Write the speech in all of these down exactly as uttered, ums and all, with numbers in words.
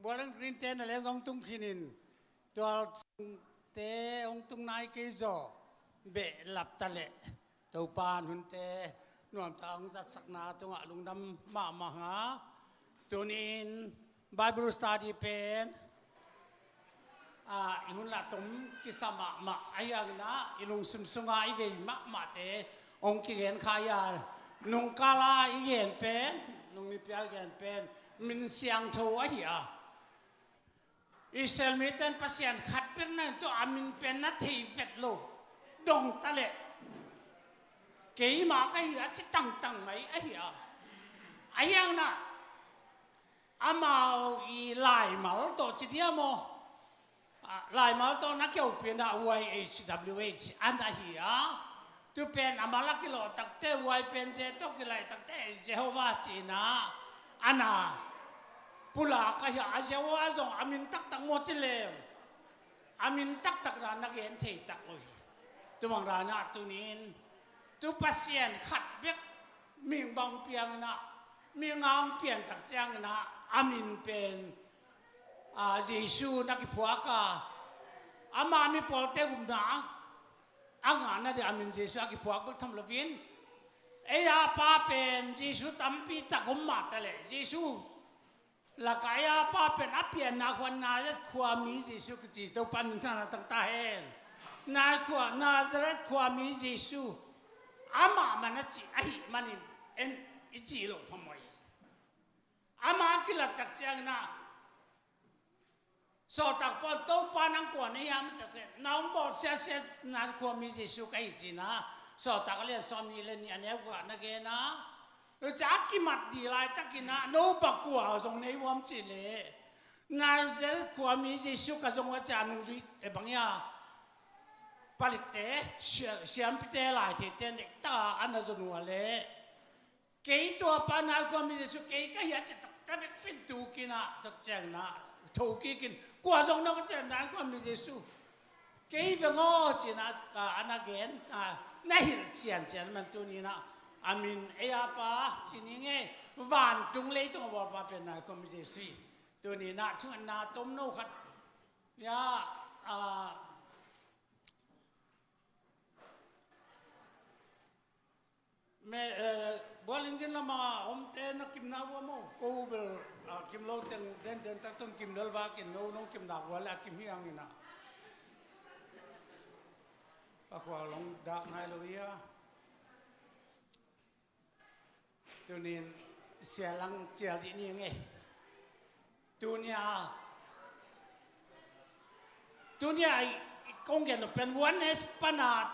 Bowling Green te na leng zong tung khinin, tual sungte hong tung nai kei zaw, behlap ta leh Topa in hunte nuamtak hong zatsakna tungah lungdam mahmah a. Tuni-in Bible study pen, ah, i hun lah tom kisa mahmah a hi hangin ah, i lungsim sunga i vei mahmahte hong kigen kha hi a. Nungkala i gen pen, nung nipi a i gen pen, min siangtho ahi a. Israel mite in Pasian khat bek na hi, tua a min pen na thei vet lo, dong ta leh keimah ka hi a ci tangtang mai ahi a. Ahi hangin ah, amau i laimal tawh ci dia maw? Ah, laimal tawh na kiopina Y H W H a na hi a. Tu pen a mal a kilawh takte, Y pen J tawh kilaih takte, Jehovah ci-in ah a na pulak ahi a. A Jehovah zong a min taktak maw ci leng, a min taktak na na gen thei tak lo hi. Tua bang dan ah tuni-in, tu Pasian khat bek mihing bang piangin ah, mihing a hong pian tak ciangin ah, a min pen, ah, Jesu na kiphuak a. Ama mipawlte upna a ngahna ding a min Jesu a kiphuak bek tham loin, ei a pa pen Jesu tampi tak om mah ta leh, Jesu lakah ei a pa pen a pianna khua Nazareth khuami Jesu kici, Topa min thangna tang ta hen. Na khua, Nazareth khuami Jesu, amah man a cih ahih manin en i cih loh phamawh hi. Amah a kilat tak ciangin ah, sawltak pawl in, Topa nang kua na hiam, a cih tak ciangin, na hong bawl siasia na khuami Jesu ka hi ci-in ah, Sawltak a lian sawmnih le nih a neu kua na gen a. Tua ciang a kimat ding laitakin ah, no bang kua zong nei uam cih leh, Nazareth khuami Jesu ka zong uh a ci a, nungzuite bang hiam, palikte, sia-, siampite, laitheite nek ta a na zon uh a leh, kei tua pa, Nazareth khuami Jesu kei ka hi a ci taktak vekpi-in tu kik in ah, tak ciangin ah, tho kik in, kua zong na ka ci a, Nazareth khuami Jesu kei veng aw ci-in ah, a, a na gen, a, na hilh ciancian man tuni-in ah, a min ei a pa ci ni ngei, vantung leitung a bawlpa pen Nazareth khuami Jesu hi. Tuni-in ah thungetna tomno khat, ya, a, me, eh, Bowling Green lama omte na kimna uh a maw, ko bel, ah, kim lo teng denden tak tun kim lel vak in, no nong kimna uh a leh a kim hi hangin ah, pakhual long dak nai lo hi a. Tuni-in sialang cial dih ni ngei. Tuni-a, tuni-a i, i kong gen lo pen Oneness pana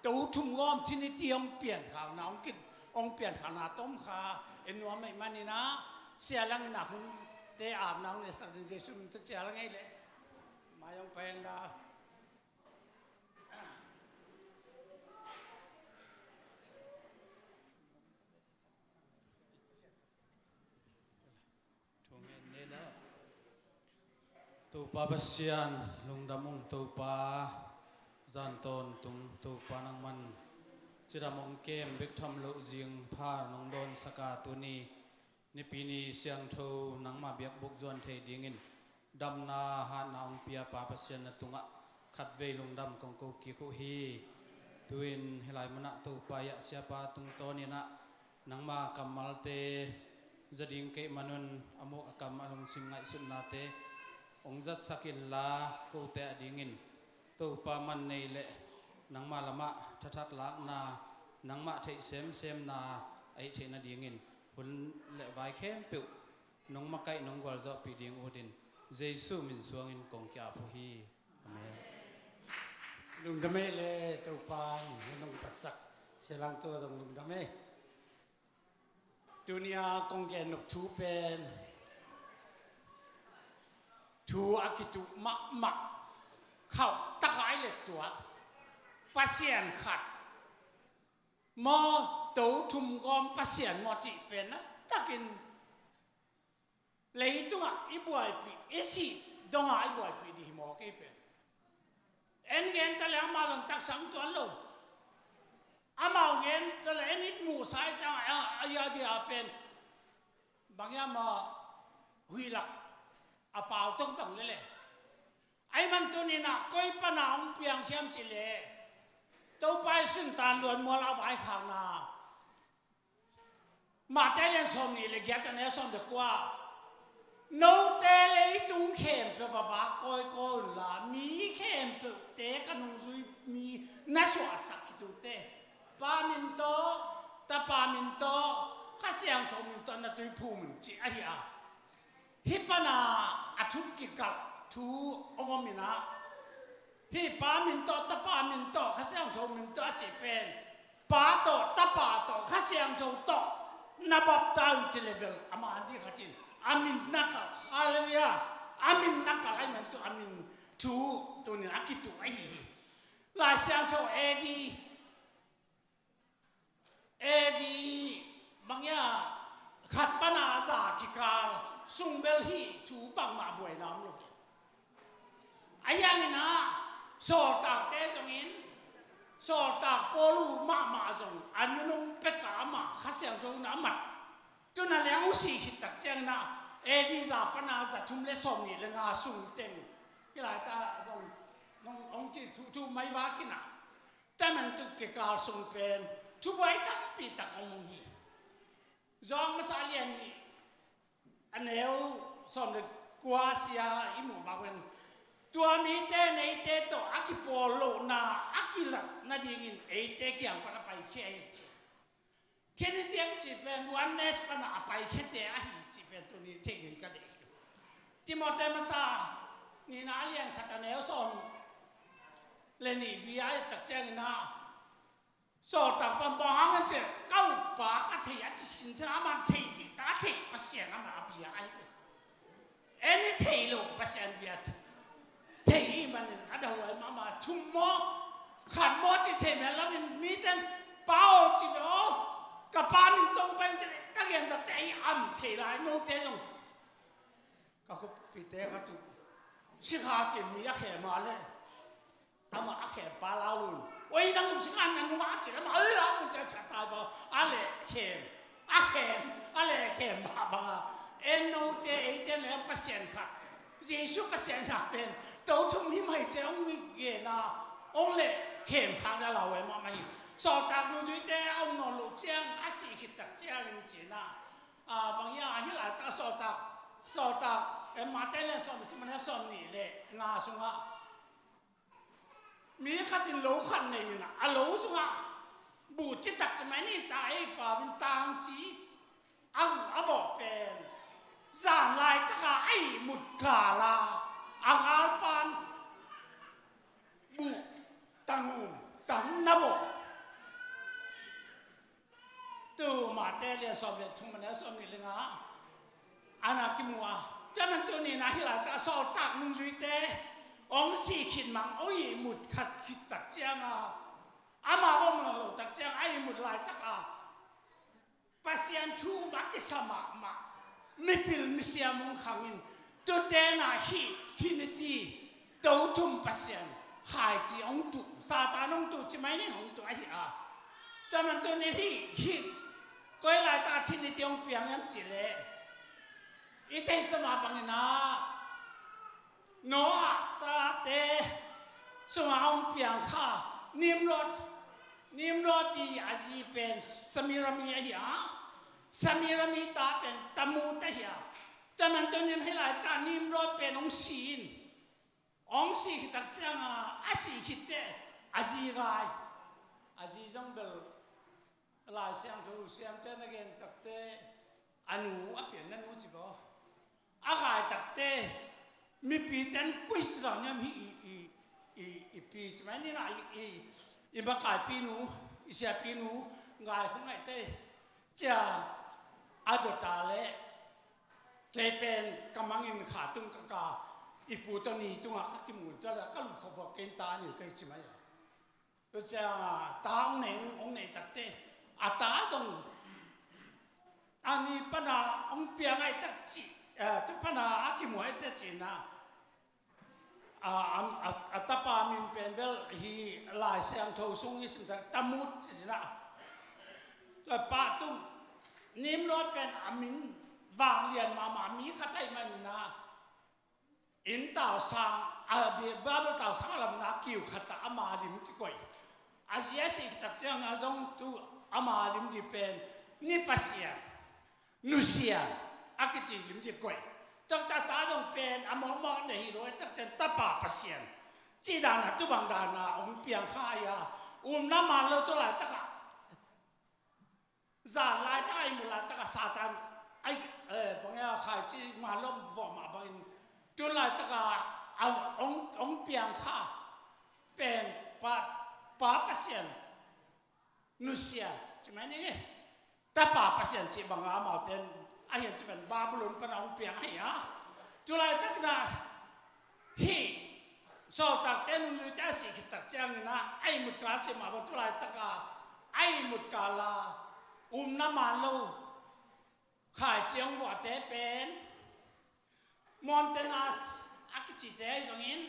to thum gawm Trinity hong piankhalna, hong kin, hong piankhalna tom kha en nuam ahih manin ah, sialang in ah hunte apna hong nesak ding Jesu min tawh cial ngei leh. Mai hong pai hen la. Thungen ni la. Topa Pasian, lungdam ung Topa, zan tawntung Topa nangman cidam hong kem bek tham loh zing pha nong dawnsak a, tuni Nipi ni siangtho nangma biakbuk zuan thei dingin damna hatna hong pia Pa Pasian na tungah khatvei lungdam kong ko kik uh hi. Tu-in hih lai munah Topa i ah siapa tungtawn in ah nangma kammalte za ding ka hih manun a muk a kam a lungsim ngaihsutnate hong zatsak inla kote a dingin Topa man nei leh nangma lamah thathak lakna, nangmah theih semsemna a hih theih nadingin hun le vai khempeuh nong makaih nong gualzawhpih ding ut in Jesu min suangin kong ki-ap uh hi. Amen. Lungdam ei le Topa in hong patsak sialang tua zong lungdam ei. Tuni-a kong gen nop thu pen thu a kituh mahmah khauh tak a i let tuah Pasian khat maw, to thum gawm Pasian maw cih pen na takin leitungah i buaipih, i sih dongah i buaipih dih hi maw kei pen. En gen ta le amau zong taksa hong tuan lo. Amau gen ta le en it muhsa i ciangah a, a, a, a pen bang hiam a huih lak A pau tok bang lele. Ahih man tuni-in ah koi pana hong piang hiam cih leh, Topa Jesu in tan luan mual a vaikhakna, Matthai lian sawmnih le giat, a neu sawm le kua. Note leitung khempeuh ah vak kawikawi unla, mi khempeuhte ka nungzui mi na suahsak khit uh teh, Pa min tawh, Tapa min tawh, Kha Siangtho min tawh na tuiphum un, ci ahi a. Hih pana a thuk kikalh thu hong om in ah, hih Pa min tawh, Tapa min tawh, Kha Siangtho min tawh a cih pen, Pa tawh, Tapa tawh, Kha Siangtho tawh na baptai un ci leh bel, amah a ding khat in a min na kalh. Halleluiah. A min na kalh ahih man tuni a min thu tuni-in a kituh ahi hi. Lai Siangtho A D, A D bang hiam, khat pana za kikal sung bel hih thu bangmah buaina om lo hi. Ahi hangin ah, sawltakte zongin, sawltak Paul uh mahmah zong a nunung pek a amah Kha Siangtho in a mat. Tu-in ah leng hong sih khit tak ciangin ah, A D za pana za thum le sawmnih le nga sung teng, hih laitak zong hong, hong kithuh thu mai vak in ah, testament kikal sung pen thubuai tampi tak hong om hi. Johan masa lian nih, a neu sawm le kua sia i muh bang pen, tua mite in eite tawh a kipawl lohna a kilat nadingin eite kiang pan a paikhia hi, ci. Trinity a kici pen oneness pana a paikhiate ahi cih pen tuni thei ding ka deih hi. Timoti masa nihna a lian khat, a neu sawm le nih bia a et tak ciangin ah, sawltak pan bang hang hiam cih leh, ka uppa ka thei a ci sinsen, amah thei cihtak a thei Pasian amah a bia ahi hi. En i thei lo Pasian bia thei ahih manin a dahhuai mahmah. Thum maw, khat maw cih thei mah loin, mite in Pa aw ci ve aw, ka pa min tawh hong pai in ci leh, ka gen tak teh a om thei lai, note zong. Ka khuapihte khat uh sikha cin mi a khem a leh, amah a khem pa lau lun. Oi, nang zong sikha na nuam a ci leh, amah a lau lun ci a, a chat tai bang a leh khem. A khem, a leh khem mah bang a. En note, eite in leng Pasian khat, Jesu Pasian khat pen to thum hi mah hi ci a hong gen a, hong leh khem khak na lau e mahmah hi. Sawltak nungzuite a om nawn loh ciang, a sih khit tak ciangin ci-in ah, a, bang hiam, a hih laitak sawltak, sawltak, eh, Matthai lian sawm, ci mah, a neu sawmnih le nga sungah, mi khat in lo khat nei in ah, a lo sungah buh citak ci mai ni, ta ei pa min tangci a huh a vawh pen, zan laitak a a ihmut kal a, a galpa in buh tang um, tang na vawh. Tu Matthai lian sawm le thum, a neu sawmnih le nga ah na kimu a. Tua ahih manin tuni-in ah hih laitak sawltak nungzuite hong sih khit mang, hong ihmut khat khit tak ciang a, amau om nawn loh tak ciang a, a ihmut laitak a Pasian thu um a kisa mahmah mipil misiam hong khang in, tute in ah hih Trinity, to thum Pasian khaici hong tuh, Satan hong tuh ci mai ni, hong tuh ahi a. Tua ahih manin tuni hih, hih koi laitak a Trinity hong piang hiam cih leh, i theihsa mah bangin ah, Noah tate sungah hong piang kha Nimrod, Nimrod i a zi pen Semirami ahi a, Semirami ta pen Tammuz ahi a. Tua ahih manin tuni-in hih laitak Nimrod pen hong si in, hong sih khit tak ciang a, a sih khit teh a zi gai. A zi zong bel Lai Siangtho siamte na gen tak teh, a nu, a pianna nu ci baw, a gai tak teh, mipite in koi ci dan hiam, hih i, i, i, i pi ci mai ni, na i, i, i makaipi nu, i siapi nu gai khong ai teh, ci a, a dot a leh, kei pen ka mang in kha tung ka kah, i pu tawh ni tungah ka kimu, tua leh ka lup kha vua, kei in ta nei kei ci mai a. Tua ciang a ta hong nei, hong nei tak teh, a ta zong, a ni pan a hong piang ai tak ci, eh, tua pan a a kimu ai tak ci-in ah, a, a, a, a tapa min pen bel hih Lai Siangtho sung i sim tak Tammuz ci-in ah. Tua pa tu Nimrod pen a min vanglian mahmah mi khat ahih manin ah, inn tausang, a, Bi-, Bible tausang a lamna kiu khat ah ama lim kikoih. A zi a sih khit tak ciangin a zong tu ama lim ding pen ni Pasian, Nu Sian a kici lim ding koih. Taktak ta zong pen a mawkmawk deih hi lo, a tak ciang Tapa Pasian cih dan a, tu bang dan a hong piang kha hi a, upna man lo, tu laitak ah, zan laitak a i muh laitak a Satan a, eh, bang a khaici man lo vawh mah bangin, tu laitak a, a hong, hong piang kha pen Pa, Pa Pasian, Nu Sian, ci mai ni, Tapa Pasian cih bang a amaute in a hian, tu pen Babylon pan a hong piang ahi a. Tu laitak in a, hih sawltakte nungzuite a sih khit tak ciangin a, a ihmut kal a, ci mah bang, tu laitak a a ihmut kal a upna man lo khaici hong vuahte pen Montanus a kicite ahi zongin,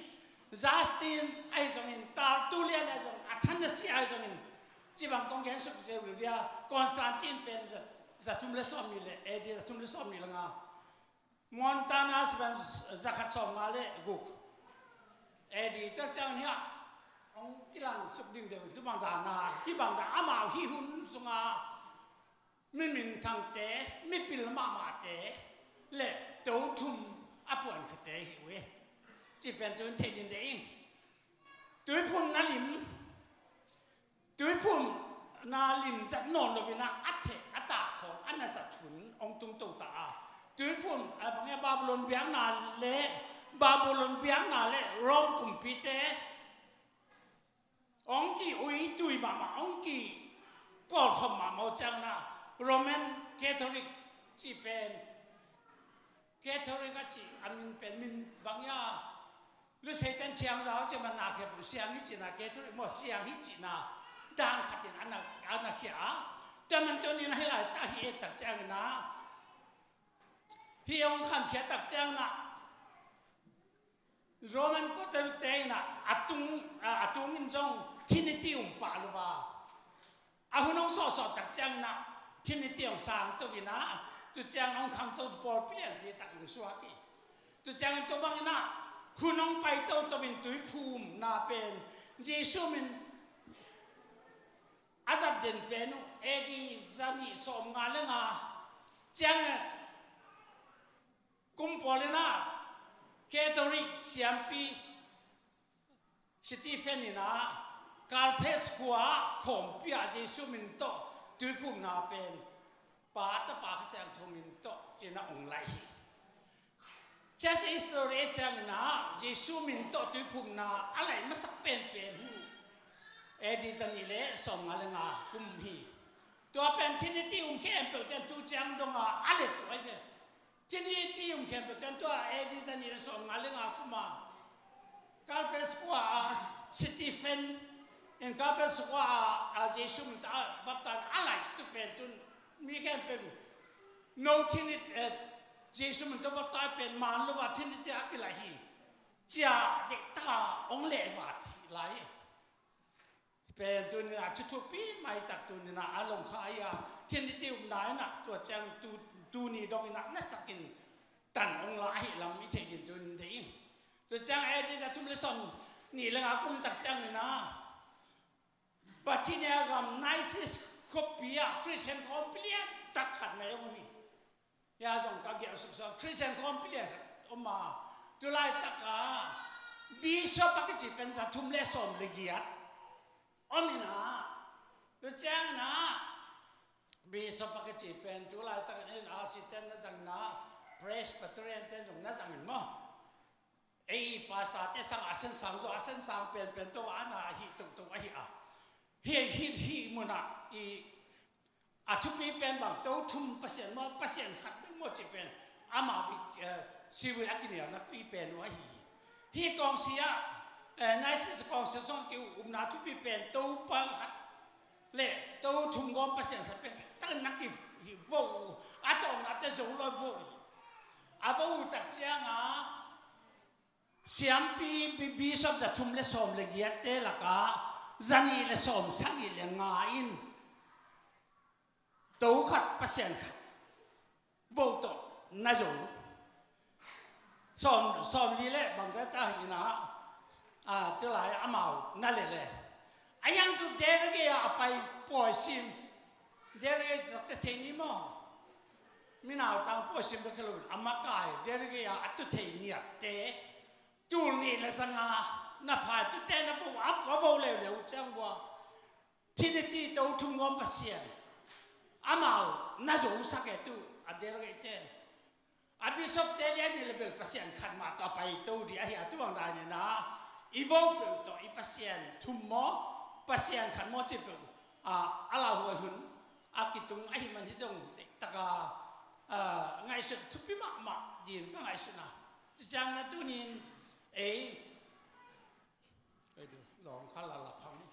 Justin ahi zongin, Tertullian ahi zongin, Athanasius ahi zongin, ci bang kong gen suk zel uh dia, Constantine pen za, za thum le sawm nih le, A D za thum le sawm nih le nga. Montanus pen za khat sawm nga le guk. A D tak ciang hiah hong kilang suk ding deuh, tu bang dan a, hih bang dan amau hih hun sung a mi minthangte, mipil mahmahte le to thum a puan khate hi uh hi. Cih pen tu in thei ding deih ing. Tuiphumna lim, tuiphumna lim zat nawn lo in a, a theh a tak khawng a na zat hun hong tung to ta a. Tuiphum, a bang e, Babylon biakna le, Babylon biakna le Rome kumpite hong ki-ui tui mahmah, hong kipawlkhawm mahmah uh ciangin a, Roman Catholic cih pen, Catholic a cih a min pen, min bang ia, Lutheran Thiangzau cih man na khia buh siang hi cihna, Catholic maw siang hi cihna dan khat in a na, a na khia a. Tua man tu ni in a hih laitak hih et tak ciangin a, hih hong khamkhia tak ciangin a, Roman Catholic te in a, a tung, a, a tung in zong Trinity um pah lo a. A hun hong sawhsawh tak ciangin a, Trinity hong sang to in a, tu ciang hong khangto pawlpi lianpi tak hong suak hi. Tu ciangin tua bangin a, hun hong pai toto in tuiphumna pen Jesu min a zat den pen uh A D za nih sawm nga le nga ciangin, kum pawl in a, Catholic siampi Stephen in a, Carthage khua ah khawmpi ah Jesu min tawh tuiphumna pen Pa, Tapa, Kha Siangtho min tawh ci-in a hong laih hi. Church history ciangin a, Jesu min tawh tuiphumna a laih masak penpen hi. A D za nih le sawm nga le nga kum hi. Tua pen Trinity um khempeuh ten tu ciang dong a, a let uh ahi ve. Trinity um khempeuh ten tua A D za nih le sawm nga le nga kum a, Carthage khua a Stephen in Carthage khua a, a Jesu min tawh a baptize a laih tu pen tun mi khempeuh no Trinity, eh, Jesu min tawh baptize pen man lo a Trinity a kilaih hi. Cia deih ta hong leh vat hi lai. Pen tuni-in a thu thupi maitak tuni-in a lawng kha hi a, Trinity upna in a tua ciang tu, tuni dongin a nasakin tan hong la ahih lam i theih ding tuni-in deih ing. Tua ciang A D za thum le sawm nih le nga kum tak ciangin a Bithynia gam Naisea khuapi ah Khristian khawmpi lian tak khat mai hong om hi. Hia zong ka giah suksuak, Khristian khawmpi lian khat om a, tu laitak a bishop a kici pen za thum le sawm le giat om in a, tu ciangin a bishop a kici pen tu laitak in a, a site na zang in a, Presbyterian te zong na zang in maw. Ei pastor te sang a sensang zaw, a sensang penpen tawh a na hih toto ahi a. Hih, hih, hih munah i a thupi pen bang, to thum Pasian maw, Pasian khat bek maw cih pen ama, eh, sivui a kinialna pi pen uh ahi hi. Hih kawngsi ah, eh, Naisea kawngsi zong ki upna thupi pen Topa khat le to thum gawm Pasian khat pen takin na ki hi vo uh, a tawngna te zo lo vo hi. A vo uh tak ciang a siampi bi-, bishop za thum le sawm le giat te laka za nih le sawm sagih le nga in to khat Pasian khat vo tawh na zo. Sawm, sawmli le bangzah ta hi na, a, tu lai amau na le le. A yang tu delegate a pai pawi sim. Delegate zak te thei ni maw. Minau tang pawi sim bek lo. A makai delegate a tu thei ni a te. Tul ni le zanga na pai tu te na vo a vo leu leu ciang bua. Trinity to thum nuam Pasian. Amau na zo sak e tu a delegate te. A bishop te lian ni le bel Pasian khat mah tawh a pai to di ahi a tu bang dai ni na. I vo peuh tawh i Pasian thum maw, Pasian khat maw ci peuh. A, a lauhuai hun a kitung ahi man hi zong dektaka, a, ngaihsut thupi mahmah din ka ngaihsut na. Ci ciang na tunin ei, ei tu lawng kha la la phang.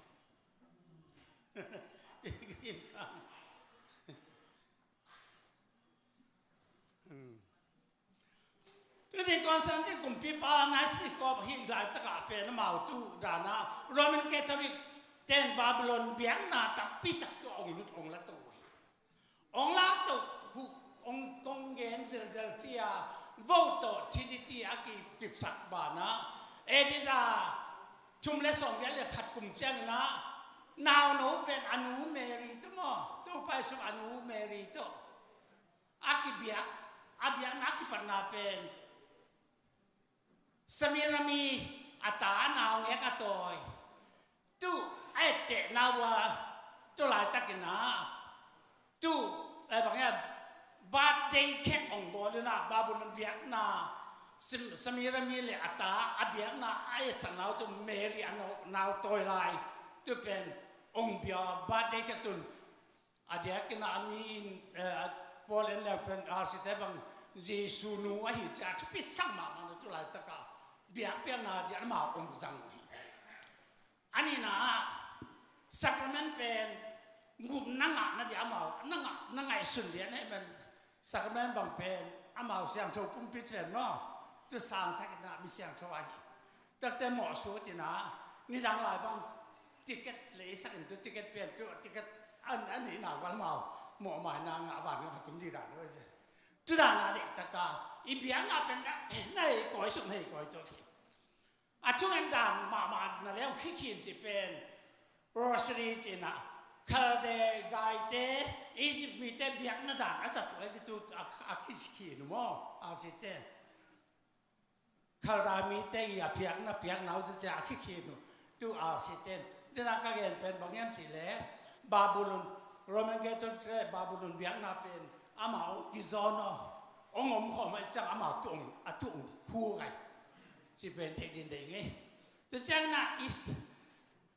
Tunin Constantine kumpipa na si kawp hi laitakah pen amau tu dana Roman Catholic ten Babylon biakna takpi tak tu ong lut ong la to hi. Ong lak to hu ong kong gen zelzel tia vo to Trinity a ki kipsak bana. Edisa thum le sawm le khat kum ciangina nauno pen a nu Mary tu maw, tu pai sum a nu Mary tu a kibiak, a biakna a kipatna pen Samirami a ta a naungek a tawi. Tu a ettehna ua tu laitakina tu, eh, bang hiam, birthday cake ong bawl ina Babylon biakna Samirami le a ta a biakna a etsakna uh tu Mary a nau tawi lai tu pen ong bia birthday cake tun. A diakin a mi in, eh, Paul in leng pen a site bang Jesu nu ahi cia thupi sang mahmah na tu laitaka biakpiakna dia amau ong zang uh hi. A nihna ah sacrament pen gupna ngahna dia amau na ngah na ngaihsun dia na hi pen sacrament bang pen amau siangtho pumpi cian maw tu sangsak inah mi siangtho ahi. Takte mawh sut ina nidang lai bang ticket leisak in tu ticket pen tu ticket an an ina val mau mawh mai na ngah van ngah tum di dan lo ve. Tu dan a dek taka i biakna pen dah na hei koi suk na hei koi to hi. A thungen dan mahmah na leu khikhin ci pen Rosary ci na Khaldaite Egypt mite biakna dan a zat uh a tu a khikhin maw a site. Khalda mite i a piakna piakna uh te cia a khikhin uh tu a siten dena ka gen pen bang hiam cih le Babylon, Roman Catholic le Babylon biakna pen amau ong kizawn aw ong om khawm a ciang amau tu ong a tu ong khu ngai ci pen thei din dei ngei. Tu ciang na is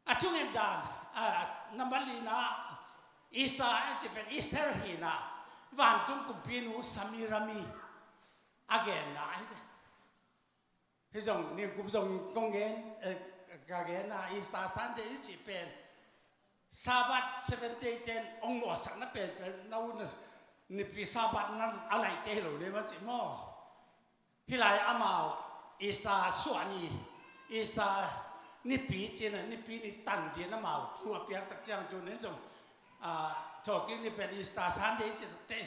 a thungen dan a number lina Easter a ci pen Easter hina vantung kumpinu Samirami a genna ahi ve. Hi zong ningkum zong kong gen, eh, ka genna Easter Sunday i cih pen Sabbath seven day ten ong mawhsakna penpen na u na nipi Sabbath na a laite hi lo le ma cih maw? Hi lai amau Easter suah ni Easter nipi cina nipi ni tan din amau thu a piak tak ciang tu nen zong a, thawhkik ni pen Easter Sunday ci takte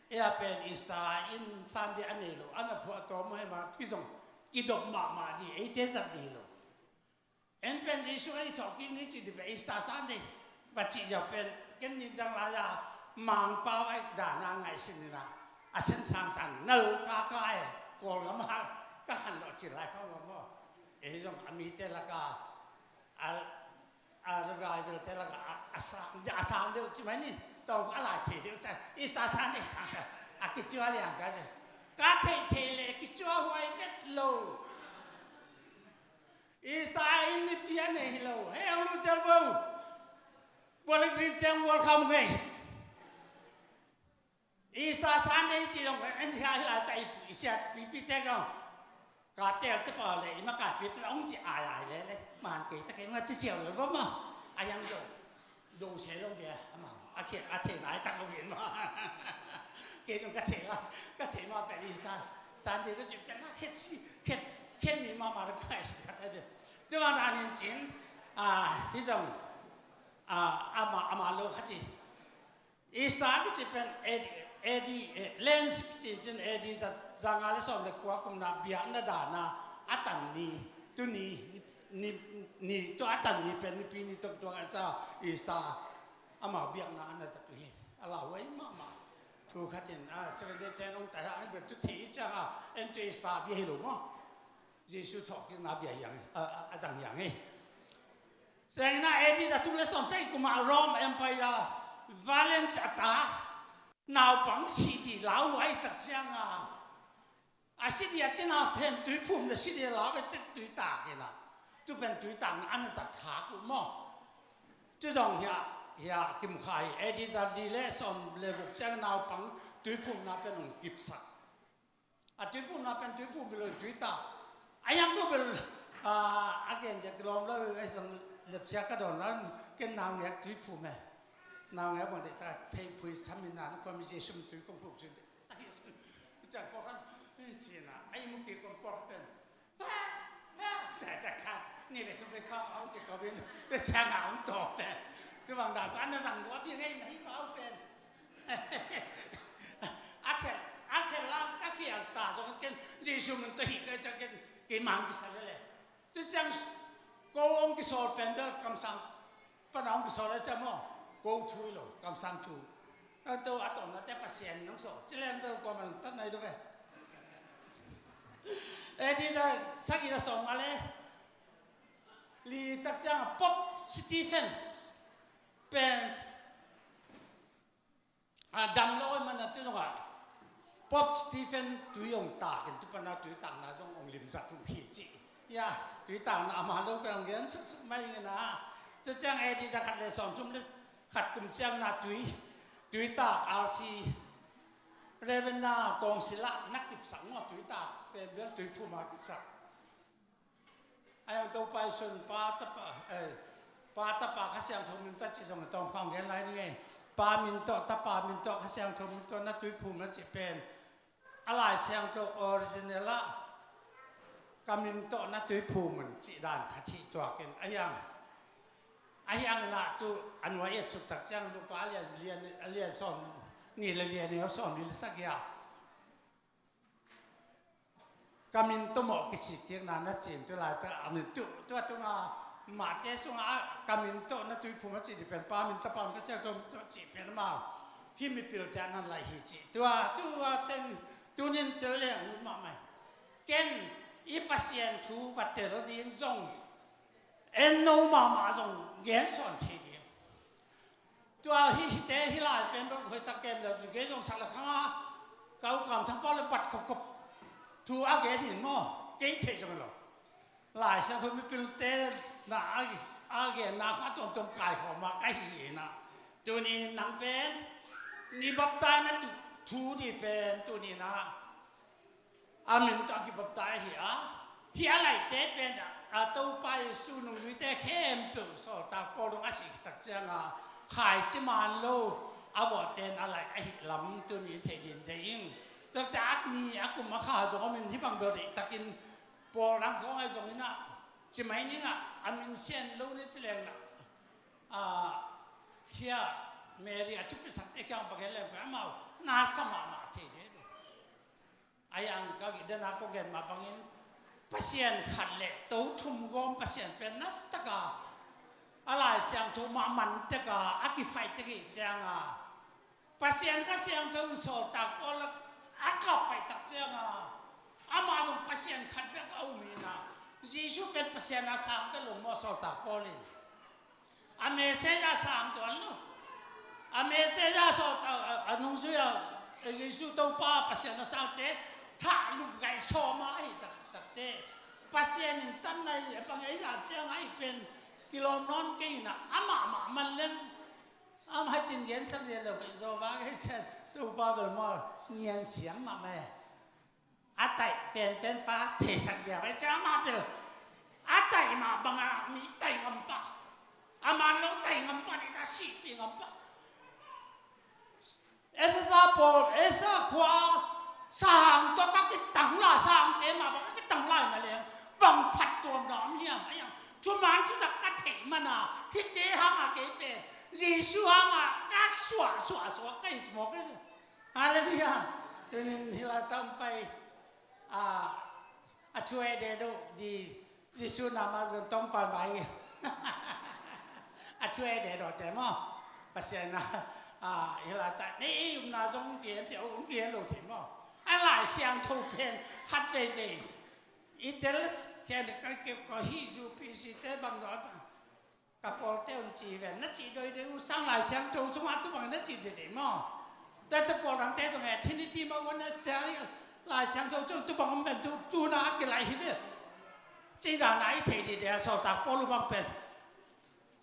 ei a pen Easter in Sunday a nei lo a na phuah tawm uh hema pi zong kidop mahmah di eite zat di lo. En pen Jesu ei thawhkik ni ci di pen Easter Sunday va cih ziau pen ken ni dang lai a mangpau ai dana ngaihsin nina a sen sang sang nal kaka e Kawlgam a ka khan lo cin lai khawng maw ei zong a mite laka a a revival te laka a sang a sang deuh ci mai ni tawng a lai thei deuh ca i sa sa ni a kicua liang ka ve ka thei thei le kicua huai vet lo. I sa in ni pia nei hi lo hei ang lu tel vo. Bualing rin teng welcome ngei. Easter Sunday ci zong en hia hila ta i siat pipi te kong ka tel te pa le i ma ka pi te ong ci ai ai le le man ke ta ke ma ci ciau le bo ma a yang zong do se lo dia ama a ke a te nai tak lo in ma ke zong ka te la ka te ma pe Easter Sunday ka ci pe na khet si khet khet mi ma ma ka si ka ta de tu ma da nin cin a hi zong a ama ama lo khati Easter kici pen A D, A D, eh, Lent cincin A D za, za nga le sawm le kua kumna biakna dana a tan ni, tu ni, ni, ni, ni, tua a tan ni pen Nipi ni toktuak a ca Easter amau biakna a na zat uh hi. A lauhuai mahmah. Thu khatin, a, Seventh Day ten hong tai hang bel tu thei cianga en tu Easter bia hi lo maw? Jesu thawhkikna bia hiang hi, a, a, a zang hiang hi. Sengna A D za tuk le sawm sagih kuma Rome Empire violence a ta, naupang sidi lau luai tak cianga, a sidi a cina pen tuiphum le sidi lau ve tek tuitak ina, tu pen tuitakna ana zat khak uh maw? Tu zong hia, hia kimkhai A D za di le sawm le guk ciang naupang tuiphumna pen hong kipsak. A tuiphumna pen tuiphum bilo in tuitak. A yang ko bil, a, a gen dia kilawm lo, a isang lepsia ka dawn la, ken naungek tuiphum e. Naungek bang de ta phei phui samin na, ko mi Jesu mi tui kong phum sin de. Ta hi sun. Chan por khan, eh, cina, ai mu ki kong por pen. Sa ta sa, ni le tu be kha, ang ke kawin, le sa nga ang to pen. Tu bang da, ko an na zang ko, pi ngai, nai pau pen. A khel, a khel lam ka khial ta zong ken Jesu min tawh hi ka ciang ken kei man kisa lele. Tu ciang ko hong kisawl pen bel kamsang pana hong kisawl le ciang maw, ko thu hi lo, kamsang thu. A to a tawmna te Pasian nong sawl ci len bel kua man tat nai lo ve. A D za sagih za sawm nga le li tak ciang a Pope Stephen pen a dam lo i man a tu zong a Pope Stephen tui hong tak in tu pana tuitakna zong hong limzat hong hi ci. Ya, tuitakna ama lo ka hong gen suksuk mai ing na. Tu ciang A D za khat le sawm thum le khat kum ciang na tui, tuitak R C Reverend na kawng sila na kipsak maw tuitak, pen bel tuiphum a kipsak. A yang Topa i sun Pa Tapa, eh, Pa Tapa Kha Siangtho min tawh ci zong a tawm khawng gen lai ni ngei. Pa min tawh, Tapa min tawh, Kha Siangtho min tawh na tuiphum na ci pen. A Lai Siangtho original ah ka min tawh na tuiphum un ci dan kha thih tuakin. A yang, a yang na tu a nuai et suk tak ciang Luka a lian, lian, a lian sawm ni le lian ni sawm ni le sagih a. Ka min tawh mawh kisik kikna na cin tu laitak a min tu, tua tunga Mate sunga a ka min tawh na tuiphum a cih dih pen Pa min Tapa min Kha Siangtho min tawh cih pen amau hih mipilte a nan lai hi cih. Tua, tua teng tunin tel leng ut mahmah hi. Ken i Pasian thu va tel ding zong en no mahmah zong gen sawn thei ding. Tua hi, hite hi lai pen bang hoih tak kem le zu gei zong sak le khang a ka u kam thang pau le bat khop khop thu a gen hin maw kei thei zong lo. Lai Siangtho mipilte na a, a gen na a tuamtuam kai khawm a ka hi hi na. Tuni nang pen ni baptai na tu thu di pen tuni na a min tawh a kibaptai hi a, hi a laite pen a, a Topa Jesu nungzuite khempeuh sawltak Paul dong a sih tak cianga khaici man lo a vawhte in a lai ahi lam tuni in thei din deih ing. Tuate ak ni a kum a kha zong a min hi bang bel deih takin Paul dang kong ai zong in a ci mai ning a, a min sian lo ni ci leng na. A, hia Mary a thupi sakte kiang bang gen leng pen amau na sa mahmah thei deh. A yang ka gih dana kong gen mah bangin Pasian khat le to thum gawm Pasian pen nasa taka a Lai Siangtho mah man teka a kifaih teki cianga Pasian Kha Siangtho in sawltak Paul a kap paih tak cianga amah zong Pasian khat bek a um hina Jesu pen Pasian a sang ka lo maw sawltak Paul in. A message a sang tuan lo. A message a sawt a, a, a nungzui a, a Jesu Topa Pasian a sangte thah lup gaih sawm a ahi tak, takte. Pasian in tan nai a pang ei zah ciang ahi pen kilawm nawn kei ina amah mah man leng. Amah cin gen sak zia lo kei zaw va kei cian Topa bel maw nian siam mah meh. A taih penpen pa theisak zia pai cia amah bel a taih mah banga mi taih ngam pah. A man lo taih ngam pah dih ta sihpih ngam pah. Efesa pawl Asia khua sahang tawh ka kitang lai sahangte mah banga kitang lai na leng bang phat tuam na om hiam a yang thuman thutak ka theih mana hite hanga kei pen Jesu hanga ka suah suah suah ka hi mawk e. Halleluiah. Tunin hila tang pai a a thu e de do di Jesu nama gun tong pai mai. A thu e de do te mo. Pasian na a hila ta nei umna zong ki en ti um ki en lo ti mo. A Lai Siangtho pen khat vei vei. I tel khian ka ke ko hi zu pi si te bang zo bang. Ka pawl te un ci ven na ci doi doi u sang Lai Siangtho sung a tu bang na ci de de mo. Te te pawl dang te zong e Trinity ma wan na sia Lai Siangtho sung tu bang om ben tu tu na a ki lai hi ve. Ci da na i thei de de a so tak pawl u bang pen.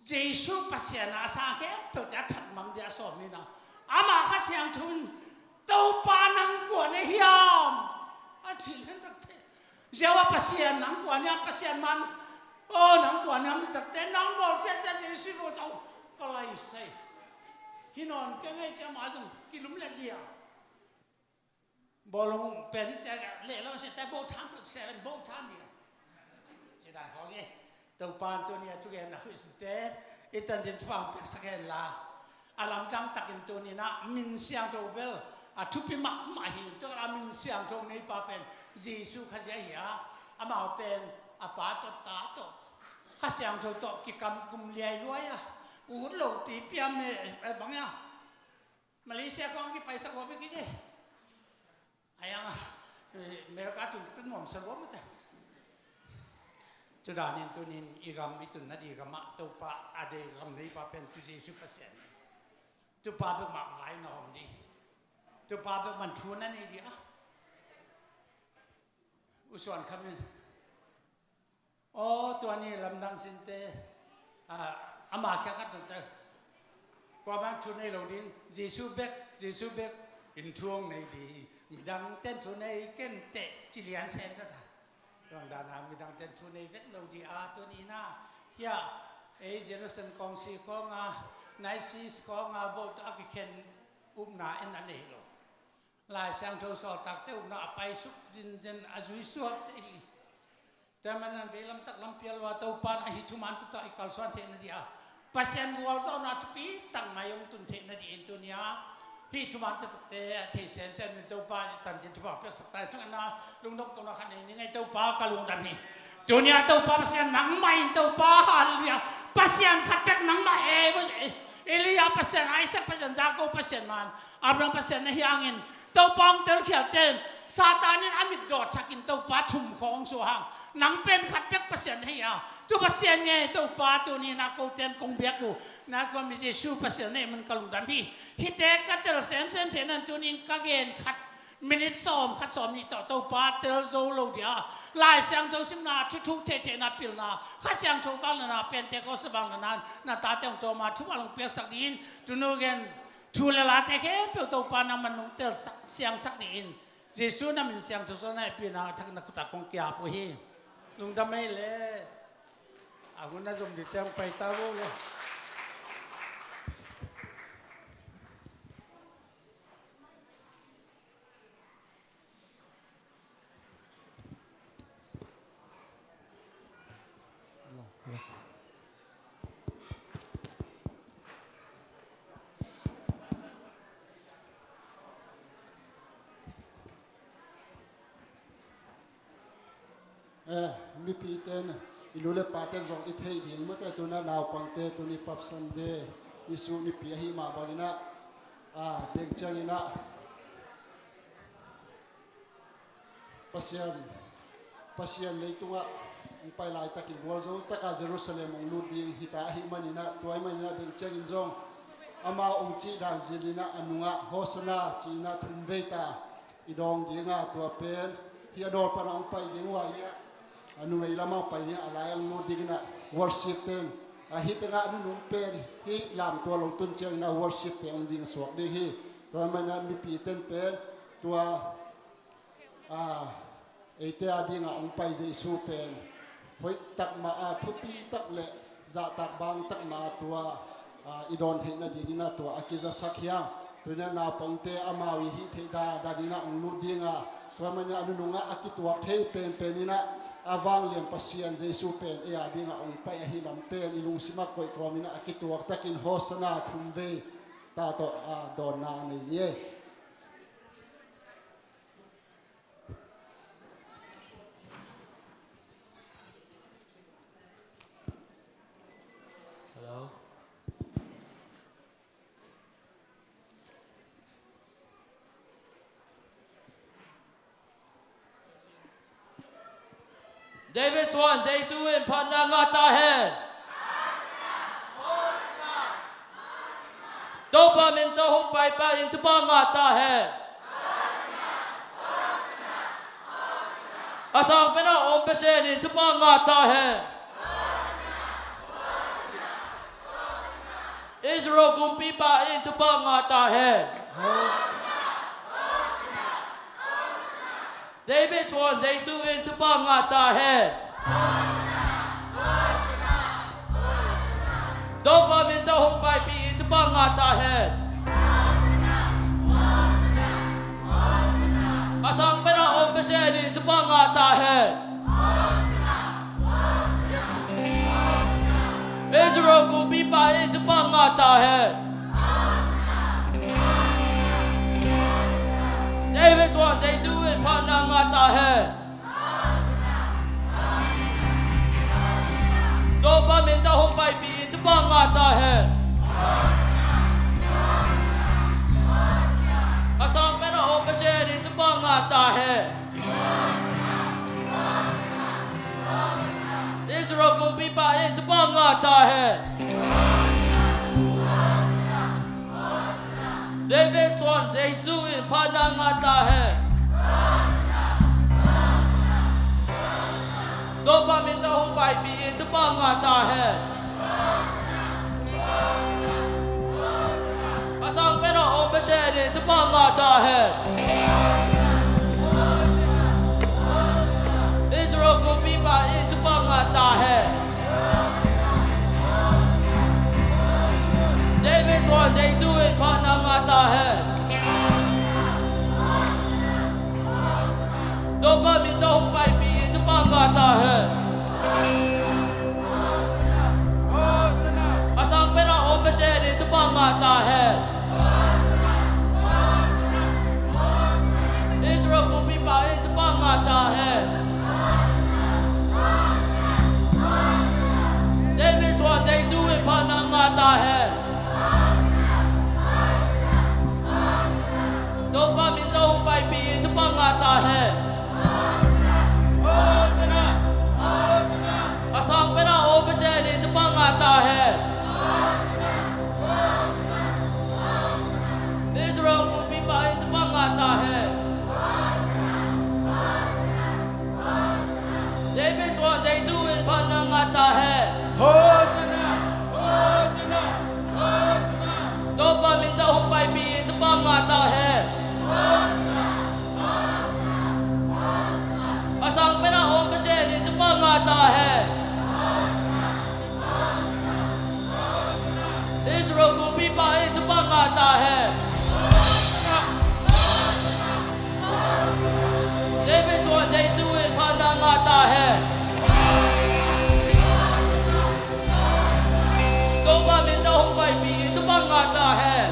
Jesu Pasian a sang khempeuh te a that mang dia sawm hi na. Ama Kha Siangtho in Topa nang kua na hiam? A ci lian tak te. Jehovah Pasian nang kua na hiam Pasian man. O nang kua na hiam tak te nang bawl sia sia Jesu bawl sa. Ka lai sai. Hi nawn kei ngai cia ma zong kilum le dia. Bawlung pen hi cia leh lo si te bo tham put seven bo tham dia. Si dan khawng e. Topa tuni a thugenna huih sinte i tan din thupha piaksak hen la. A lamdang takin tuni na min siangtho bel a thupi mahmah hi. Tua a min siangtho neipa pen Jesu Khazia hi a. Amau pen a pa tawh ta tawh Kha Siangtho tawh kikam kum liai luai a. Ut lo pi piam ne bang a. Malaysia khawng kipaisak huapi kite. Ayang a America tun takte nuamsa lua mate. Tudanin tunin i gam i tunna di gamah Topa a dei gam neipa pen tu Jesu Pasian. Tupa bek mah vai na om di. Tupa bek man thu na nei di a. Usuan khamin. Aw tua ni lamdang sinte. Ama khiang khat tungte. Kua bang thu nei lo ding Jesu bek Jesu bek. In thuang nei di midang ten thu nei ken teh cilian sen ta ta. Tuang dana midang ten thu nei vet lo di a tuni na. Hia ei Jerusalem kongsi konga naisis konga bot a kikhen upna en a nei lo. Lai Siangtho sawltakte upna a paisuk zinzen a zuisuakte hi. Tua manin veilam tak lampial ua Topan ahi thuman tuta i kalsuan theihna dia Pasian gualzawhna thupi tak mai hong tun theihna di in tunia hih thuman tutakte a thei semsem in Topa i tan din thupha piaksak ta i thungna lungdam kona khat nei ni ngai Topa ka lungdam hi. Tunia Topa Pasian nangmah in Topa halleluia Pasian khat pek nangmah e. Elia Pasian Isaac Pasian Jacob Pasian man Abraham Pasian na hiangin Topa hong telkhial ten Satan in a mit dawtsakin Topa thum khawng suahang nang pen khat pek Pasian hei a tu Pasian nge Topa tuni na ko ten kong biak uh na kua mi Jesu Pasian nei man ka lungdam hi. Hite ka tel semsem thei nan tunin ka gen khat minit sawm khat sawm nih tawh Topa tel zo lo dia Lai Siangtho simna thuthuk theihtheihna pilna Kha Siangtho kalna na pente ko sabang na nan na tate hong tawma thuma long piaksak din tunu gen Thu le late khempeuh Topa nangman nong tel sak siangsak dih in Jesu na min siangtho suan na hehpihna a thak na khutak kong kiap uh hi. Lungdam ei le a hun a zom dihte hong paita uh le. Eh, mipi ten i nu le pa ten zong i theih ding mate tuna naupangte tuni pap Sunday nisu nipi ahi mah bangin ah, ah, deng ciangin ah Pasian, Pasian leitungah hong pai laitakin gualzo taka Jerusalem hong lut ding hita ahih maninah tua ahih maninah deng ciangin zong amau hong cih dan zininah a nungah Hosanna cihinah thum veita i dawng dinga tua pen hi a dawl panah hong pai ding uh a hi a numei lamah hong pai dinga a lai hong lut dinginah worship ten a hi tengah a nunung pen hi lam tua lo tun cianginah worship te hong ding suak ding hi. Tua ahih maninah mipi ten pen tua a, eite a dingah hong pai Jesu pen hoih takmah a thupi tak le zahtak bang takna tua, a, i dawn theihna dinginah tua a kizasak hiam? Tuinah naupangte amau i hih theih da daninah hong lut dinga tua maninah a nunungah a kituak thei penpeninah a vanglian Pasian Jesu pen ei a dingah hong pai ahi lam pen i lungsimah koih tuaminah a kituak takin Hosanna thum vei ta tawh, a, dawnna a nei ni ei. David suan Jesu in phatna ngah ta hen. Topa min tawh hong paipih in thupha ngah ta hen. A sang pen a om Pasian in thupha ngah ta hen. Israel kumpipa in thupha ngah ta hen. David suan Jesu in thupha ngah ta hen. Topa min tawh hong paipih in thupha ngah ta hen. A sang pen a om Pasian in thupha ngah ta hen. Israel kumpipa in thupha ngah ta hen. David suan Jesu in phatna ngah ta hen. Topa min tawh hong paipih in thupha ngah ta hen. A sang pen a om Pasian in thupha ngah ta hen. Israel kumpipa in thupha ngah ta hen. David suan Jesu in phatna ngah ta hen. Topa min tawh hong paipih in thupha ngah ta hen. A sang pen a om Pasian in thupha ngah ta hen. Israel kumpipa in thupha ngah ta hen. David suan Jesu in phatna ngah ta hen. Topa min tawh hong paipih in thupha ngah ta hen. A sang pen a om Pasian in thupha ngah ta hen. Israel kumpipa in thupha ngah ta hen. David suan Jesu in phatna ngah ta hen. Topa min tawh hong paipih in thupha ngah ta hen. A sang pen a om Pasian in thupha ngah ta hen. Israel kumpipa in thupha ngah ta hen. David suan Jesu in phatna ngah ta hen. Hosanna! Hosanna! Hosanna! Topa min tawh hong paipih in thupha ngah ta hen. A sang pen a om Pasian in thupha ngah ta hen. Israel kumpipa in thupha ngah ta hen. David suan Jesu in phatna ngah ta hen. Topa min tawh hong paipih in thupha ngah ta hen.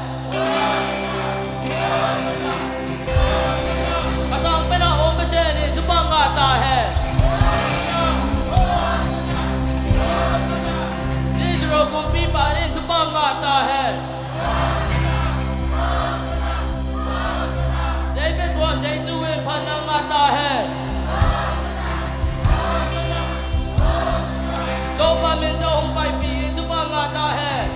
A sang pen a om Pasian in thupha ngah ta hen. Israel kumpipa in thupha ngah ta hen. David suan Jesu in phatna ngah ta hen. Topa min tawh hong paipih in thupha ngah ta hen.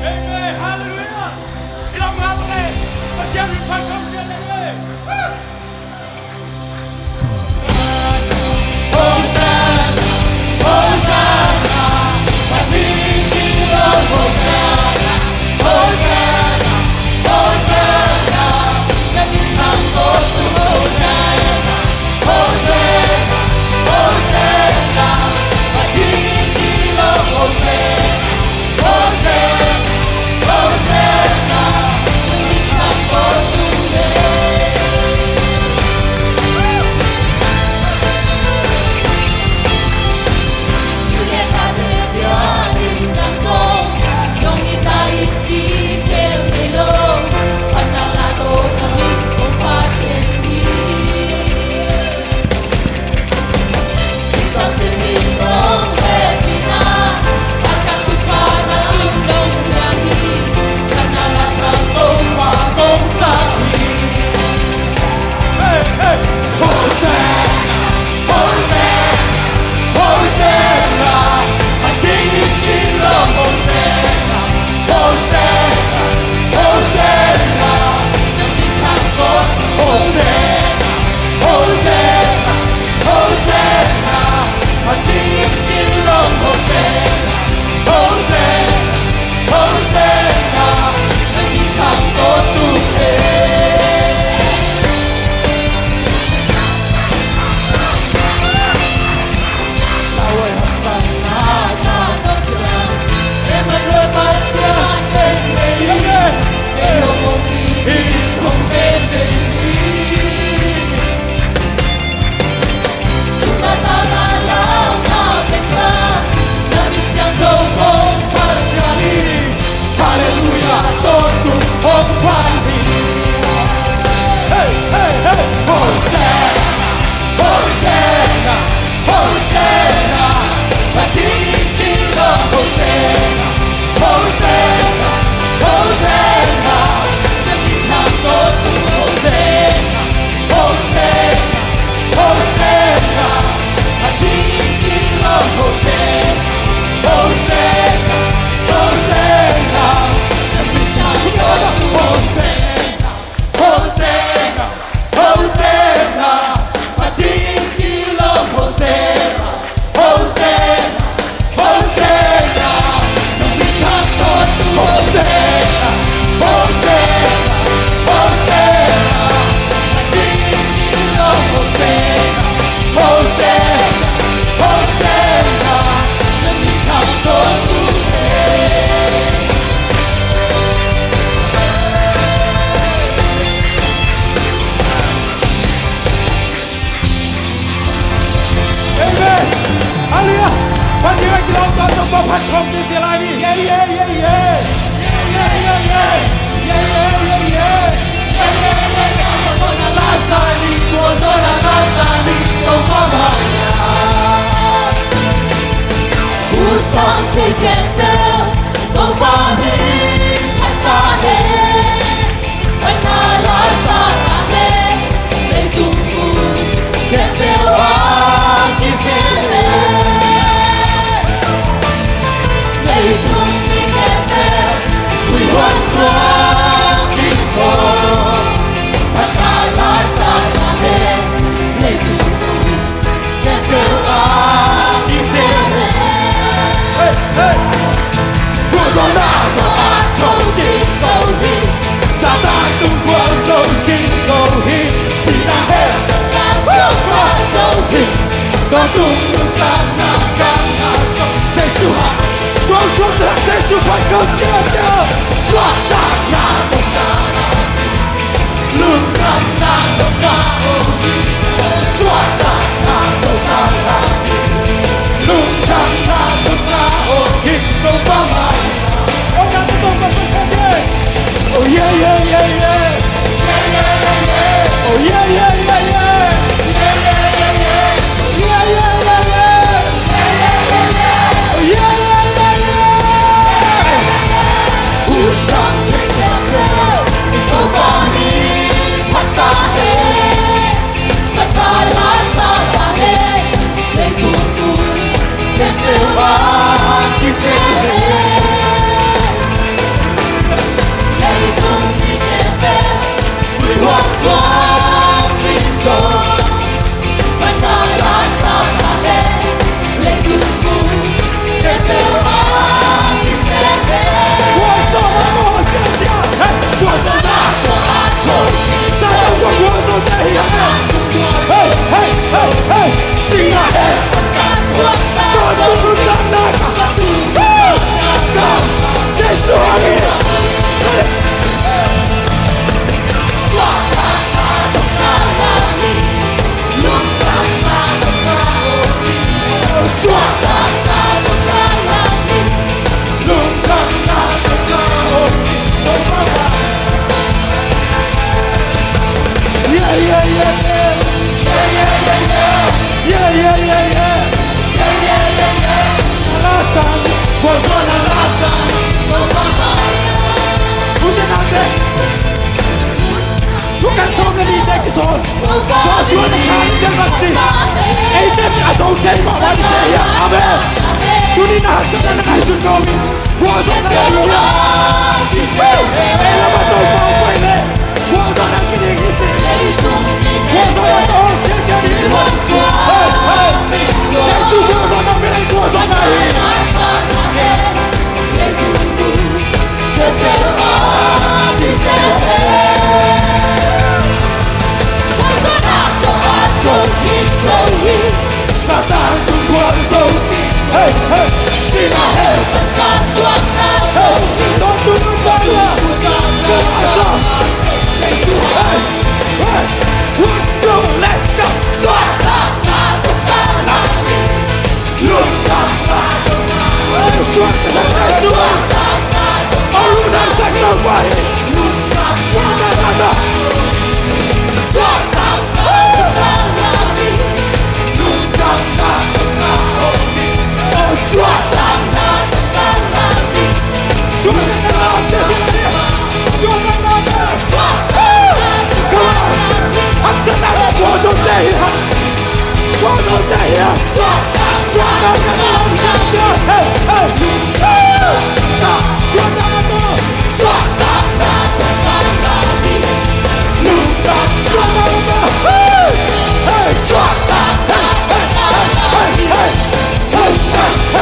Amen. Hallelujah. I lam ngah bang e. Pasian in phat kham ciat leng e. Phat ding a kilawm tawh Topa phat khawm ciacia lai ni. Yeah, yeah, yeah, yeah. Yeah, yeah, yeah, yeah. Yeah, yeah, yeah, yeah. Yeah, yeah, yeah, yeah. Tua na la sa ni, tua na la sa ni, Topa mai-a. Husang thei khempeuh Topa min phat ta hen. Phatna la sa ta hen. Leitung mun khempeuh ah kizel hen. Leitung mi khempeuh huih huan suak ding zaw. Phatna la sa ta hen. Leitung mun khempeuh ah kizel hen. Hey, hey. Gualzawhna tawh a tho ding zo hi. Satan tung gual zo ding zo hi. Sihna hell a suak zo hi. Tawntung nuntakna kang a zo. Jesu ha. Tuang suakta Jesu phat khawm ciacia. Suakta na nuntakna. Lungdamna tawh ka hawh hi. Suahtakna tawh ka hawh hi. Lungdamna tawh ka hawh hi. Topa mai. Oh, na tawh ka hawh hi. Oh, yeah, yeah, yeah, yeah. Yeah, yeah, yeah, yeah. Oh, yeah, yeah, yeah, yeah. Yeah, yeah, yeah, yeah. Yeah, yeah, yeah, yeah. Yeah, yeah, yeah, yeah. Husang thei khempeuh Topa min phat ta hen. Phatna la sa ta hen. Leitung mun khempeuh ah kizel hen. Leitung mi khempeuh huih huan suak ding zaw. Phatna la sa ta hen. Leitung mun khempeuh ah kizel hen. Gualzawhna tawh a tho. Satan tua gualzawhte hi a. Hey, hey, hey, hey. Sihna hell. Tawntung nuntakna. Jesu amin. Yeah, yeah, yeah, yeah. Yeah, yeah, yeah, yeah. Yeah, yeah, yeah, yeah. Alasan. Gualzawhna alasan. Ute naute. Thukan sawm le nihte kisawl. Joshua le Caleb te bang ci. Eite a zo thei mahmah ding hi a. Amen. Tuni na haksatna na ngaihsun kawm in. Gualzawhna la ding hi a. Ei lam a Topa hong pai leh gualzawhna kiding hi ci. Gualzawhna tawh hong siasia ding hi. Hei, hei. Jesu gualzawhna, gualzawhna hi. Satan tung gual zo. Hey, hey. Sihna hell. Hey. Tawntung nuntakna. Hey, hey. One, two, let's go. Suakta. Suakta. Suakta. Suakta. Suakta. Suakta. Come on. Haksatna tawh gualzawhte hi a. Gualzawhte hi a. Suakta. Suakta. Hey, hey. Suakta. Suakta. Suakta. Hey, hey. Suakta. Hey, hey, hey, hey.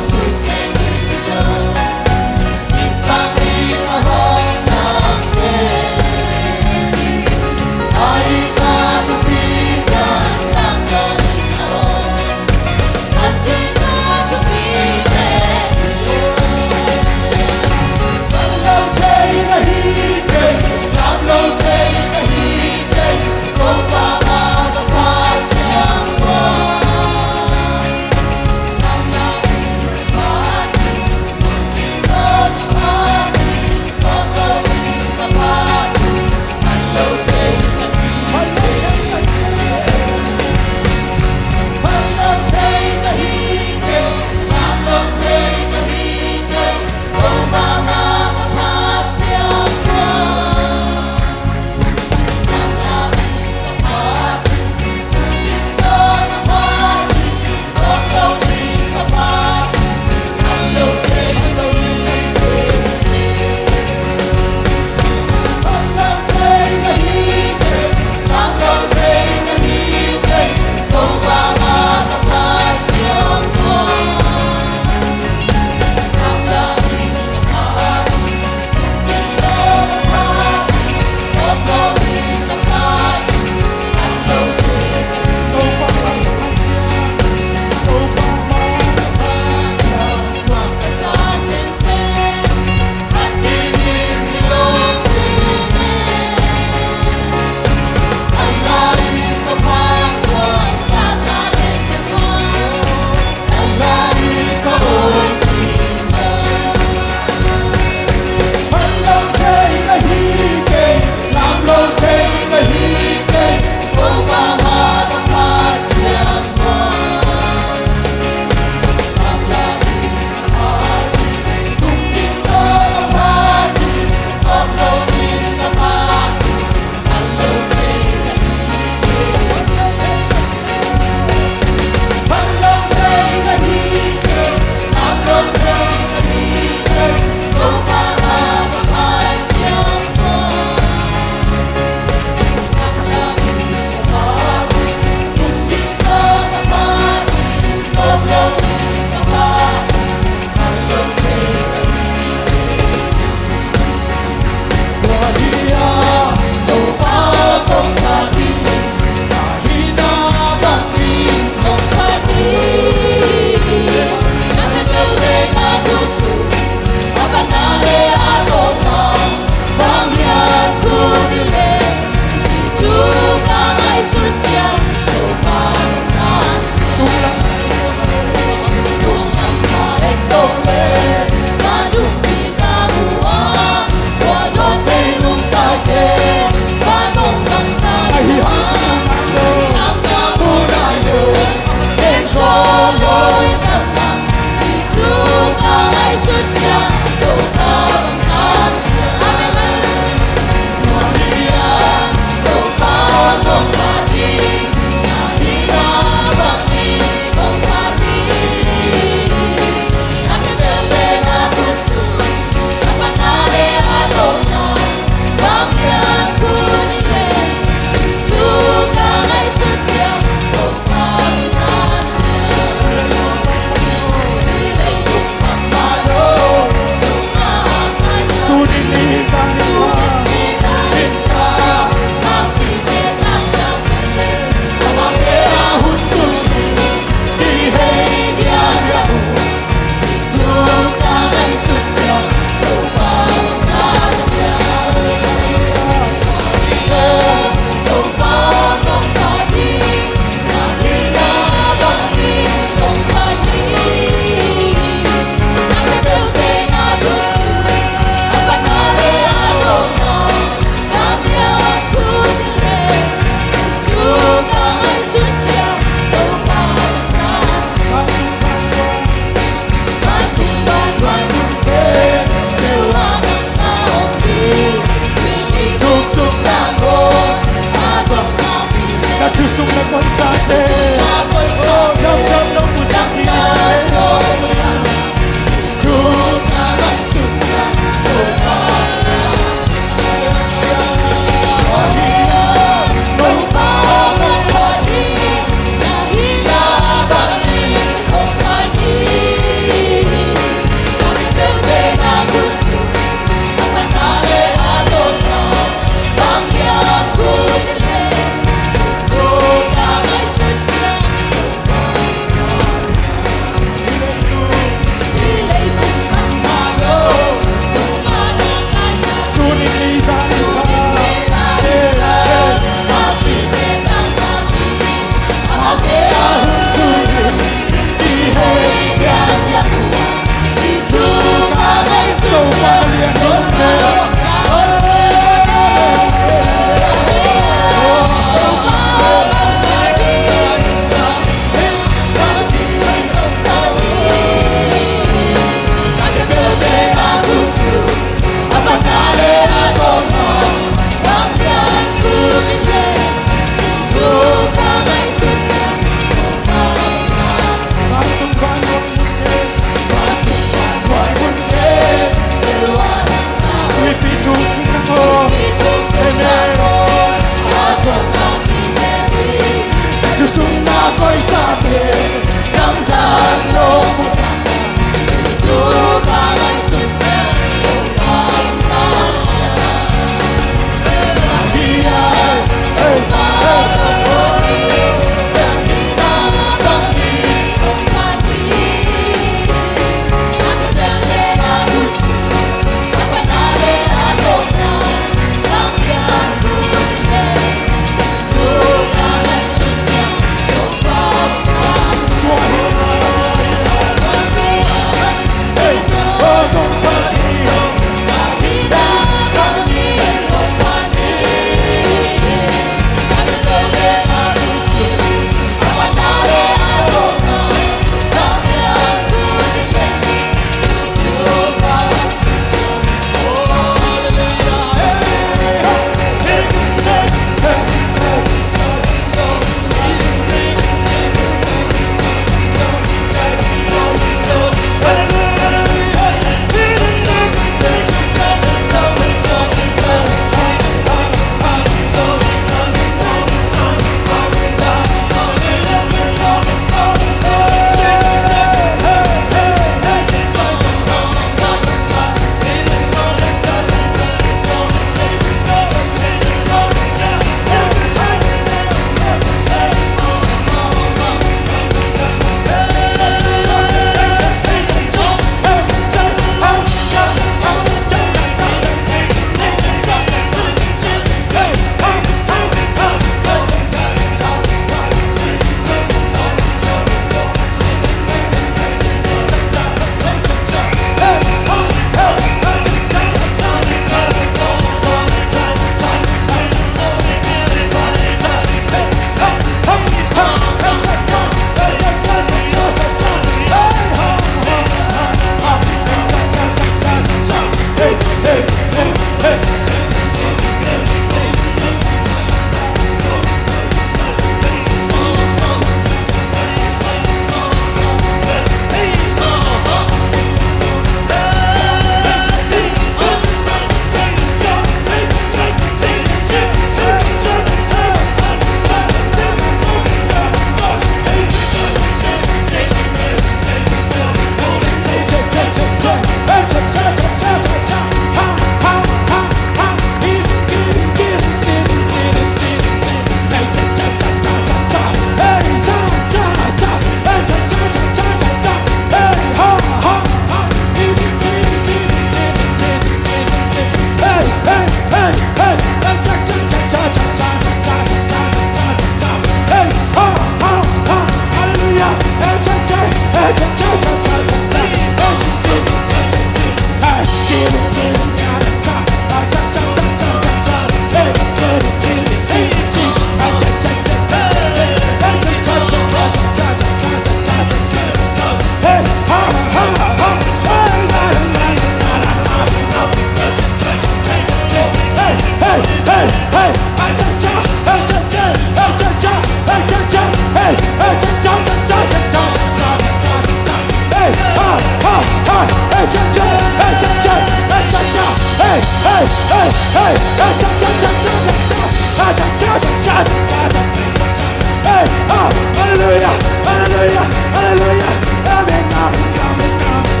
Hallelujah, hallelujah. Amen, amen, amen, amen.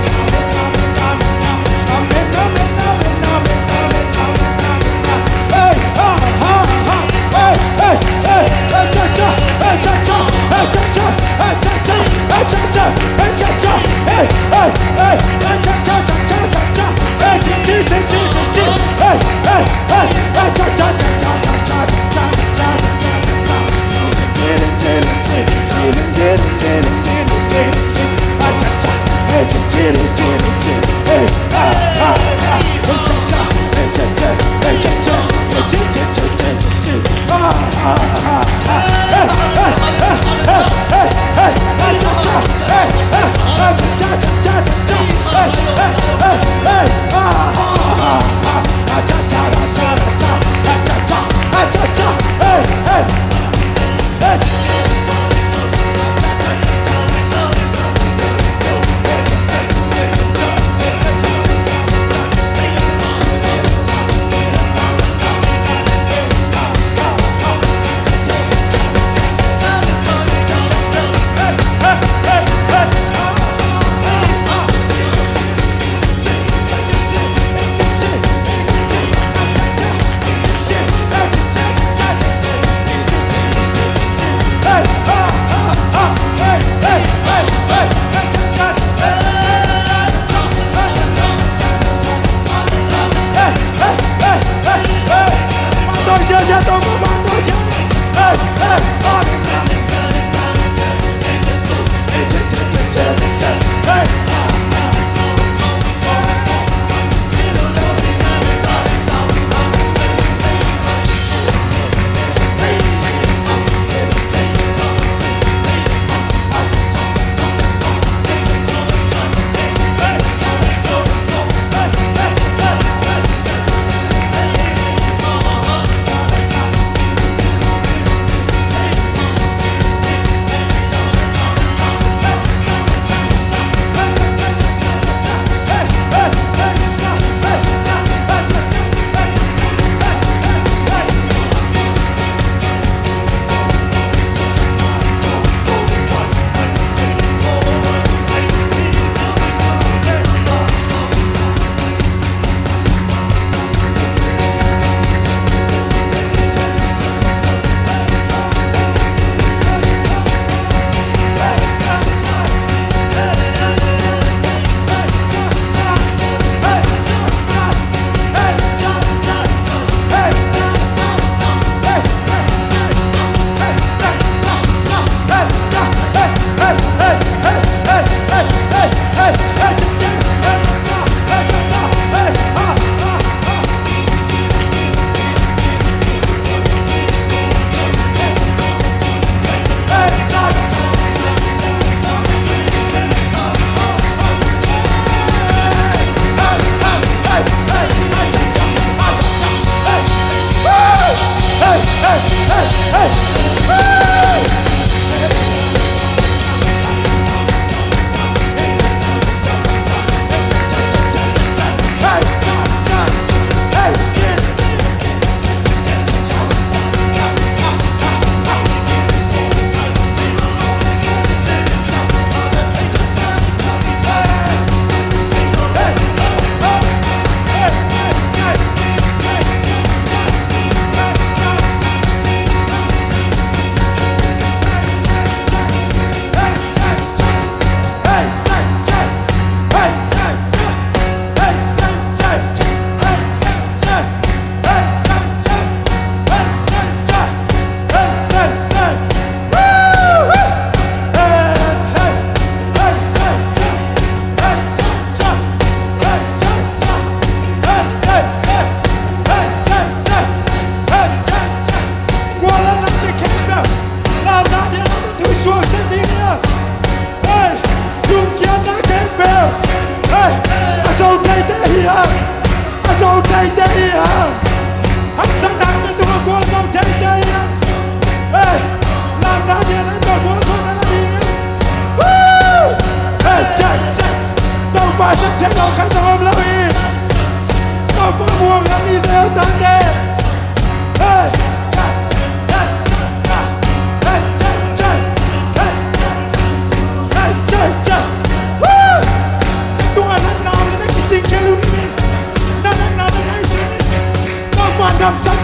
Amen, amen, amen, amen, amen, amen. Hey, ha, ha, ha. Hey, hey, hey. Hey, cha, cha. Hey, cha, cha. Hey, cha, cha. Hey, cha, cha. Hey, cha, cha. Hey, hey, hey. Hey, cha, cha, cha, cha, cha, cha. Hey, chi, chi, chi, chi, chi, chi. Hey, hey, hey. Hey, cha, cha, cha, cha, cha, cha.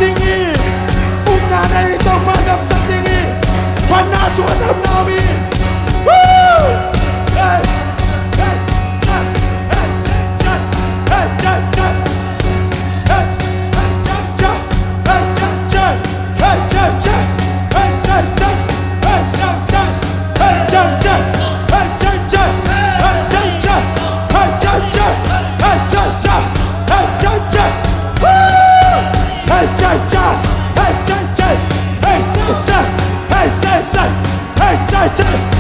ding hi. Upna nei, Topa kamsat ding hi. Panna sung a tamna om hi. Woo! Hey! Hey!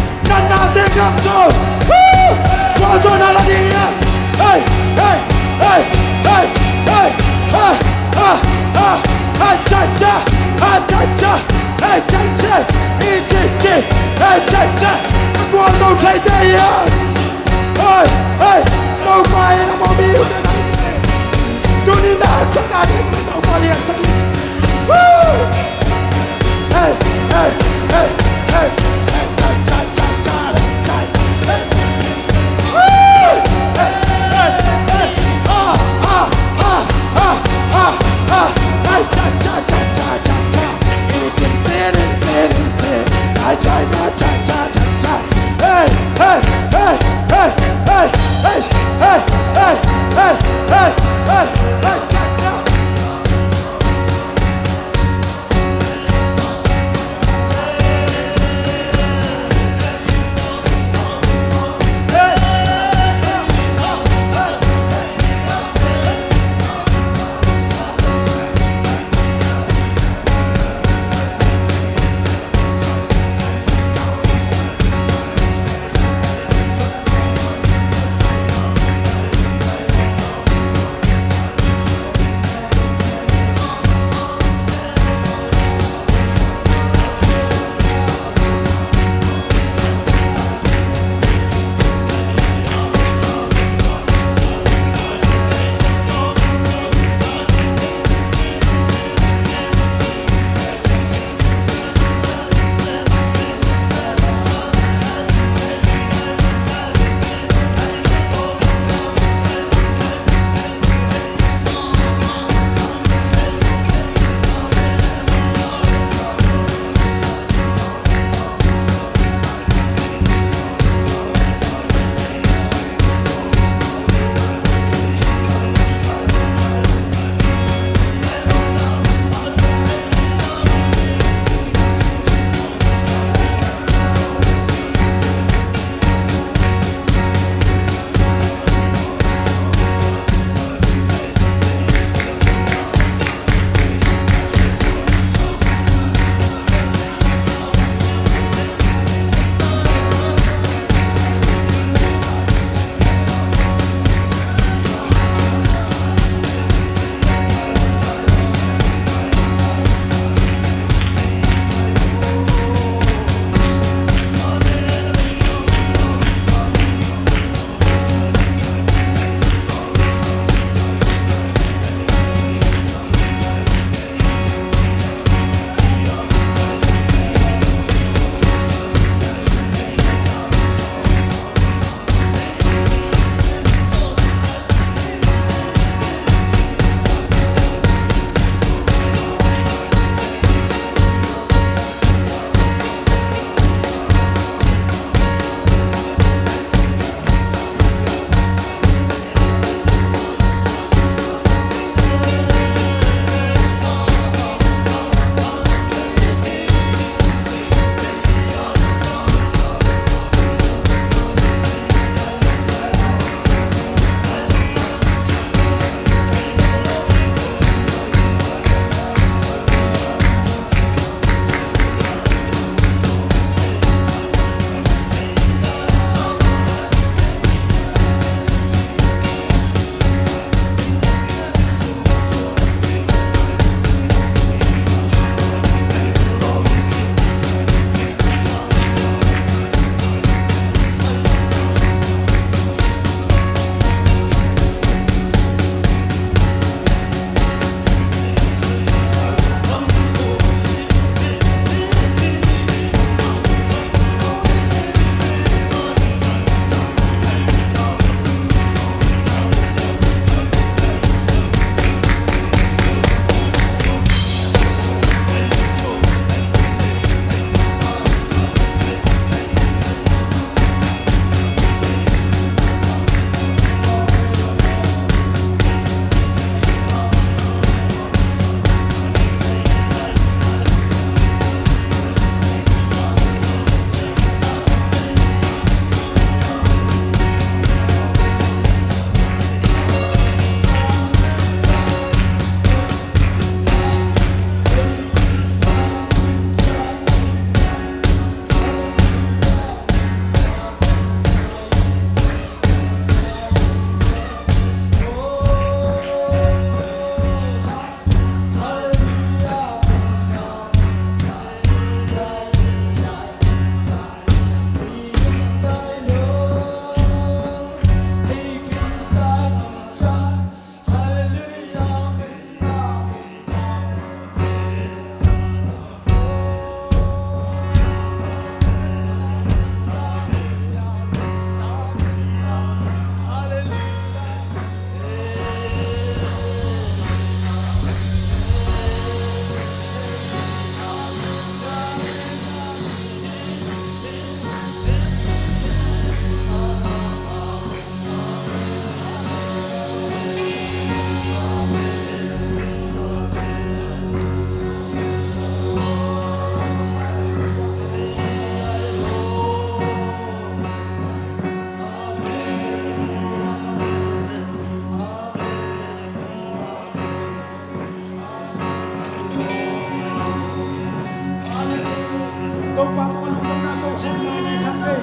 Topa tungah lungdamna ko khawm lai ni khan ve.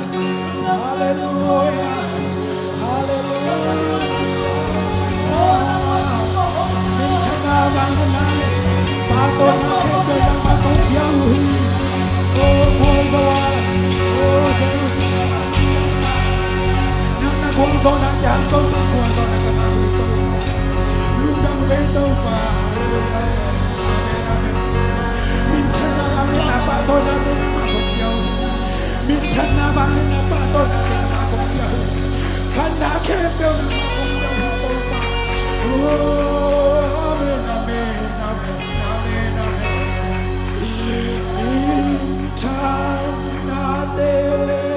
Halleluia. Halleluia. Minthanna, vangliatna, pahtawina khempeuh nangmah kong pia uh hi. O Khualzo ah, o Jerusalem ah, nang na gualzawhna te hang kote gualzawhna ka ngah uh hi Topa. Lungdam ve Topa. Amen, amen. Minthanna, vangliatna, pahtawinate nangmah kong pia uh hi. Minthanna, vangliatna, pahtawinate nangmah kong pia uh hi. Phatna khempeuh nangmah kong pia uh hi Topa. Oh, amen, amen, amen, amen, amen. Minthanna te le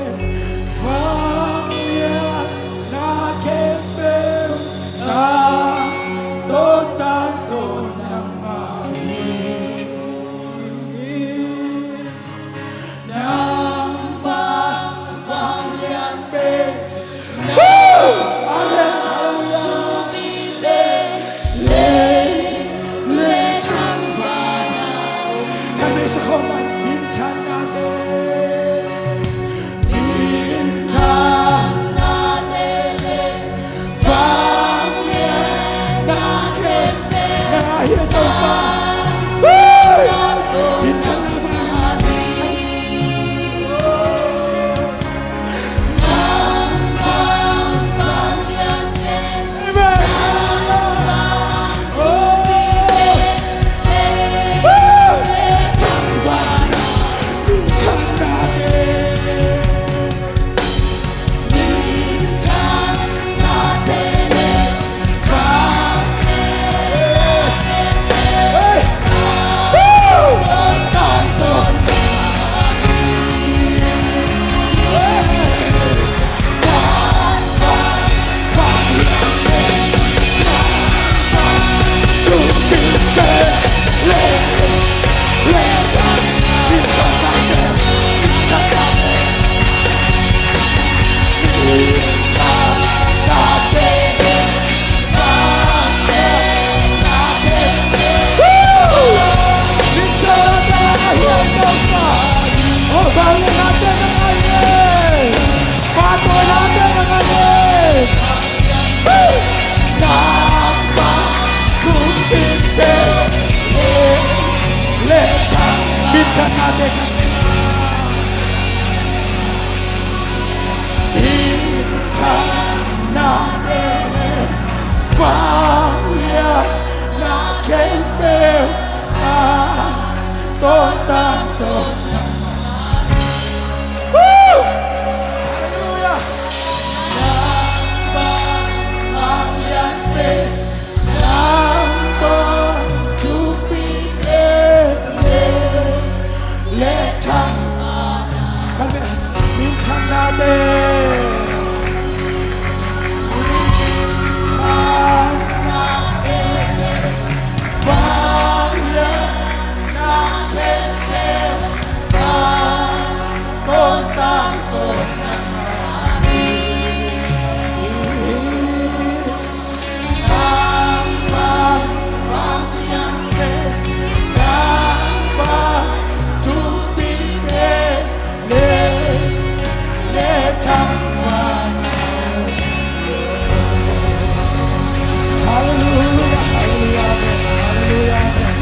vangliatna khempeuh tangtawn, tangtawn nangmah hi. Nang bang vanglian pen. Amen. Halleluia. Khan vei sa khawm lai. Minthanna te, minthanna te le vangliatna khempeuh nang hi Topa. Woo! Minthanna, vangliatna. Amen. Halleluia. Oh. Woo! Minthanna te. Minthanna te khat. Minthanna te le vangliatna khempeuh tangtawn, tangtawn. Woo! Halleluia. Nang bang vanglian pen, nang bang thupi pen le, le thang. Khan ve, minthanna te. Minthanna te le vangliatna khempeuh tangtawn, tangtawn nangmah hi. Halleluia, halleluia, amen, halleluia, amen.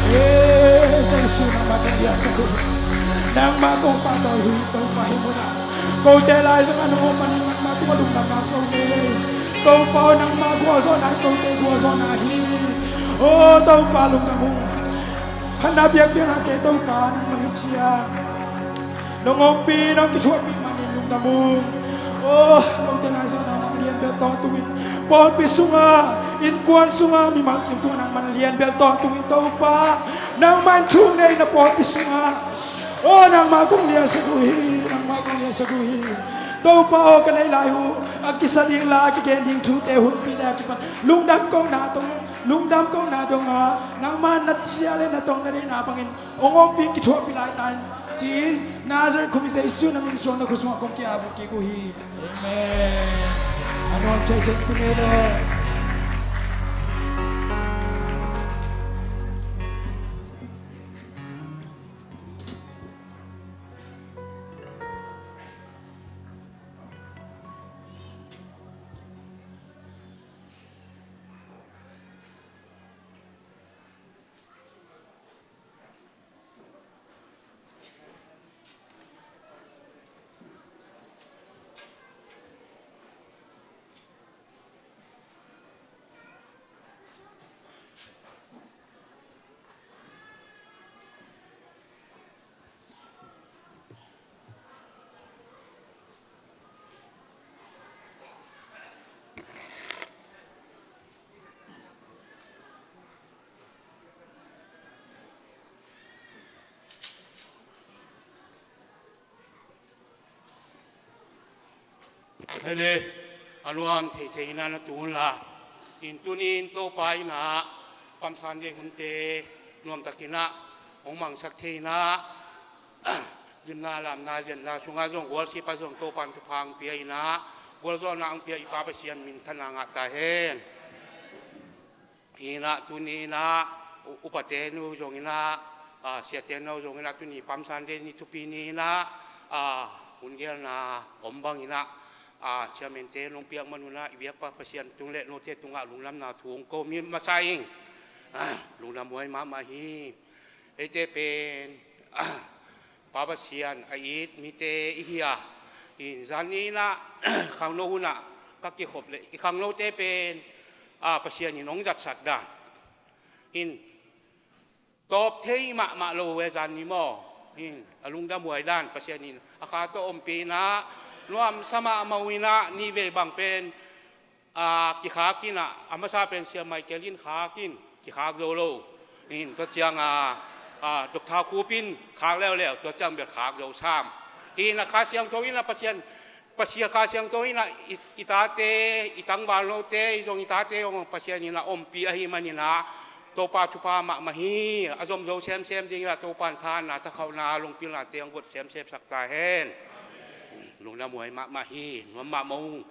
Eh, Jesu, nangmah kong liansak uh hi. Nangmah kong pahtawi uh hi, Topa, hih munah. Kote laizang a nong om manin nangmah tungah lungdamna kong nei hi. Topa aw, nangmah gualzawhna in kote gualzawhna hi. Aw Topa, lungdam ung. Phatna biakpiaknate Topa nangmah in ciang nong ompih, nong kithuahpih manin lungdam ung. Aw, kote laizang a nang lianbel tawntungin pawlpi sungah, innkuan sungah, mimal kim tungah nangmah lianbel tawntungin Topa, nangmah in thu nei na pawlpi sungah. Aw, nangmah kong liansak uh hi, nangmah kong liansak uh hi. Topa aw, ka neih lai uh a kisa ding la, a kigen ding thute hunpite a kipan lungdam kohna tawh, lungdam kohna dongah nangmah na zia le na tong na deihna bangin hong ompih, kithuahpih lai ta in, ci-in Nazareth khuami Jesu na min suang na khut sungah kong ki-ap uh kik uh hi. Amen. A nuam thei thei tung ei lo. Hei le, a nuam theithei in ah na tun la. In tuni in Topa in ah Palm Sunday hunte nuamtak in ah hong mangsak thei in ah, limna lamna lianna sungah zong gualsipa zong Topa in thupha hong pia in ah, gualzawhna hong pia i Pa Pasian minthanna ngah ta hen. Hi in ah tuni in ah u-, upate nu zong in ah, ah, siate nu zong in ah tuni Palm Sunday ni thupi ni in ah, ah, hun gelna om bang in ah, ah, chairman te nong piak man un ah i biakpa Pasian tung le note tungah lungdamna thu hong ko mi masa ing. Ah, lungdam huai mahmah hi. Eite pen, ah, Pa Pasian a it mite i hi a, in zan ni in ah khangno hun ah ka kikhop le i khangnote pen, ah, Pasian in hong zatsak dan in tawp thei mahmah lo e zan ni maw. In a lungdam huai dan Pasian in a kha tawh ompih in ah nuamsa mahmah uh in ah ni vei bang pen, ah, kikhak in ah, a masa pen Sia Michael in khak in kikhak zo lo. In tua ciang a, ah, Doctor Khup in khak leuleu, tua ciang bel khak zo sam. In a Kha Siangtho in ah Pasian, Pasian Kha Siangtho in ah i, i tate, i tangvalnote, i zong i tate hong Pasian in ah ompih ahih man in ah Topa thupha mahmah hi. A zom zo semsem ding in ah Topa in thahatna, thakhauhna, lungpilnate hong guat semsem sak ta hen. Lungdam huai mahmah hi, nuam mahmah ung.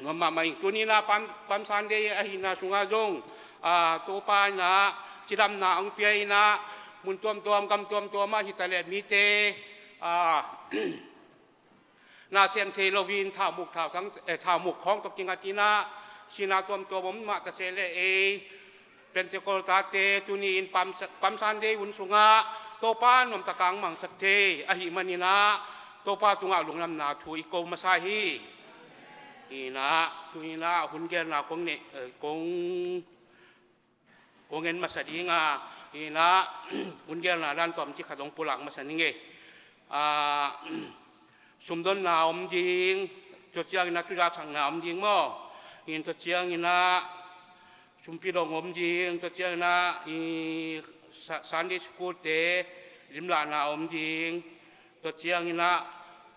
Nuam mahmah ing. Tuni in ah Palm, Palm Sunday ahihna sungah zong, ah, Topa in ah cidamna hong pia in ah mun tuamtuam gam tuamtuam ah hi ta le mite, ah, na sem thei lo in thaumuk, thautang, eh, thaumuk khawng tawh kingat in ah sihna tuamtuam om mah ta se le ei Pentecost tate tuni in Palm Sa-, Palm Sunday hun sungah Topa nuamtak a hong mangsak thei ahih man in ah Topa tungah lungdamna thu i ko masa hi. In ah tuni in ah hun gelna kong ne, eh, kong, kong en masa ding a, in ah hun gelna dan tawmcik khat hong pulak masa ning e. Ah, sumdonna om ding, tua ciang in ah thuzaksakna om ding maw. In tua ciang in ah sumpidong om ding, tua ciang in ah i Sa-, Sunday School te limlahna om ding, tua ciang in ah,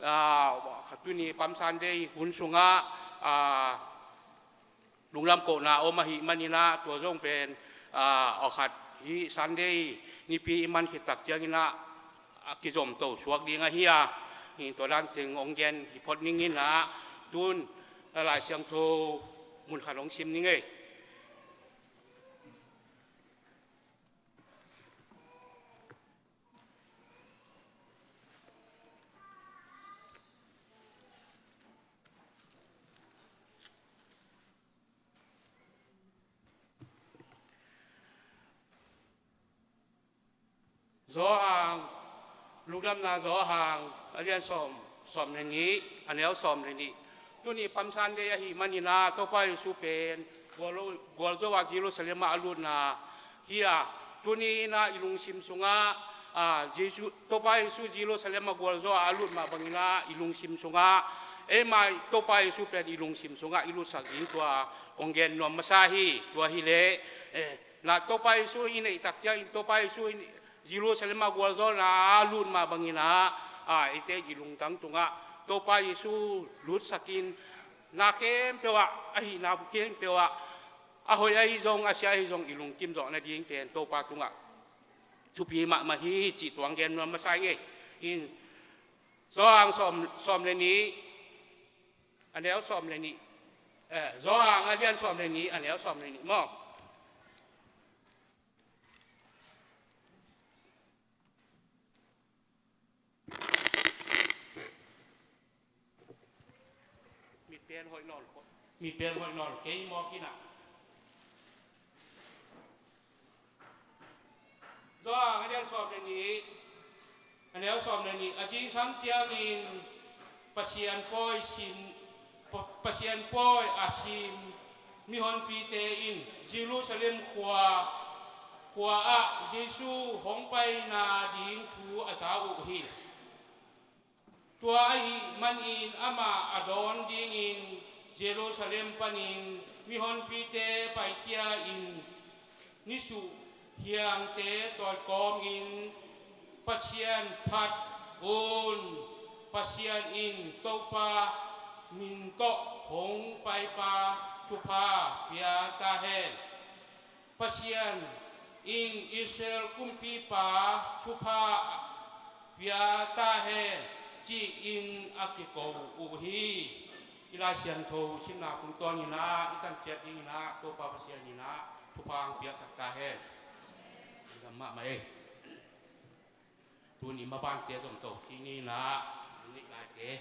ah, tuni Palm Sunday hun sungah, ah, lungdam kohna om ahih man in ah tua zong pen, ah, awkhat hih Sunday nipi i man khit tak ciang in ah, a kizomto suak ding ahi a, hi tua dan teng hong gen hi phot ning in ah, tun Lai Siangtho mun khat hong sim ning e. Johan, lungdamna Johan, a lian sawm, sawm le nih, a neu sawm le nih. Tuni Palm Sunday ahih man in ah Topa Jesu pen gualzo, gualzo ah Jerusalem ah a lutna hi a, tuni in ah i lungsim sungah, ah, Jesu, Topa Jesu Jerusalem ah gualzo ah a lut mah bang in ah i lungsim sungah eimah Topa Jesu pen i lungsim sungah i lutsak ding tua kong gen nuam masa hi. Tua hi leh, eh, na Topa Jesu i neih tak ciang in Topa Jesu in Jerusalem ah gualzawhna a lut mah bang in ah, ah, eite i lungtang tungah Topa Jesu lutsak in na khempeuh ah, ahihna khempeuh ah, a hoih ahi zong, a sia ahi zong i lungkim zawh nading pen Topa tungah thupi mahmah hi cih tua hong gen nuam masa ing e. In Johan sawm, sawm le nih, a neu sawm le nih, eh, Johan a lian sawm le nih, a neu sawm le nih maw. Mit pen hoih nawn, mit pen hoih nawn kei mawk in ah. Johan a lian sawm le nih, a neu sawm le nih, a zingsang ciangin Pasian pawi sim, Pa-, Pasian pawi a sim mihonpite in Jerusalem khua, khua ah Jesu hong paina ding thu a za uh hi. Tua ahih manin amah a dawn dingin Jerusalem panin mihonpite paikhia in nisuh hiangte tawikawmin Pasian phat un. Pasian in Topa min tawh hong paipa thupha pia ta hen. Pasian in Israel kumpipa thupha pia ta hen, ci-in a kiko uh hi. I Lai Siangtho simna tungtawn in ah i tanciat ding in ah Topa Pasian in ah thupha hong piaksak ta hen. Lungdam mahmah ei. Tuni mabante zong to kik ni in ah, nih ngaite.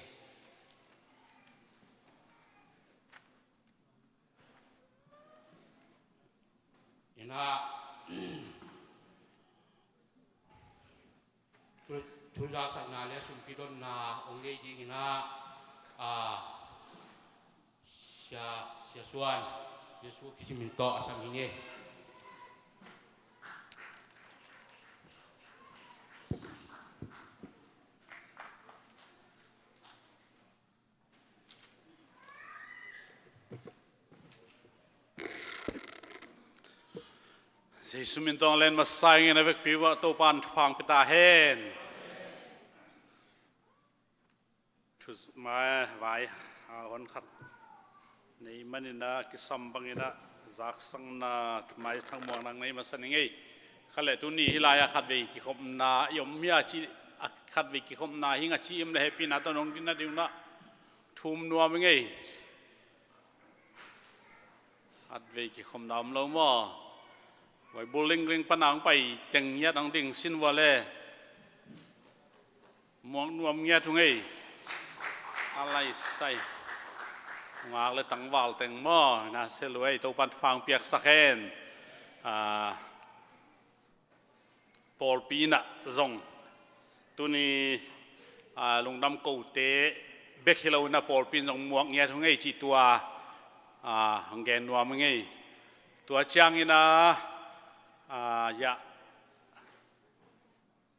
In ah, thu, thuzaksakna le sumpi donna hong nei ding in ah, a, Sia, Sia Suan, Jesu Khazih min tawh a sam hi ing ei. Jesu min tawh len masa ing ei, a vekpi uh ah Topa'n thupha hong pia ta hen. Thu mai vai, a, hon khat nei manin ah kisam bangin ah zaksakna mai thangmuang nang nei masa ning ei. Khat le tuni hih lai-ah khatvei kikhopna i om hia ci, a, khatvei kikhopna hi ing a ci i om le hehpihna tawh nong dinna ding un ah thum nuam ing ei. Khatvei kikhopna om lo maw? Vai bul ringring pan a hong pai teng hiat hong ding sin vua le. Muak nuam ngiat hung ei. A lai sai. Ngak le tangval teng maw? Na se luai, Topa'n thupha hong piaksak hen. A, pawlpi in ah zong tuni, a, lungdam kote bek hi lo in ah pawlpi in zong muak ngiat hung ei cih tua, a, hong gen nuam ing ei. Tua ciangin ah, a, ya,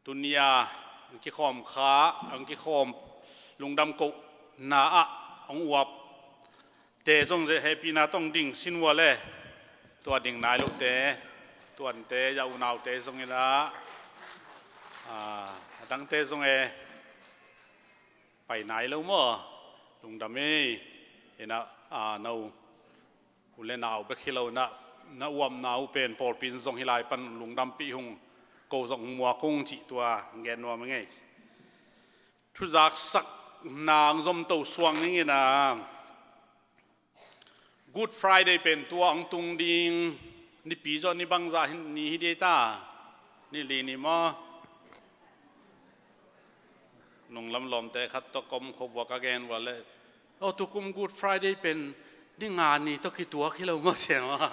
tuni a hong kikhawm kha, hong kikhawm lungdam kohna ah hong uap te zong zeh hehpihna tawh hong ding sin vua le. Tua ding nai lote, tuante, ya unaute zong in ah, a, a dangte zong e pai nai lo maw? Lungdam ei. In ah, a, no u le nau bek hi lo in ah, na uapna uh pen pawlpi in zong hih lai pan lungdampih hung, ko zong muak ung cih tua gen nuam ing ei. Thuzaksakna hong zom to suak ning in ah, Good Friday pen tua hong tung ding nipi zaw ni bangzah ni hi ding ei ta? Ni li ni maw? Nunglam lawmte khat tawh ka om khop vua ka gen vua le, aw, tukum Good Friday pen ni nga ni tawh kituak hi lo maw, sia maw?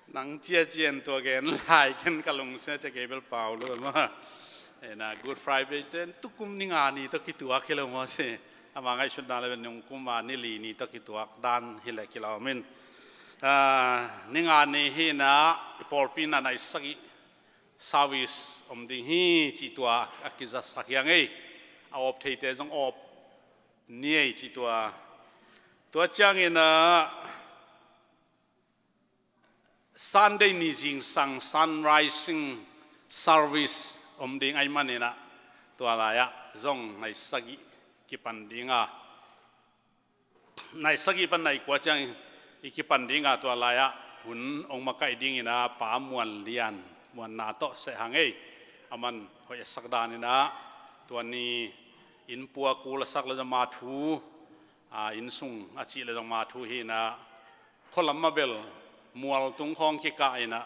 Nang ciacian tua gen lai ken ka lungsia cia kei bel pau lo maw? Ena, Good Friday pen tukum ni nga ni tawh kituak hi lo maw, sia? Ama ngaihsutna le pen nungkum a ni li ni tawh kituak dan hi leh kilawm in. A, ni nga ni hi in ah i pawlpi in ah nai sagih service om ding hi cih tua a kizasak hi ing ei. A awp theite zong awp ni ei cih tua. Tua ciangin ah Sunday ni zingsang sunrising service om ding ahih manin ah tua lai-ah zong nai sagih kipan ding a, nai sagih pan nai kua ciang i kipan ding a, tua lai-ah hun hong makaih ding in ah Pa Muan Lian, Muan na tawh seh hang ei. Aman hoih a sak dan in ah tua ni inn pua kul a sak le zong ama thu, a, inn sung a cih le zong ama thu hi in ah, khua lam ah bel mual tung khawng kikah in ah,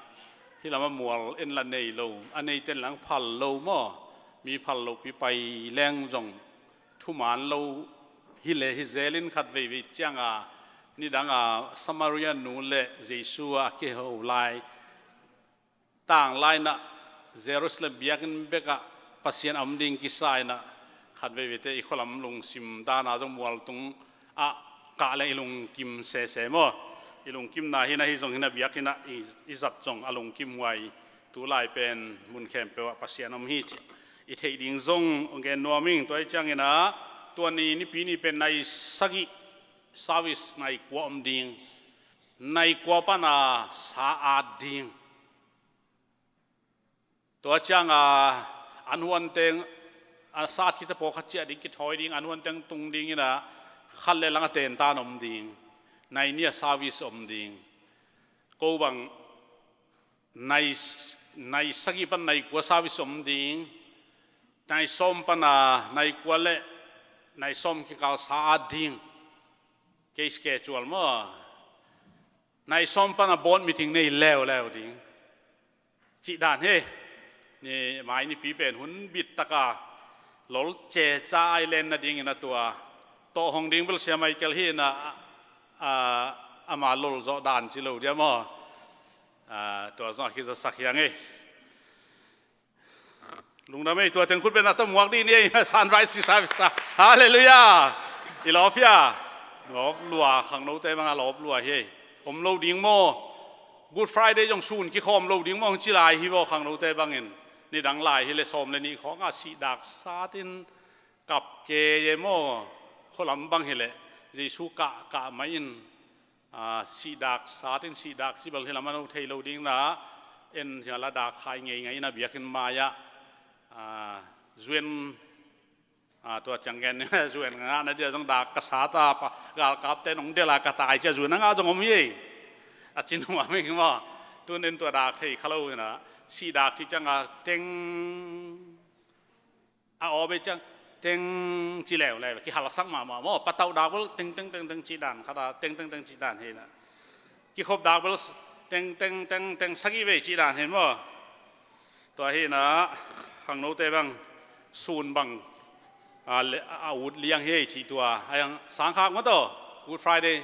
hih lam ah mual en la nei lo, a neite in lang phal lo maw? Mi phal lopi pai leng zong thuman lo hi le hi zel in khat veivei ciang a, nidang a Samaria nu le Jesu a kiho lai, tang lai in ah Jerusalem biakinn bek ah Pasian a om ding kisa in ah, khat veiveite i khua lam lungsim dan a zong mual tung ah kah leng i lungkim sese maw? I lungkimna hi in ah, hi zong hi in ah, biakinn ah i, i zat zong a lungkim huai. Tu lai pen mun khempeuh ah Pasian om hi cih i theih ding zong hong gen nuam ing. Tua hi ciangin ah tua ni nipi ni pen nai sagih service nai kua om ding, nai kua pan a sa at ding. Tua ciang a an huan teng a sat khit ciang pawlkhat ciah ding kithawi ding, a nuan teng tung ding in a, khat le lang a tentan om ding. Nai nih a service om ding. Ko bang nai, nai sagih pan nai kua service om ding. Nai sawm pan a nai kua le nai sawm kikal sa at ding. Kei schedule maw. Nai sawm pan a board meeting nei leuleu ding. Cih dan hi. Ni mai nipi pen hun bit taka lol ceca ai len nadingin a tua tawh hong ding bel Sia Michael hi na, a, ama lol zawh dan ci lo dia maw. A, tua zawh a kizasak hiang ei. Lungdam ei, tua teng khut pen a tamuak dih ni ei, sunrise si sa, sa. Halleluiah. I lawp hia. Lawp lua, khangnote bang a lawp lua hi ei. Om lo ding maw. Good Friday zong sun kikhawm lo ding maw, hong ci lai hi vaw khangnote bangin. Nidang lai hi le sawm le nih khawng a sihdak satin kap ke ye maw. Khualam bang hi le Jesu kah, kah mai in. A, sihdak satin sihdak ci bel hi lam a no thei lo ding na, en hi la dak khai ngei ngei na biakinn mai ah, a, zuen, a, tua ciang gen zuen ngah na dia zong dak ka sat a pa, galkapte nong del a ka tai cia zuen a ngah zong om hi. A ci nuam ing maw. Tun en tua dak thei kha lo hi na, sihdak ci ciang a teng a aw bei ciang teng ci leuleu, kihalsak mahmah maw. Patauh dak bel teng teng teng teng cih dan khat a, teng teng teng cih dan hi na. Kikhop dak bel teng teng teng teng sagih vei cih dan hi maw. Tua hi na, khangnote bang sun bang a, le, a ut liang hi ei cih tua. A yang sangkhak maw taw, Good Friday.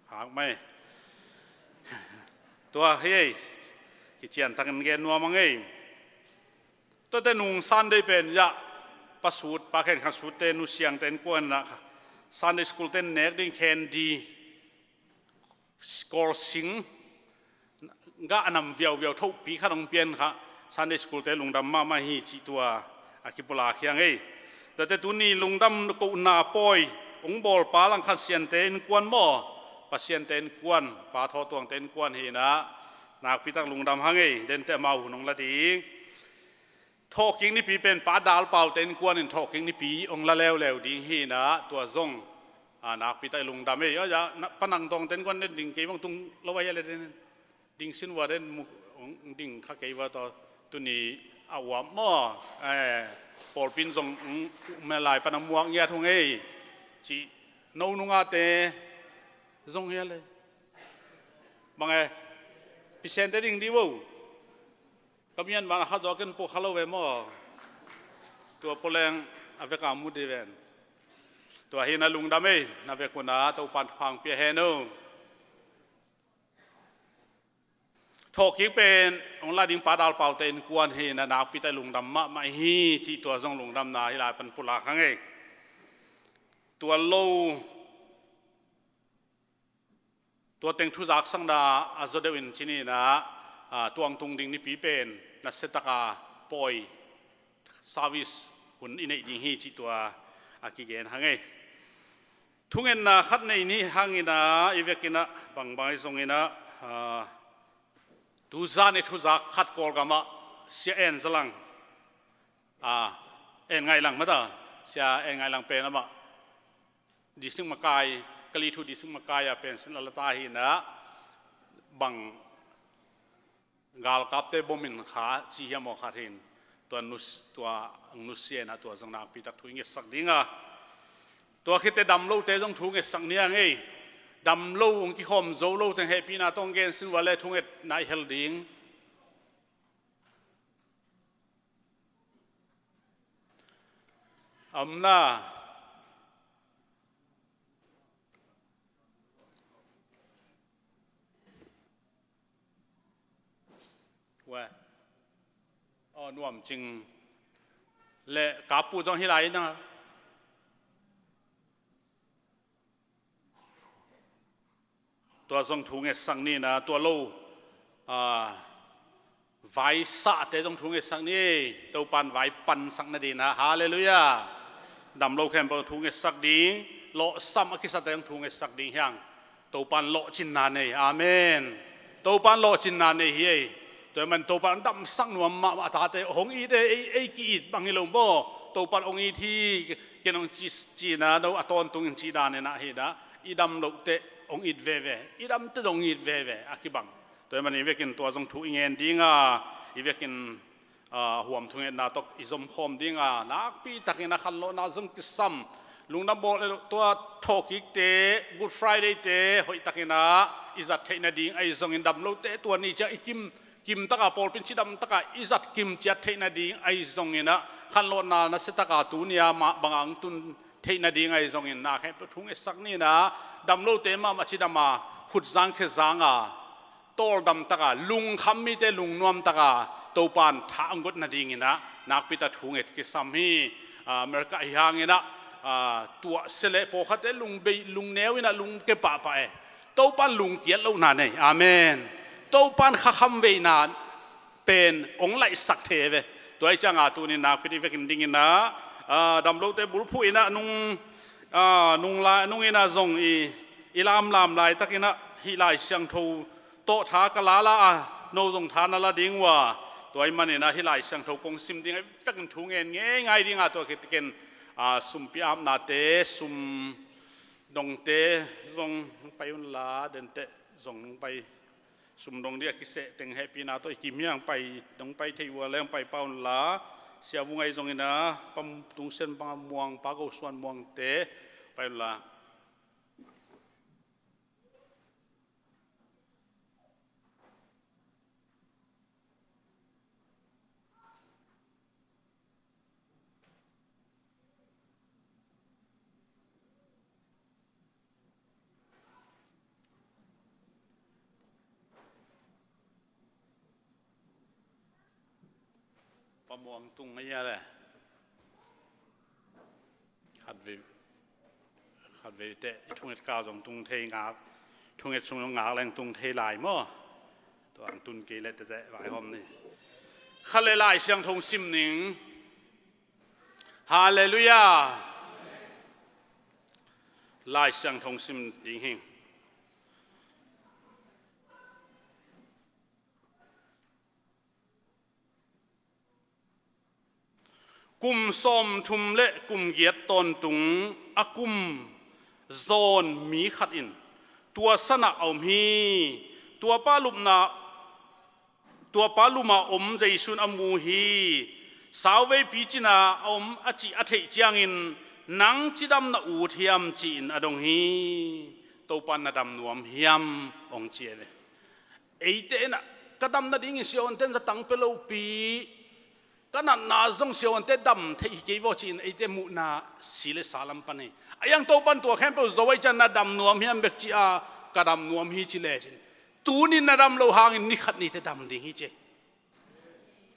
Hak mai. Tua hi ei. Kician takin gen nuam ang ei. Tuate nung Sunday pen ya, pa sut, pa khen khan sutte, nu siangte innkuan na, Sunday school te nek ding khen di, kawlsing gah a nam viauviau thohpi khat hong pian kha, Sunday school te lungdam mahmah hi cih tua a kipulak hiang ei. Tate tuni lungdam kohna pawi hong bawlpa Langkhan Siante innkuan maw, Pasiante innkuan, Pa Thaw Tuangte innkuan hi na, nakpitak lungdam hang ei, dente amau hun hong la ding. Thawhkik nipi pen Pa Dal Paute innkuan in thawhkik nipi hong la leuleu ding hi na, tua zong, a, nakpitak i lungdam ei. A, ya, na, Pa Nang Tawngte innkuan den ding kei bang tung lo a hi a le den ding sin vua den mu, hong ding kha kei vua taw tuni a uap maw. Eh, pawlpi in zong, mm, melai pan a muak ngiat hong ei. Cih no nungate zong hi a le. Bang e, Pasiante ding di vo. Ka mian ban a khat zawk in pua kha lo ve maw. Tua pua leng a vek a mu di ven. Tua hi na lungdam ei, na vek hun a Topan thupha hong pia hen o. Thawhkik pen hong la ding Pa Dal Paute innkuan hi na, nakpitak lungdam mahmah hi cih tua zong lungdamna hi lai pan pulak hang ei. Tua lo Tua teng thuzaksakna a zaw deuh in cih ni na, a, tuang tung ding nipi pen nasia taka pawi service hun i neih ding hi cih tua a kigen hang ei. Thungetna khat nei ni hang in a, i vek in a, bangbang i zong in a, a, tuzan i thuzak khat Kawlgam ah Sia En Za Lang, a, En Ngaih Lang mata, Sia En Ngaih Lang pen amah district makai, Kalithu district makai a pen sin a la ta hi na, bang galkapte bom in kha ci hiam aw khat hin, tua nus, tua ang nusia na tua zong nakpitak thu i ngetsak ding a. Tua khit teh dam lote zong thu ngetsak ni a ngei. Dam lo hong kikhawm zo lo teng hehpihna tawh hong gen sin vua le thu ngetna i hel ding. A om na. Ua. Aw, nuam cing. Le kapu zong hi lai na. Tua zong thu ngetsak ni na, tua lo, a, vaisahte zong thu ngetsak ni, Topan vai pansak na ding na, halleluiah. Dam lo khempeuh thu ngetsak ding, lawhsam a kisate zong thu ngetsak ding hiang. Topan lawhcinna nei, amen. Topan lawhcinna nei hi ei. Tua ahih manin Topa in damsak nuam mahmah, a tate hong it e, ei, ei ki-it bang hi lo maw. Topa in hong it hi, ken hong ci, cihna, no a tawntungin cih danin ah hi na, i dam loh teh hong it veve, i dam teh hong it veve, a kibang. Tua ahih manin i vekin tua zong thu i ngen ding a, i vekin, ah, huam thungetna tawh i zom khawm ding a, nakpi takin a khanlawhna zong kisam, lungdam bawl le lo, tua thawhkikte, Good Friday te hoih takin ah i zat theih nading ahi zongin, dam lote tua ni ciang i kim, kim taka, pawlpi in cidam taka i zat kim ciat theih nading ahi zongin ah, khanlawhna nasia taka tuni a mah bangah hong tun theih nading ahi zongin, na khempeuh thu ngetsak ni na, dam lote mahmah cidam a, khut zang khe zang a, tawldam taka, lungkham mite lungnuam taka, Topa in tha hong got nadingin ah nakpi tak thu nget kisam hi. Ah, America hi hangin ah, ah, tuahsia le pawlkhatte lungbeih, lungneu in ah lungke pahpah e. Topa in lungkiat lohna nei. Amen. Topa in khakham veina pen hong laihsak thei ve. Tua ahih ciangin tuni nakpi tak i vekin dingin ah, ah, dam lote bulphuh in ah nung, ah, nung la, nung in ah zong i, i lamlam laitakin ah hih Lai Siangtho tawh tha ka la la a, no zong tha na la ding uh a. Tua ahih manin ah hih Lai Siangtho kong sim ding a, i vekin thu ngen ngeingai ding a, tua khit teh ken, ah, sumpi apnate, sum dongte zong hong pai unla, denteh zong hong pai, sum dong ding a kiseh teng hehpihna tawh i kim hiang pai, hong pai thei uh a leh hong pai pah unla, Sia Vung ahi zongin ah, Pa Tung Sian Bang a Muang, Pa Go Suan Muangte, pai unla. Pa Muang tung ahi a leh. Khatvei, khatvei teh i thunget kal zong tung thei ngak, thunget sung zong ngak leng tung thei lai maw. Tua hong tun kei leh teh teh vaihawm ni. Khat le Lai Siangtho sim ning. Halleluiah. Lai Siangtho sim ding hing. Kum sawmthum le kum giat tawntung a kum zawn mi khat in tua san ah a om hi. Tuapa lupna, tuapa lum a om Jesu in a mu hi. Sauveipi cina a om a cih a theih ciangin, "Nang cidam na ut hiam?" ci-in a dong hi. "Topa, na dam nuam hiam?" hong ci a ve. Eite in ah, "Ka dam nadingin siavuante in zatang pia lopi, ka natna zong siavuante dam thei hi kei vaw," ci-in eite muhna si le sa lam pan hi. Ahi hang Topa in tua khempeuh zo ahih ciang, "Na dam nuam hiam?" bek ci a, "Ka dam nuam hi," ci lecin, "Tuni-in na dam loh hangin ni khat ni teh dam ding hi," ci.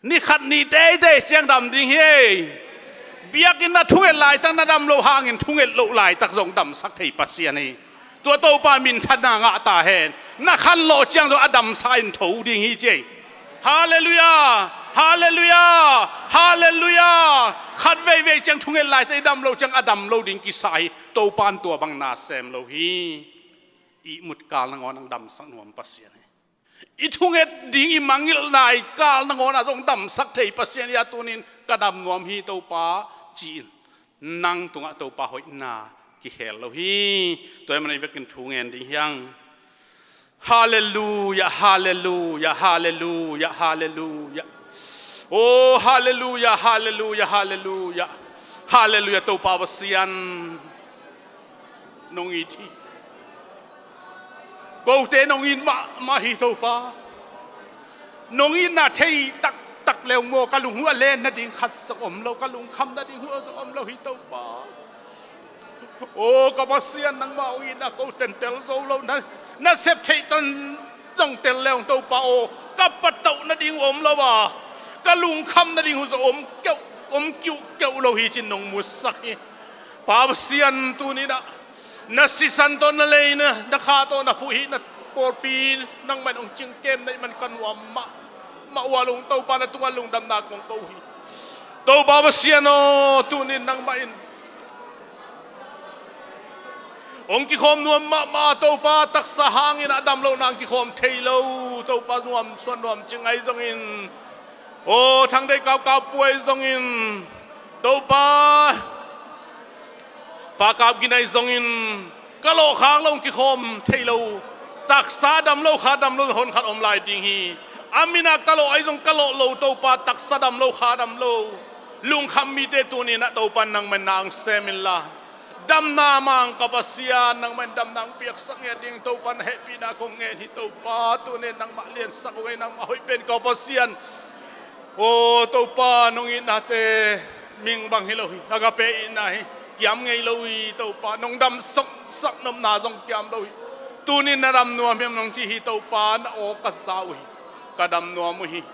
Ni khat ni teitei ciang dam ding hi. Biakinn na thunget laitak na dam loh hangin thunget loh laitak zong damsak thei Pasian hi. Tua Topa minthanna ngah ta hen. Na khanlawh ciang zong a damsa in tho ding hi ci. Halleluiah. Halleluiah. Halleluiah. Khat veivei ciang thunget laitak i dam loh ciang a dam lo ding kisa hi. Topa in tua bang na sem lo hi. I ihmut kal nangawn a damsak nuam Pasian hi. I thunget ding i mangngilh nai kal nangawn ah zong damsak thei Pasian hi a, tuni-in, "Ka dam nuam hi Topa," ci-in, nang tungah Topa hoihna kikhel lo hi. Tua ahih manin i vekin thu ngen ding hi hang. Halleluiah, halleluiah, halleluiah, halleluiah. Oh, halleluiah, halleluiah, halleluiah. Halleluiah, Topa Pasian. Nong it hi. Kote nong it mahmah hi Topa. Nong itna thei taktak le ung maw, ka lung uh a len nading khat zong om lo, ka lungkham nading uh zong om lo hi Topa. Oh, ka Pasian, nangmah hong itna ko tentel zo lo, na, na sep theih tan zong tel le ung Topa aw, ka patauh nading uh om lo a, ka lungkham nading uh zong om keuh, om kiuhkeuh lo hi ci-in nong musak hi. Pa Pasian, tuni-in ah na sisan tawh na lei, na, na kha tawh na phuh hih na pawlpi nangmah in hong cingkem na hih man ka nuam mahmah uh a, lung Topa, na tungah lungdamna kong ko hi. Topa Pasian aw, tuni-in nangmah in Hong kikhawm nuam mahmah, Topa, taksa hangin a dam lohna hong kikhawm thei lo, Topa, nuam suan nuam cing ahi zongin, aw, thangdei kapkap puai zongin, Topa, pakap gin ahi zongin, ka lawh khak lo hong kikhawm thei lo, taksa dam lo, kha dam lo, hon khat om lai ding hi. A minah ka lawh ahi zong ka lawh lo, Topa, taksa dam lo, kha dam lo, lungkham mite tuni-in ah Topa nangman na hong sem inla, damna mang ka Pasian, nangmah in damna hong piaksak ngiat ding Topa na hehpihna kong ngen hi. Topa, tuni nangmah liansak uh hi, nangmah hoih pen ka Pasian. Aw Topa, nong itnate ming bang hi lo hi, agape itna hi, kiam ngei lo hi Topa, nong damsak nopna zong kiam lo hi. Tuni na dam nuam hiam nong ci hi Topa, na aw ka za uh hi. Ka dam nuam uh hi.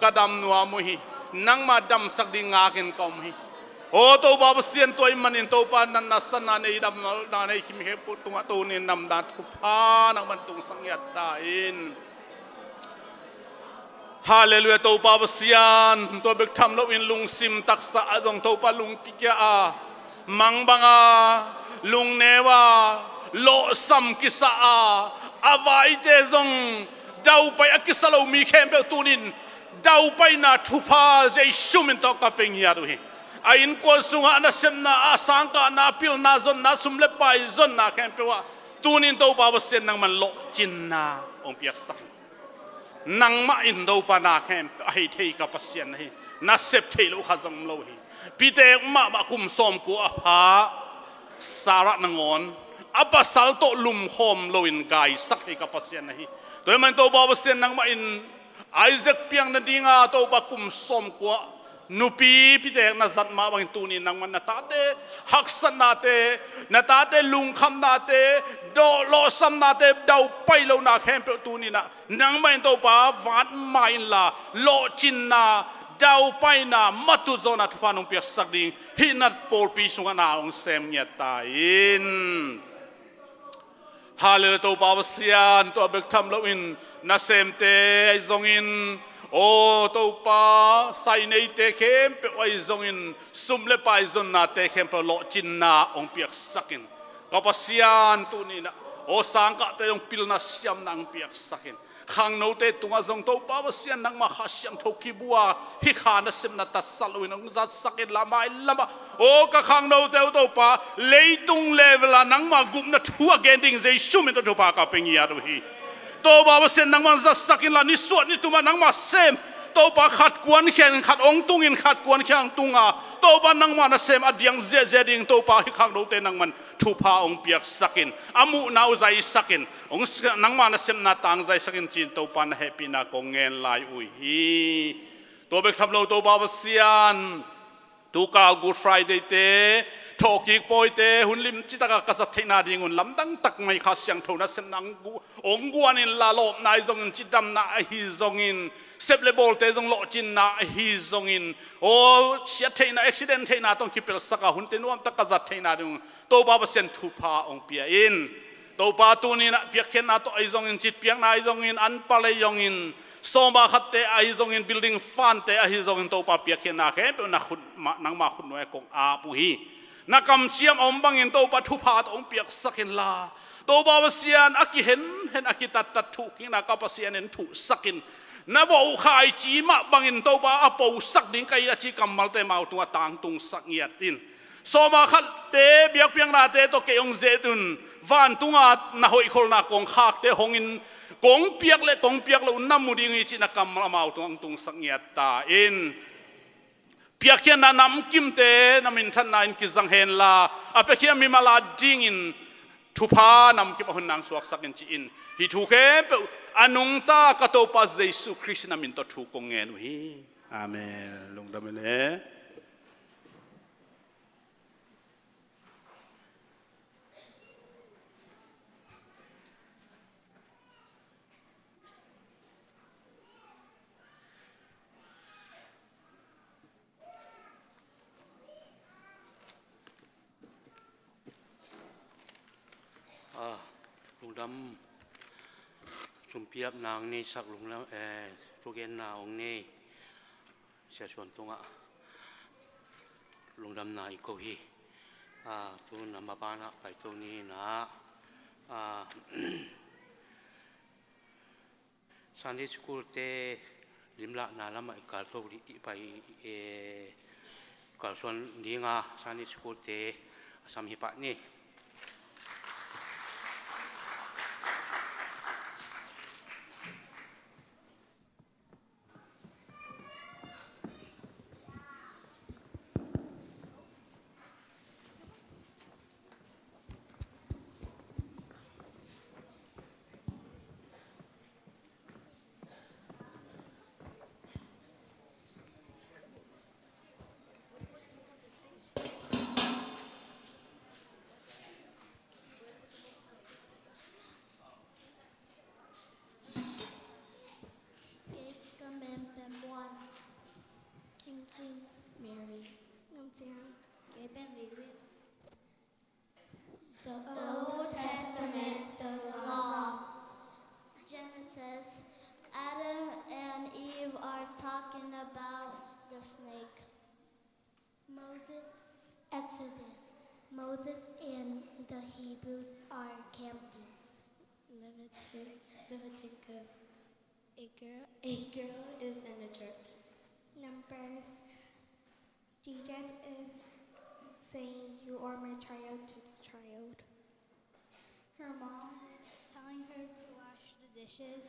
Ka dam nuam uh hi. Nangmah damsak ding ngakin ka om hi. Aw Topa Pasian, tua ahih manin Topa, natna sanna nei, damna nei, khim khempeuh tungah tuni-in damna thupha nangman tungsak ngiat ta in. Halleluiah, Topa Pasian, tua bek tham loin lungsim taksa ah zong Topa lungkikia a, mangbang a, lungneu a, lawhsam kisa a, a vaite zong daupai a kisa lo mi khempeuh tuni-in daupaina thupha Jesu min tawh ka pe ngiat uh hi. A innkuan sungah nasepna, a sangkahna, a pilna, zonna, sum le pai zonna khempeuh ah tuni-in Topa Pasian nangman lawhcinna hong piaksak hi. Nangmah in Topa na khempeuh a hei thei ka Pasian na hi. Na sep theih loh khat zong om lo hi. Pitek mahmah kum sawmkua a pha Sarah nangawn a pasal tawh lumkhawm loin gaisak thei ka Pasian na hi. Tua ahih manin Topa Pasian nangmah in Isaac piang nadinga Topa kum sawmkua nupi pitek na zat mah bangin tuni nangmah na tate haksatnate, na tate lungkhamnate, dawh lawhsamnate, daupai lohna khempeuh tuni-in ah nangmah in Topa vat mai inla, lawhcinna, daupaina, matutzawnna thupha nong piaksak ding hih na pawlpi sungah na hong sem ngiat ta in. Halleluiah, Topa Pasian, tua bek tham loin nasemte ahi zongin, aw Topa, saineite khempeuh ahi zongin, sum le pai zonnate khempeuh lawhcinna hong piaksak in. Ka Pasian, tuni-in ah aw sangkahte zong pilna siamna hong piaksak in. Khangnote tungah zong Topa Pasian nangmah Kha Siangtho kibua, hih kha nasepna tatsat loin hong zatsak inla, mailamah aw ka khangnote uh Topa, leitung level ah nangmah gupna thu a gen ding Jesu min tawh thupha ka pe ngiat uh hi. Topa Pasian nangmah zatsak inla, nisuah nitumah nangmah sem, Topa, khat kuankhia in khat hong tungin, khat kuankhia hong tunga, Topa, nangmah nasem a diang ziahziah ding Topa, hih khangnote nangman thupha hong piaksak in, a muhna uh zaisak in, hong s-, nangmah nasepna tang zaisak in ci-in Topa na hehpihna kong ngen lai uh hi. Tua bek tham lo Topa Pasian, tukal Good Friday te, thawhkik pawite hun limci takah ka zat theihna dingun lamdang tak mai Kha Siangtho nasepna hong gu-, hong guan inla, lawpna ahi zongin, cidamna ahi zongin, sep le bawlte zong lawhcinna ahi zongin, aw siat theihna, accident theihna tawh hong kipelsak a hunte nuamtak ka zat theihna dingun Topa Pasian thupha hong pia in. Topa, tuni-in ah piakkhiatna tawh ahi zongin, citpiakna ahi zongin, anpal ahi zongin, sawma khatte ahi zongin, building fundte ahi zongin, Topa, piakkhiatna khempeuh na khut mah, nangmah khut nuai-ah kong ap uh hi. Na kamciam a om bangin, Topa, thupha tawh hong piaksak inla, Topa Pasian, a kihenhen, a kitattat thuhkikna ka Pasian in thuhsak in. Na vawh uh khaici mah bangin, Topa, a posak ding ka hi a ci kammalte amau tungah tangtungsak ngiat in. Sawma khatte, biakpiaknate tawh kei hong zet un, vantunga na hoihkholhna kong khakte hong in, kong piak le kong piak loh na mu ding hi cih na kammal amau tungah hong tungsak ngiat ta in. Piakkhiatna namkimte na minthanna in kizang henla, a piakkhiat mimal adingin thupha namkim a hun nang suaksak in ci-in, hih thu khempeuh a nungta ka Topa Jesu Khrist na min tawh thu kong ngen uh hi. Amen. Lungdam hi le. Ah, lungdam. Sumpiapna hong neisak, lungdam, eh, thugenna hong nei Sia Suan tungah lungdamna i ko hi. Ah, tun a mabanah paito ni in ah, ah, Sunday School te limlahna lamah i kalto dih, i pai, eh, kalsuan dinga Sunday School te a sam hi pah ni. Kei ka min pen Muan. Cing Cing. Mary. Ngam Ciang. Kei pen Vivian. The Old Testament, the Law. Genesis, Adam and Eve are talking about the snake. Moses, Exodus, Moses and the Hebrews are camping. Leviti-, Leviticus, a girl, a girl is in the church. Numbers, Jesus is saying, "You are my child," to the child. Her mom is telling her to wash the dishes.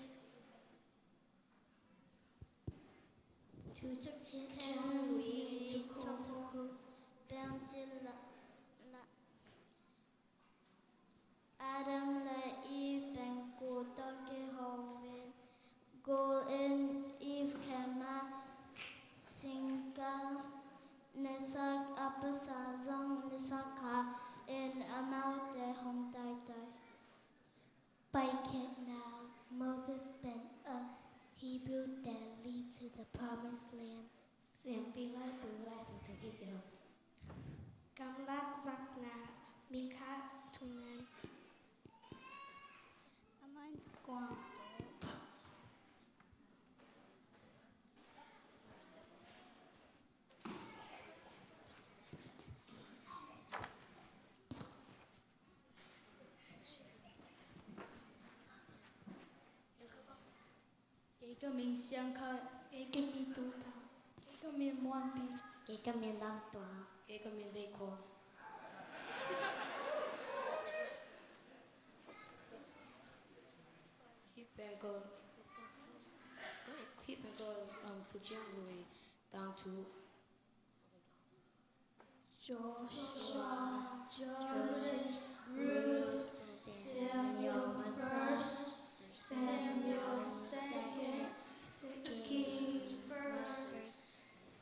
Tuchin we to cook. Adam le Eve pen kua tawh kihou in, gul in Eve khe mah, singkal nesak a pasa zong nesak kha in amaute hong taitai. Paikhiatna, Moses pen a Hebrew te lead to the promised land. Siampi laibu Lai Siangtho i zil. Gamlak vakna, Mikha thungen. Aman kuang sawp. Kei ka min Siang Kha. Kei ka min Tung Tha. Kei ka min Muan Pi. Kei ka min Lam Tuang. Kei ka min Dei Kho. Hih pen ka, hih pen ka, um, thuciam lui tangthu. Joshua, Judges, Ruth, Samuel first, Samuel second, King first,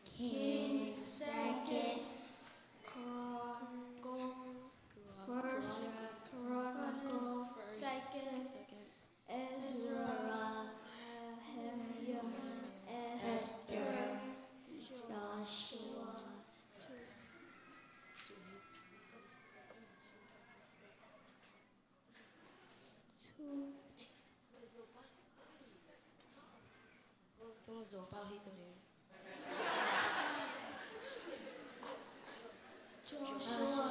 King second, Chronicle first, Chronicle second, Ezra, Nehemiah, Esther, Joshua. Tung Zo Pau hi to le. Joshua,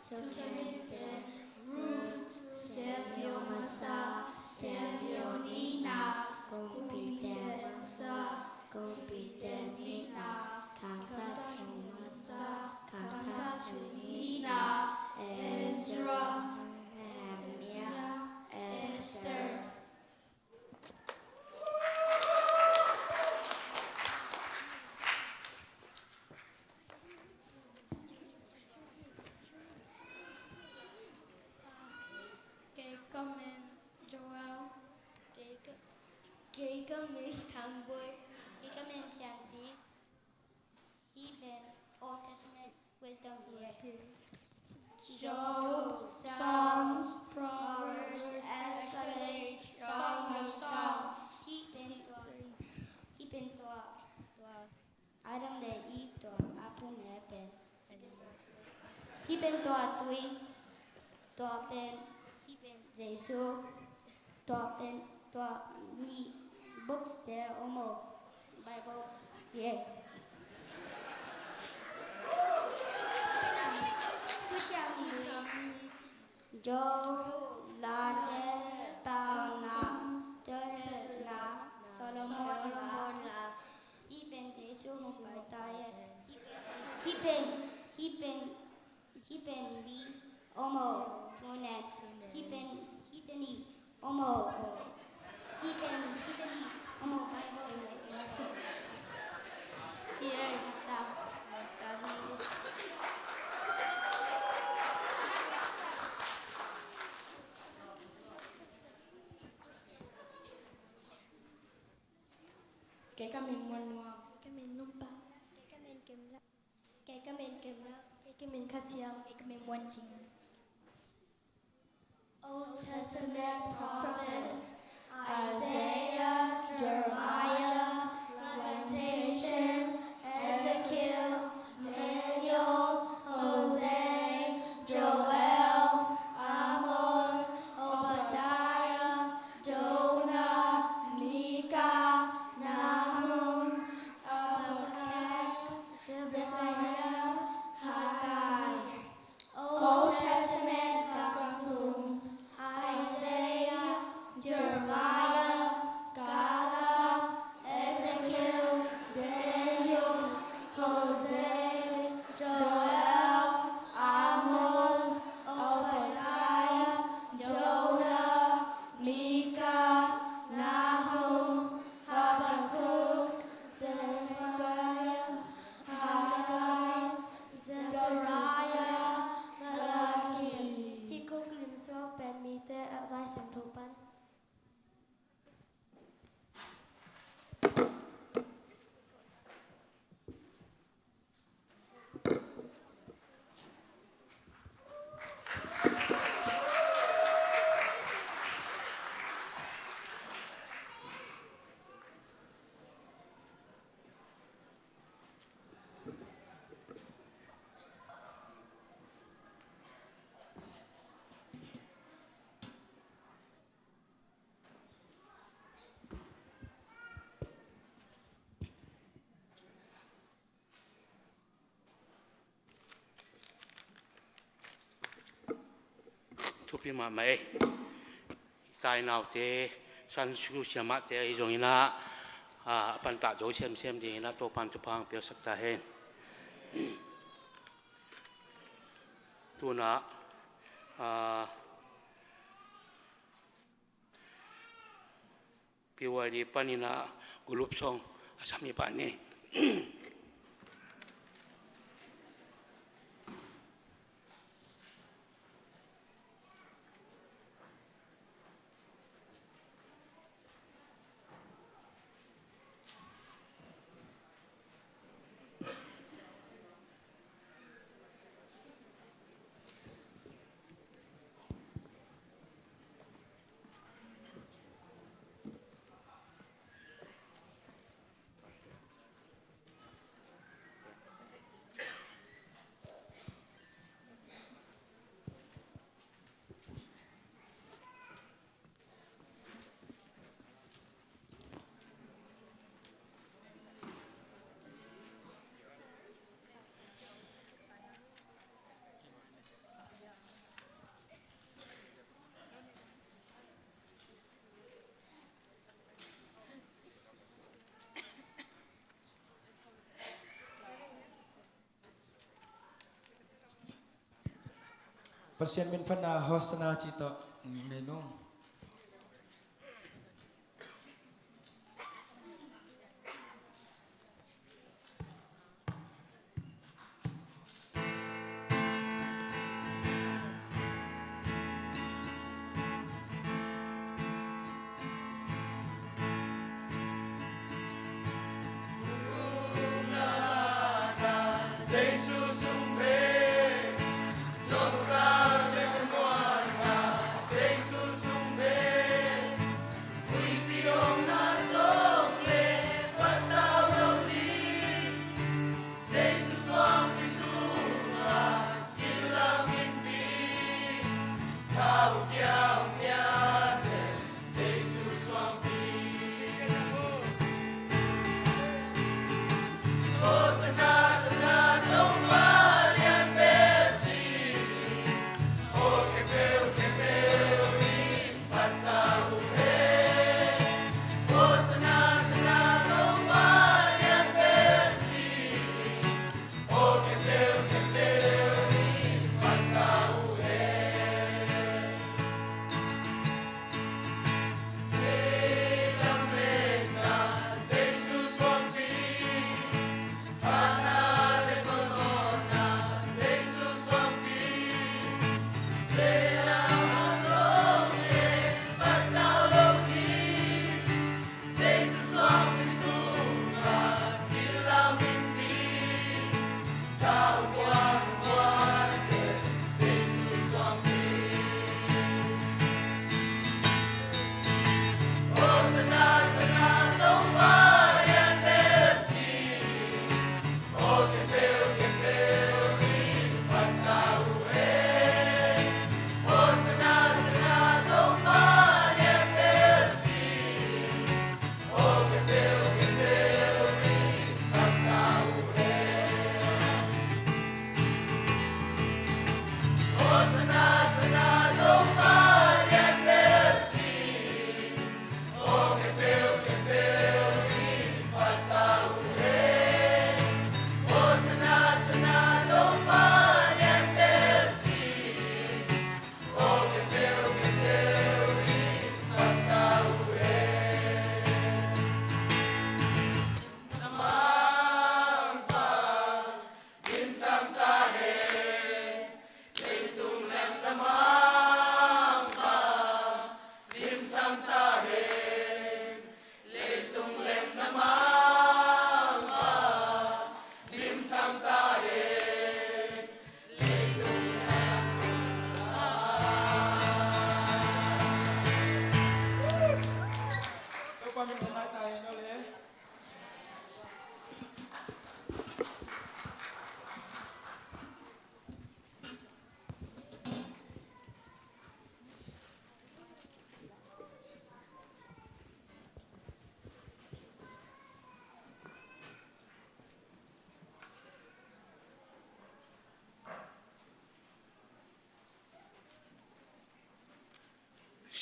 Thukhente, Ruth, Samuel Masa, Samuel Nihna, Kumpite Masa, Kumpite Nihna, Khangthak Thu Masa, Khangthak Thu Nihna, Ezra, Nehemiah, Esther. Kei ka min Joel. Kei ka, kei ka min Thang Boy. Kei ka min Sian Pi. Hih pen Old Testament wisdom hi e. Job, Psalms, Proverbs, Escalade, Song of Songs. Hih pen tua, hih pen tua, tua Adam le Eve tua a pune pen. Hih pen tua tui, tua pen, hih pen Jesu, tua pen, tua nih books te om o, Bibles, yeah. Tu Job, Late, Tauna, Joel, Na, Solomon, La. Hih pen Jesu hong pai ta hi. Hih pen, hih pen, hih pen, hih pen mi om aw, thunen. Hih pen, hih pen ni om aw. Hih pen, hih pen ni om aw, Bible le. Hi ei. Ta. Ta hi. Kei ka min Muan Nuam. Kei ka min Nuam Pa. Kei ka min Kem Lak. Kei ka min Kem Lak. Kei ka min Kha Ciang. Kei ka min Muan Cing. Old Testament prophets, Isaiah, Jeremiah, Lamentations, Ezekiel, Daniel, Hosea, Joel, Amos, Obadiah, Jonah, Micah, Nahum, Habakkuk, Zephaniah, Haggai. Old Testament khat sung, Isaiah, Jeremiah, Kha Lak, Ezekiel, Daniel, Hosea, Joel, Amos, Obadiah, Jonah, Micah, Nahum, Habakkuk, Zephaniah, Haggai, Zechariah, Malachi. Hih guk lim suak pen mite a Lai Siangtho pan. Thupi mahmah ei. Tainaute, Sunday school siamahte ahi zongin ah, a, a pantah zo semsem dingin ah Topa'n thupha hong piaksak ta hen. Tu-in ah, a, P Y D panin ah group song a sam hi pah ni. Pasian min phatna Hosanna ci tawh, mm, minung.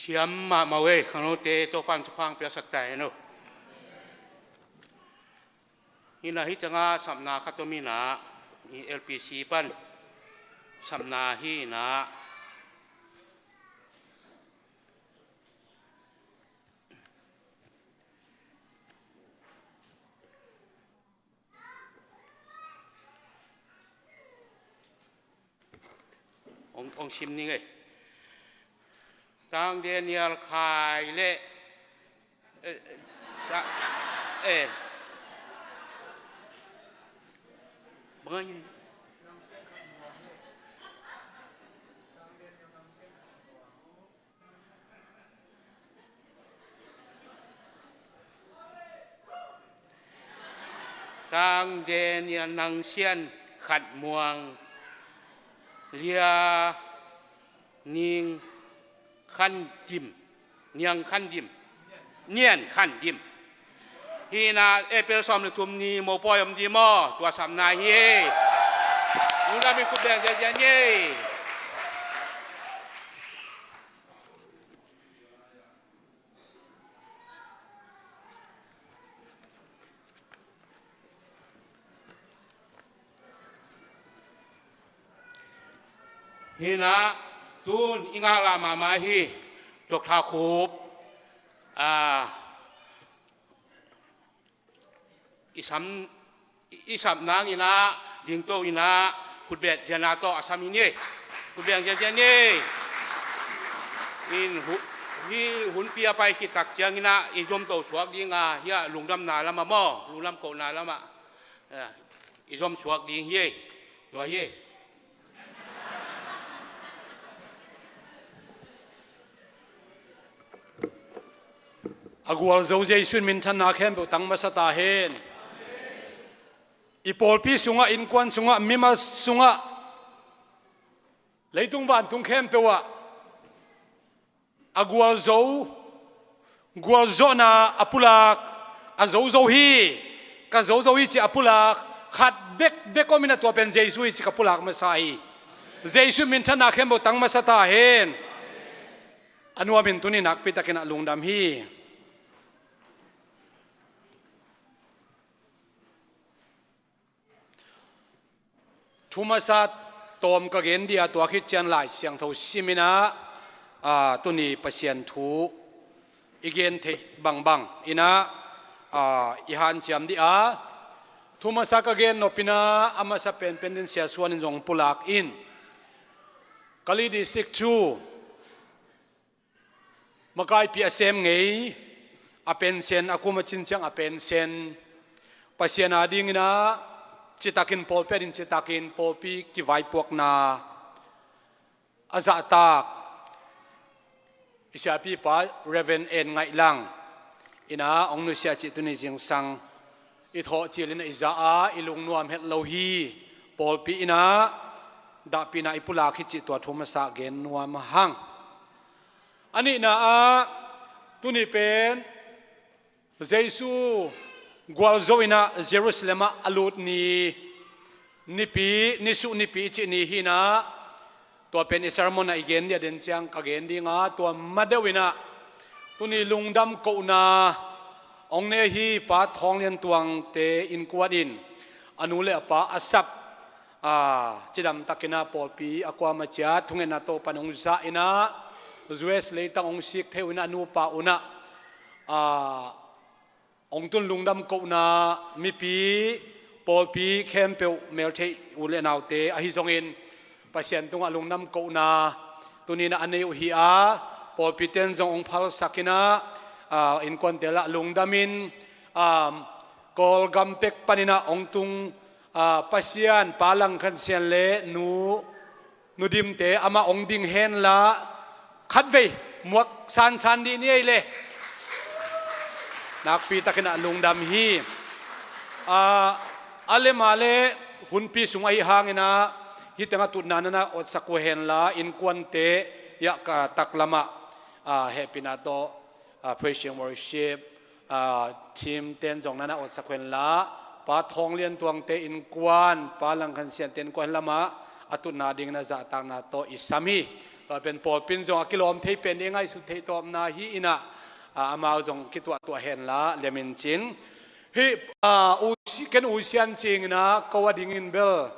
Siam mahmah uh ei, khangnote Topa'n thupha piaksak ta hen aw. Hi-in ah hih ciangah sapna khat om in ah, i L P C pan sapna hi-in ah, Ong, ong sim ning ei. Tang Daniel Khai le, eh, eh, ta, eh. Bang ai. Tang Daniel Nang Sian Khat Muang, Lia Ning Khan Dim, Niang Khan Dim, Nian Khan Dim. Hi-in ah April sawm le thum ni mopawi om ding maw, tua sapna hi ei. Lungdam in khut beng ziahziah ni ei. Hi-in ah tun i ngaklah mahmah hi, Doctor Khup, ah, i sam, i sap nang in ah, dingto in ah, khutbet ziahna tawh a sam hi ni ei. Khut beng ziahziah ni ei. In hu-, hih hunpi a pai khit tak ciangin ah, i zomto suak ding a, hih ah lungdamna lamah maw, lungdam kohna lamah, eh, i zom suak ding hi ei. Tua hi ei. A gualzo Jesu in minthanna khempeuh tang masa ta hen. I pawlpi sungah, innkuan sungah, mimal sungah, leitung vantung khempeuh ah a gualzo, gualzawhna a pulak, a zozo hi, ka zozo hi cih a pulak khat bekbek om in ah, tua pen Jesu hi cih ka pulak masa hi. Jesu in minthanna khempeuh tang masa ta hen. A nuam in tuni nakpi takin ah lungdam hi. Thu masa tawm ka gen ding a, tua khit ciang Lai Siangtho sim in ah, aa, tuni Pasian thu i gen theih bangbang in ah, aa, i hanciam ding a, thu masa ka gen nop in ah, a masa penpen in Sia Suan in zong pulak in, Kalay District thu, makaipi a sem ngei, a pension, a kum a cin ciang a pension, Pasian a dingin ah citakin pawlpi a ding citakin pawlpi kivaipuakna a zahtak i siapipa Reverend En Ngaih Lang in ah hong nusia cih tuni zingsang i thawh cil in ah i za a, i lungnuam het lo hi. Pawlpi in ah dahpihna i pulak hi cih tua thu masa gen nuam hang. A nihna ah, tuni pen Jesu gualzo in ah Jerusalem ah a lut ni, nipi, nisuh nipi i cih ni hi in ah, tua pen i sermon ah i gen ding a den ciang ka gen ding a, tua ma deuh in ah tuni lungdam kohna hong nei hi Pa Thawng Lian Tuangte innkuan in a nu le a pa a sap, aa, cidam takin ah pawlpi a kuama ciat thungetna Topa'n hong za in ah, U S leitang hong sik thei uh in ah, a nupa un ah, aa, hong tun lungdam kohna, mipi, pawlpi khempeuh, meltheih u le naute ahi zongin Pasian tungah lungdam kohna tuni in ah a nei uh hi a, pawlpite in zong hong phalsak in ah, aa, innkuante lah lungdam in, aa, Kawlgam pek panin ah hong tung, aa, Pasian, Pa Lang Khan Sian le Nu, Nu Dimte, amah hong ding hen la, khatvei muak sansan dih ni ei le. Nakpi takin ah lungdam hi. Ah, a lem a le hunpi sung ahi hangin ah hih teng a tutna na na otsak uh henla, innkuante hiah ka taklam ah, ah, hehpihna tawh, ah, praise and worship, ah, team ten zong na na otsak uh henla, Pa Thawng Lian Tuangte innkuan, Pa Lang Khan Siante innkuan lam ah a tutna dingin ah zahtakna tawh i sam hi. Tua pen pawlpi in zong a kilawm thei pen ding, ngaihsut thei tawpna hi in ah, ah, amau zong kituahtuah henla lem in cin. Hih, ah, U Si-, ken U Sian Cing in ah ko a dingin bel,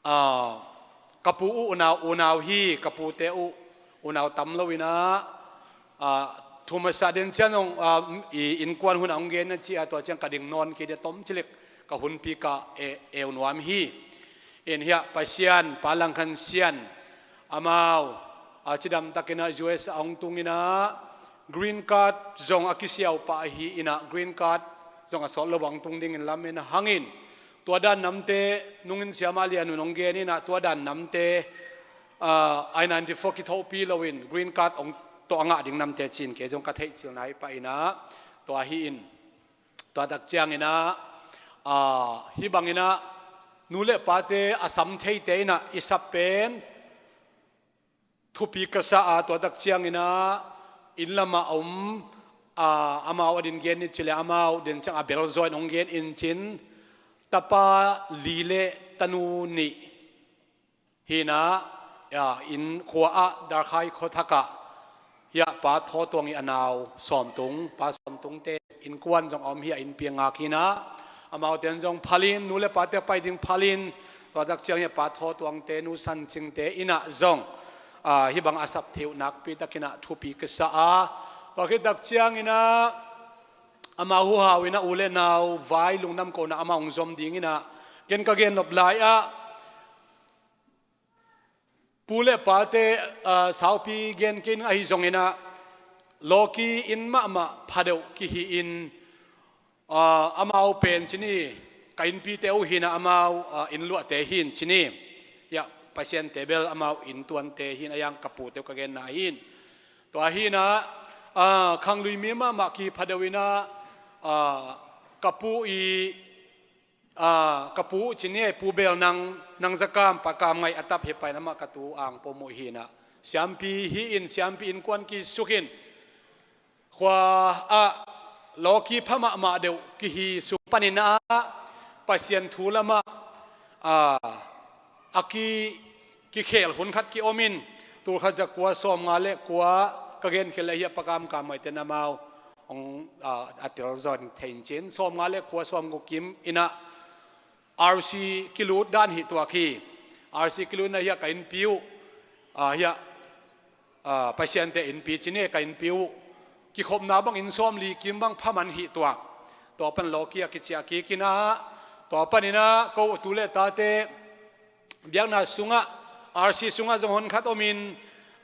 ah, ka pu uh unau, unau hi, ka pute uh unau tam lo in ah, ah, thu masa den ciang zong, ah, i innkuan hun a hong gen na ci a, tua ciang ka ding nawn kei dia, tom ci lek ka hunpi ka e-, eu nuam hi. In hiah Pasian, Pa Lang Khan Sian, amau, ah, cidam takin ah U S a hong tung in ah, green card zong a kisiau pah ahi in ah, green card zong a sawt lo bang tung dingin lamen a hangin, tua dan namte, nungin Siama Lian Un hong gen in ah, tua dan namte, ah, I ninety-four kithohpi loin green card hong tawh a ngah ding namte cin kei zong ka theihcilna hi pah in ah, tua hi in. Tua tak ciangin ah, ah, hih bangin ah nu le pate a sam theite in ah i sap pen thupi ka sa a, tua tak ciangin ah inn lam ah a om, ah, amau a din gen ni ci leh, amau den ciang a bel zaw in hong gen in cin, tapa li le tanu nih hi in ah, ya, inn khua ah Darkhai khuathak ah hiah Pa Thaw Tuang i a nau Sawm Tung, Pa Sawm Tungte innkuan zong a om hi a, innpi a ngak hi in ah, amaute in zong phal in, nu le pate a pai ding phal in, tua tak ciang hiah Pa Thaw Tuangte, Nu San Cingte in ah zong, ah, hih bang a sap theih uh nakpi takin ah thupi ka sa a, tua khit tak ciangin ah amau huhau in ah u le nau vai lungdam kohna amau hong zom dingin ah ken ka gen nop lai ah, pu le pate, ah, saupi gen kei ning ahi zongin ah, lawki inn mahmah pha deuh kihi in, ah, amau pen ci ni, ka innpite uh hi in ah, amau, ah, inn luahte hi in ci ni. Hiah Pasiante bel amau inn tuante hi in, a yang ka pute uh ka genna hi in. Tua hi in ah, ah, khanglui mi mahmah kihi pha deuh in ah, ah, ka pu i, ah, ka pu uh ci ni, Pu Bel Nang, Nang Za Kam, Pa Kam Ngaih a tap hi, pai lam ah ka tu ang pom uh hi in ah, siampi hi in, siampi innkuan kisuk in, khua ah lawki pha mahmah deuh kihi sung panin ah, Pasian thu lam ah, ah, a ki, kikhel hun khat ki-om in, tul khat za kua sawmnga le kua, ka gen khel le hiah Pa Kam Kam Ngaihte in amau hong, ah, a tel zaw in thei in cin, sawmnga le kua, sawmguk kim in ah R C kilut dan hi tuak hi. R C kilut in ah hiah ka innpi uh, ah, hiah, ah, Pasiante innpi ci ni, ka innpi uh kikhopna bang inn sawmli kim bang pha man hi tuak. Tua pan lawki a kiciah kik in ah, tua panin ah ko tu le tate biakna sungah, R C sungah zong hon khat om in,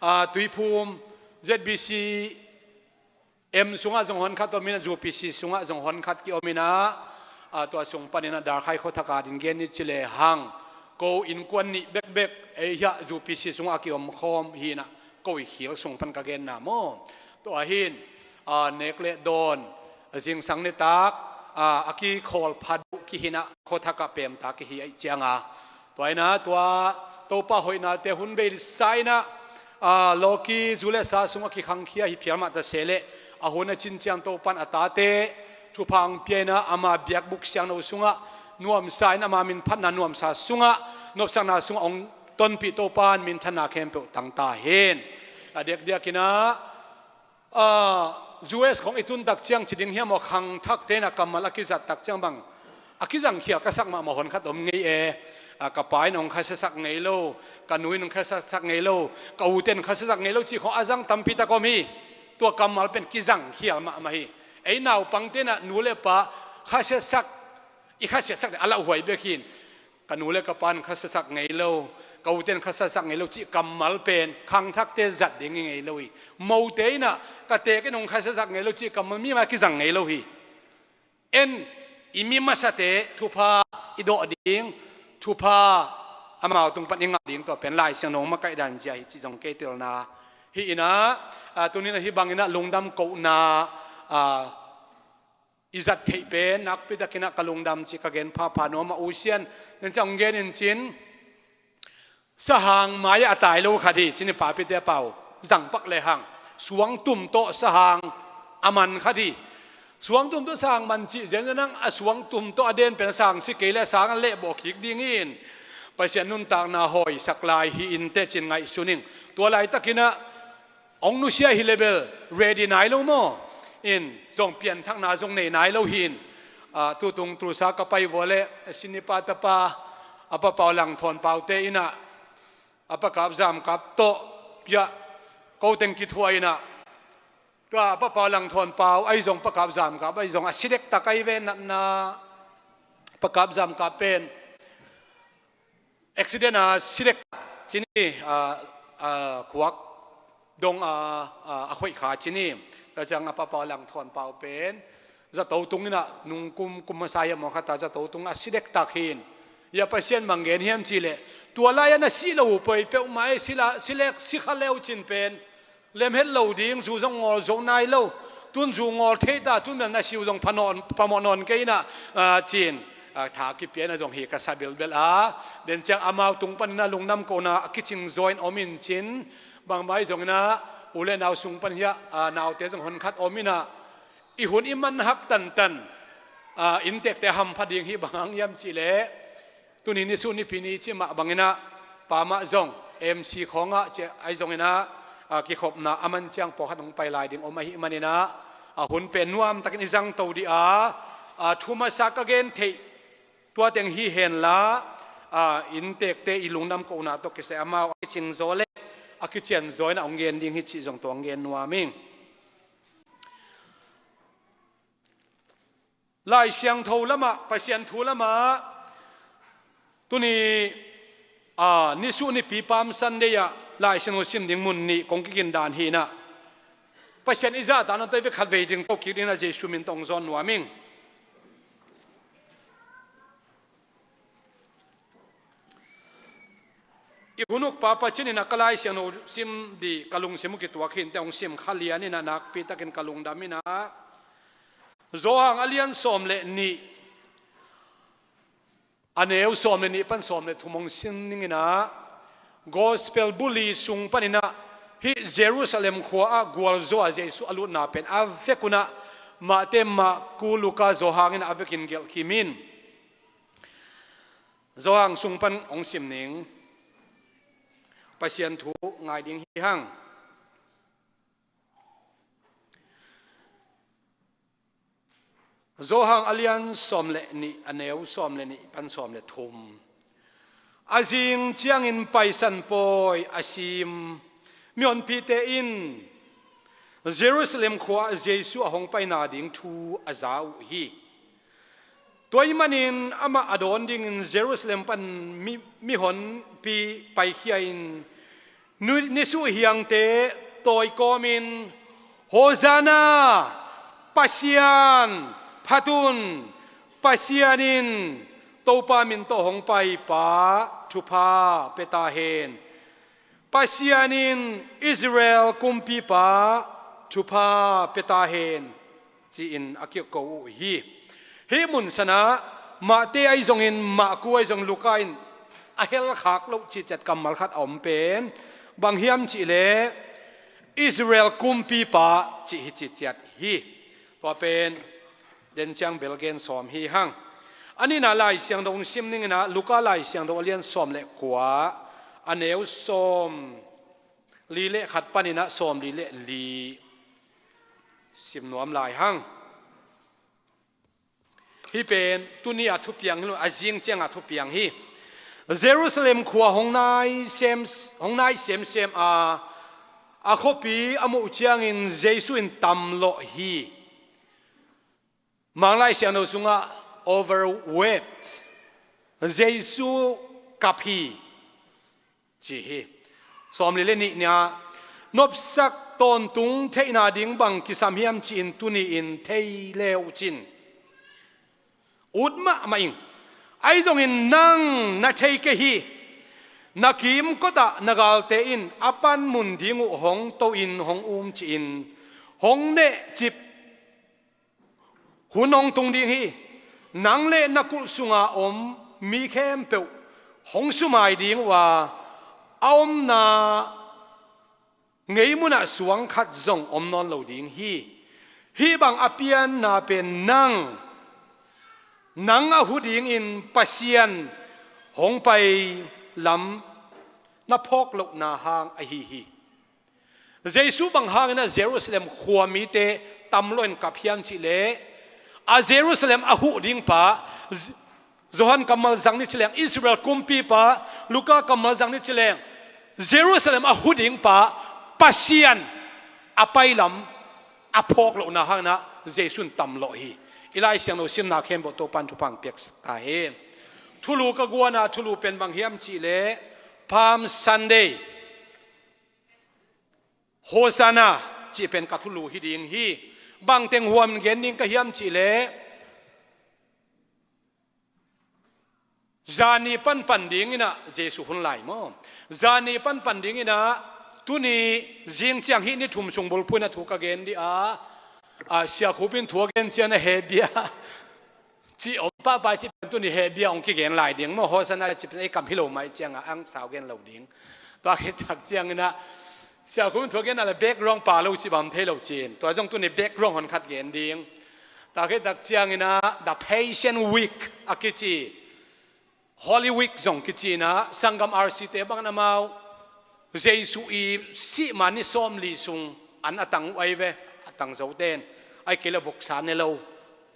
ah, Tuiphum Z B C M sungah zong hon khat om in ah, U P C sungah zong hon khat ki-om in ah, ah, tua sung panin ah Darkhai khuathak a din gen ni ci le hang, ko innkuan nih bekbek ei hiah U P C sungah a ki-om khawm hi in ah, ko i khil sung pan ka genna maw. Tua hi in, ah, nek le dawn, zingsang nitak, ah, a kikhawl pha deuh kihi in ah, khuathak ah pemta kihi ahih ciang a, tua in ah tua Topa hoihnate hun bei sa in ah, ah, lawki zu le sa sung a kikhangkhia hi phial mah ta se leh, a hun a cin ciang Topa in a tate thupha hong pia in ah, ama biakbuk siangtho sungah nuamsa in, ama minphatna nuamsa sungah, nopsakna sungah hong tonpih Topa in minthanna khempeuh tang ta hen. A diakdiak in ah, ah, U S khong i tun tak ciang ci ding hiam aw, khangthakte in ah kammal a kizat tak ciang bang a kizangkhial ka sak mahmah hon khat om ngei e. Ah, ka pa in hong khasiasak ngei lo, ka nu in hong khasiasak ngei lo, ka ute in hong khasiasak ngei lo cih khong a zang tampi tak om hi. Tua kammal pen kizangkhial mahmah hi. Ei naupangte in ah nu le pa khasiasak, i khasiasak le a lauhuai bek hi in, ka nu le ka pa in hong khasiasak ngei lo, ka ute in hong khasiasak ngei lo cih kammal pen khangthakte zat ding hi ngei lo hi. Mote in ah ka teek in hong khasiasak ngei lo cih kammal mi mah kizang ngei lo hi. En, i mi masate thupha i dawh ding, thupha amau tung pan i ngah ding, tua pen Lai Siangtho makaih dan zia hi cih zong kei telna hi in ah, ah, tuni in ah hih bangin ah lungdam kohna, a, i zat theih pen nakpi takin ah ka lungdam cih ka gen phapha nuam a, U Sian. Nen ciang hong gen in cin, sahang mai-ah a tai lo khat hi, cin i papite pau zang pak lehang suangtum tawh sahang a man khat hi. Suangtum tawh sahang man cih zen nang a suangtum tawh a den pen a sang si kei le a sang a lehbawh kik ding hi in, Pasian nuntakna hawisak lai hi in teh cin ngaihsun ing. Tua laitakin ah hong nusia hi leh bel ready nai lo maw? In zong pianthakna zong nei nai lo hi in, a, tutung Tulsa ka pai vua leh Sinipa tapa a Pa Pau Lang Thawn Paute in ah a Pa Kap Zam Kap tawh kiah ko teng kithuah in ah, tua a Pa Pau Lang Thawn Pau ahi zong, Pa Kap Zam Kap ahi zong a si dektak ahi ve, natna Pa Kap Zam Kap pen accident a si dek cin hi, a, a, khuak dong a, a, a khoih kha cin hi. Tua ciang a Pa Pau Lang Thawn Pau pen zato tung in ah nung kum, kum masa hiam maw khat a zato tung a si dektak hi in, hia Pasian bang gen hiam cih leh, tua lai-ah na si lo uh poi peuhmah e, si la, si lek, si kha le uh cin pen lem het lo ding, zu zong ngawl zo nai lo. Tun zu ngawl thei ta, tun bel na si uh zong pha nawn, phamawh nawn kei in ah, a, cin, a, tha kipia in ah zong hi ka sa bilbel a. Den ciang amau tung panin ah lungdam kohna a kicing zaw in om in cin, bangmah ahi zongin ah u le nau sung pan hiah, a, naute zong honkhat om in ah, i hun i man hak tantan, a, inntekte hampha ding hi. Bang hang hiam cih leh, tuni nisu nipi ni cih mah bangin ah, pa mah zong M C khawngah ciah ahi zongin ah, a, kikhopna a man ciang pawlkhat hong pai lai ding om ahih manin ah, a, hun pen nuamtakin i zangto dih a, a, thu masa ka gen theih tua teng hi henla, a, inntekte i lungdam kohna tawh kisai amau a kicing zaw le a kician zaw in ah hong gen ding hi cih zong tua hong gen nuam ing. Lai Siangtho lamah, Pasian thu lamah, tuni, a, nisu nipi Palm Sunday ah Lai Siangtho sim ding mun nih kong kikin dan hi in ah, Pasian i zahtakna tawh i vek khat vei ding to kik ding in ah Jesu min tawh hong zawn nuam ing. I hun uk pa Pa Cin in ah ka Lai Siangtho sim dih ka lungsim uh kituak hi in teh hong sim kha lian in ah nakpi takin ka lungdam in ah, Johan a lian sawm le nih, a neu sawm le nih pan sawm le thum hong sim ning in ah, Gospel bu li sung panin ah hih Jerusalem khua ah gualzo a Jesu a lutna pen a vek un ah Mate, Marku, Luka, Johan in ah a vekin gelh kim in. Johan sung pan hong sim ning. Pasian thu ngai ding hi hang. Johan a lian sawm le nih, a neu sawm le nih pan sawm le thum. A zing ciangin Paisan pawi a sim mihonpite in Jerusalem khua ah Jesu a hong paina ding thu a za uh hi. Tua ahih manin amah a dawn dingin Jerusalem pan mi, mihonpi paikhia in, nu, nisuh hiangte tawi kawmin, "Hosanna! Pasian phat un! Pasian in Topa min tawh hong paipa thupha pia ta hen! Pasian in Israel kumpipa thupha pia ta hen," ci-in a kiko uh hi. Hih mun sanah Mate ahi zongin, Marku ahi zong, Luka in a helkhak loh cihciat kammal khat a om pen bang hiam cihleh Israel kumpipa cih hi cihciat hi. Tua pen den ciang bel gen sawm hi hang. A nihna Lai Siangtho hong sim ning in ah, Luka Lai Siangtho a lian sawm le kua, a neu sawm li le khat panin ah sawm li le li sim nuam lai hang. Hih pen tuni a thupiang hi lo, a zing ciang a thupiang hi. Jerusalem khua hong nai sem, hong nai semsem a, a khuapi a muh ciangin Jesu in tamlawh hi. Manglai Siangtho sungah overwhelmed, Jesu kap hi, ci hi. Sawm li le nihna, nopsak tawntung theihna ding bang kisam hiam ci-in tuni-in thei le uh cin. Ut mahmah ing. Ahi zongin nang na thei kei hi. Na kimkotah na galte in a panmun ding uh hong to-in hong um ci-in hong nehcip Hun hong tung ding hi. Nang le na kulh sunga om mi khempeuh hong sumai ding uh a, a omna ngei munah suang khat zong om nawn lo ding hi. Hih bang a pianna pen nang, nang a hu dingin Pasian hong pai lam na phawk lohna hang ahi hi. Jesu bang hangin a Jerusalem khuamite tam lo in kap hiam cih leh, a Jerusalem a huh ding pa, Johan kammal zang ni ci leng, Israel kumpipa, Luka kammal zang ni ci leng, Jerusalem a hu ding pa, Pasian a pailam a phawk lohna hangin a Jesu in tam lawh hi. I Lai Siangtho simna khempeuh Topa'n thupha hong piak ta hen. Thulu ka guana thulu pen bang hiam cih leh, Palm Sunday, Hosanna cih pen ka thulu hi ding hi. Bangteng huam gen ding ka hiam cih leh, zani panpan dingin a Jesu hun lai maw? Zani panpan dingin a tuni zing ciang hih ni thum sung bulphuh in a thu ka gen dih a, a, Sia Khup in thu a gen ciang a hehbia cih om pahpah cih pen tuni hehbia hong kigen lai ding maw? Hosanna cih pen ei kam hi lo mai ciang a ang sau gen lo ding. Tua khit tak ciangin a Sia Khup in thu a gen a le background pa lo cih bang thei lo cin. Tua zong tuni background hon khat gen ding. Tua khit tak ciangin a The Passion Week a kici, Holy Week zong kici in a, sanggam R C te bangin amau Jesu i sih ma ni sawmli sung an a tang uh ahi ve, a tang zo ten. Ahih kei leh voksa ne lo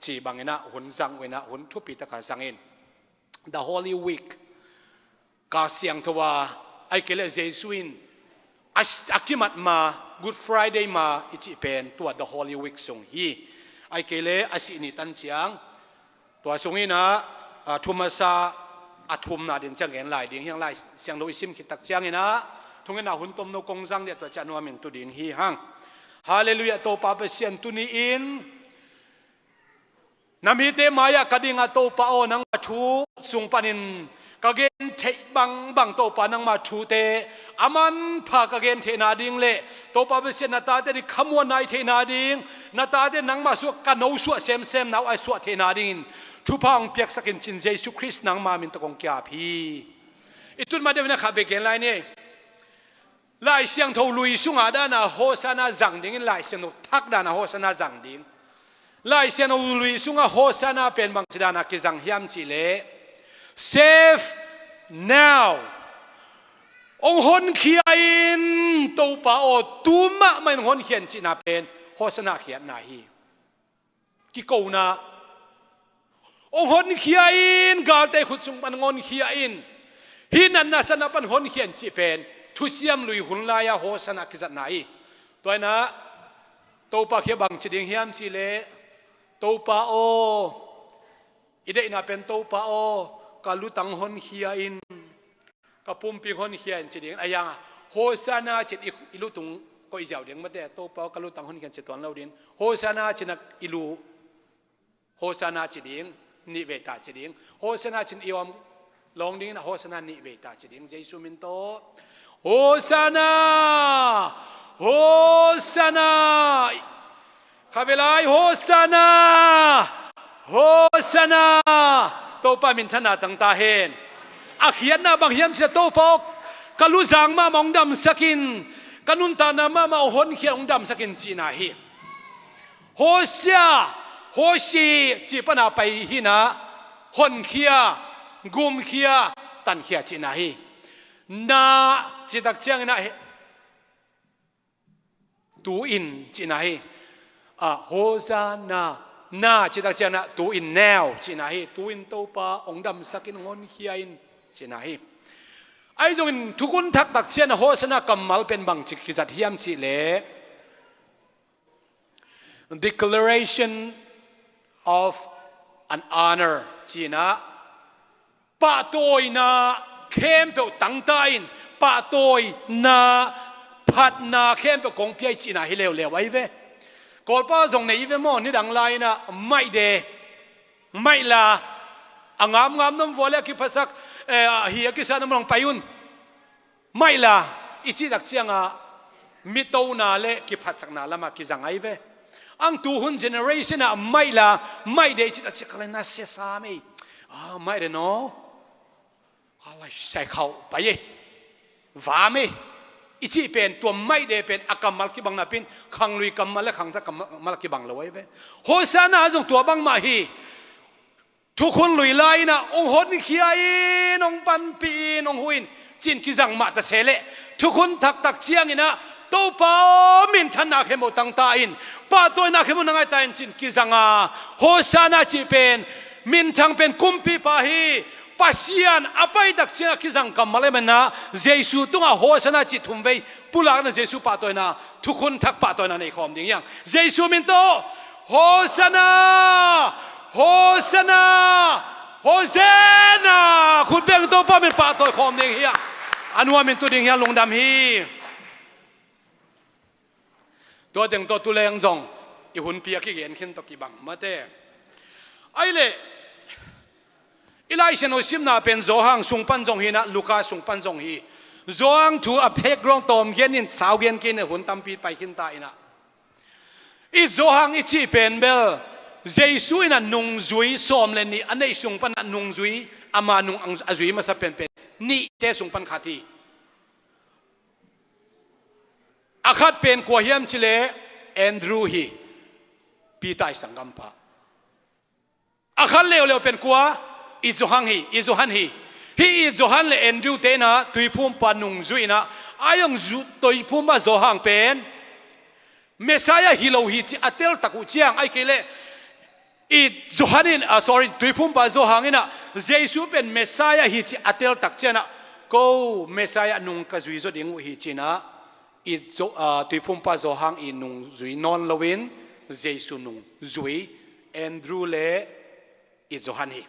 cih bangin a hun zang uh in a, hun thupi taka zang in. The Holy Week, Kal Siangtho a, ahih kei leh Jesu in a, a kimat ma, Good Friday ma i cih pen tua The Holy Week sung hi. Ahih kei leh a sih ni tan ciang, tua sungin a, a, thu masa a thumna ding ciang gen lai ding hi hang. Lai Siangtho i sim khit tak ciangin a, thungetna hun tomno kong zang dih a, tua ciang nuam in tu ding hi hang. Halleluiah, Topa Pasian, tuni-in na mite mai-ah ka ding a, Topa aw, nangma thu sung panin ka gen theih bangbang, Topa, nangma thute a manpha ka gen theihna ding le, Topa Pasian, na tate in khamuanna i theihna ding, na tate nangma suah, ka no suah semsemna uh a suah theihna dingin thupha hong piaksak in, ci-in Jesu Khrist nangma min tawh kong ki-ap hi. I tun ma deuh in a khat vei gen lai ni. Lai Siangtho lui sungah dan a Hosanna zang dingin, Lai Siangtho thak dan a Hosanna zang ding. Lai Siangtho lui sungah Hosanna pen bangci dan a kizang hiam cih leh, "Save now." Hong honkhia in, Topa aw, tu mahmah in hong honkhia in cihna pen Hosanna khiatna hi. Kikona, hong honkhia in, galte khut sung pan hong honkhia in, hih natna satna pan hong honkhia in cih pen thuciam lui hun lai-a Hosanna kizatna hi. Tua in a, Topa kiang bangci ding hiam cih leh, "Topa aw, i deihna pen, Topa aw, ka lutang honkhia in, ka pumpi honkhia in," ci ding. A yang a, Hosanna ci-in i, i lutung koih ziau ding mate, "Topa aw, ka lutang honkhia in," ci tuan lo ding. Hosanna ci-in a i lu, Hosanna ci ding, nih vei ta ci ding. Hosanna ci-in i om lawng dingin a Hosanna nih vei ta ci ding. Jesu min tawh. Hosanna! Hosanna! Kha ve lai, Hosanna! Hosanna! Topa minthanna tang ta hen. A khiatna bang hiam cih leh, "Topa aw, ka luzang mahmah hong damsak in, ka nuntakna mahmah hong honkhia, hong damsak in," cihna hi. Hosia, hosi cih pan a pai hi in a, honkhia, gumkhia, tankhia cihna hi. Na cih tak ciangin a, "Tu-in," cihna hi. A, Hosanna, na cih tak ciangin a, "Tu-in, now," cihna hi. "Tu-in Topa hong damsak in, hong honkhia in," cihna hi. Ahi zongin thukhun thak tak ciangin a Hosanna kammal pen bangci kizat hiam cih leh, declaration of an honor, ci-in a, pahtawina khempeuh tangta in, pahtawina, phatna khempeuh kong pia hi cihna hi leuleu ahi ve. Kawlpa zong nei ve maw, nidang lai-in a, "Maih de, maih la, a ngamngam na om vua leh a kiphatsak, eh, hi a kisa na om leh hong pai un. Maih la," i cih tak ciang a, mitona le kiphatsakna lam a kizang ahi ve. Ang tuhun generation ah maih la, maih de i cih a ciah khalai na sia sa mei. Ah, maih de no. Khalai sai khauh pai e. Va mei. I cih pen tua maih de pen a kammal kibang napin khanglui kammal le khangthak kammal kibang lo ai ve. Hosanna zong tua bangmah hi. Thukhun lui lai-inah hong honkhia in, hong panpih in, hong huh in, cin kizang mah ta se leh thukhun thaktak cianginah Topa aw, minthanna khempeuh tangta in, pahtawina khempeuh na ngaita in, cin kizang a, Hosanna cih pen minthang pen kumpipa hi. Pasian a paitak ciangah kizang kammal ahih manin ah Jesu tungah Hosanna cih thumvei pulakna, Jesu pahtawina, thukhun thak pahtawina nei khawm ding hi hang. Jesu min tawh Hosanna! Hosanna! Hosanna! Khut beng Topa min pahtawi khawm ding hi hang. A nuam in tu ding hi hang, lungdam hi. Tua teng tawh tu leng zong i hunpi a kigen khin tawh kibang mate. Ahih leh i Lai Siangtho simna pen Johan sung pan zong hi inah, Luka sung pan zong hi. Johan thu a background tawm gen in, sau gen kei in, hun tampi pai khin ta inah. I Johan i cih pen bel Jesu inah nungzui sawm le nih a neih sung panah nungzui, ama nung a zui masa penpen nihte sung pan khat hi. A khat pen kua hiam cih leh Andrew hi, Peter i sanggampa. A khat leuleu pen kua? I Johan hi, i Johan hi. Hih i Johan le Andrew te inah Tuiphumpa nungzui inah, a hong zui Tuiphumpa Johan pen Messiah hi lo hi cih a teltak uh ciang, ahih kei leh i Johan in, ah, sorry, Tuiphumpa Johan inah Jesu pen Messiah hi cih a teltak ciangah, ko Messiah nung ka zui zaw ding uh hi ci inah, i Jo-, ah, Tuiphumpa Johan i nungzui nawn loin Jesu nungzui Andrew le i Johan hi.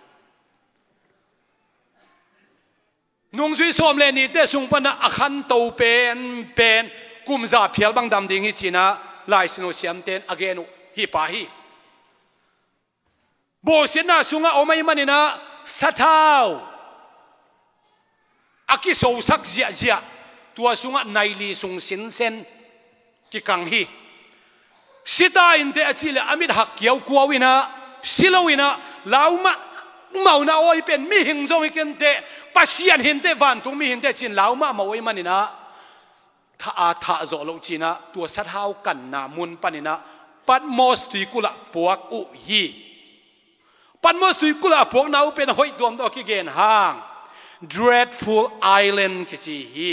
Nungzui sawm le nihte sung panah a khanto penpen kum za phial bang dam ding hi ci inah Lai Siangtho siamte in a gen uh hih pa hi. Bawlsiatna sungah om ahih manin ah sathau a kisosak ziahziah, tua sungah nai li sung sinsen kikang hi. Si ta inteh a cih leh a mit hak kiaukuau inah, si lo inah, lau mahmah uh inah, aw hih pen mihing zong hi kei inteh, Pasian hi inteh, vantung mi hi inteh ci-in lau mahmah uh ahih manin ah, thah a thah zawh loh ci inah tua sathau kanna mun pan inah Patmos tuikulh ah puak uh hi. Patmos tuikulh ah a puakna uh pen a hoih tuamtuam a kigen hang Dreadful Island kici hi.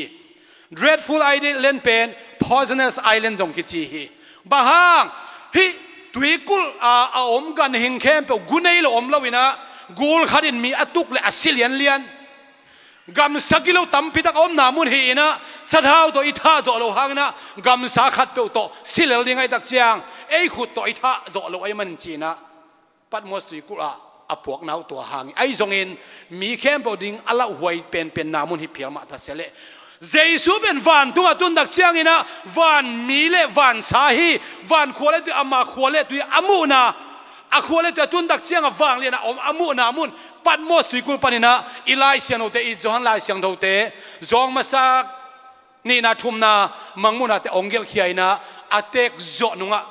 Dreadful Island pen Poisonous Island zong kici hi. Bang hang? Hih tuikulh a, a om ganhing khempeuh gu nei lo om lo inah, gul khat in mi a tuk leh a si lianlian. Gamsa gilo tampi tak a omna mun hi inah, sathau tawh i thah zawh loh hang inah, gamsa khatpeuh tawh si lel ding ahih tak ciang, ei khut tawh i thah zawh loh ahih manin ci inah Patmos tuikulh ah a puakna uh tua hang hi. Ahi zongin mi khempeuh ding a lauhuai penpenna mun hi phial mah ta se leh, Jesu pen vantung a tun tak ciang inah vanmi le vansa hi. Van khua le tui, ama khua le tui a muhna, a khua le tui a tun tak ciang a vanglian a om a muhna mun Patmos tuikulh pan inah i Lai Siangthote, i Johan Lai Siangthote, zawng masa nihna thumna Mangmuhnate hong gelhkhia inah a teek zawh nungah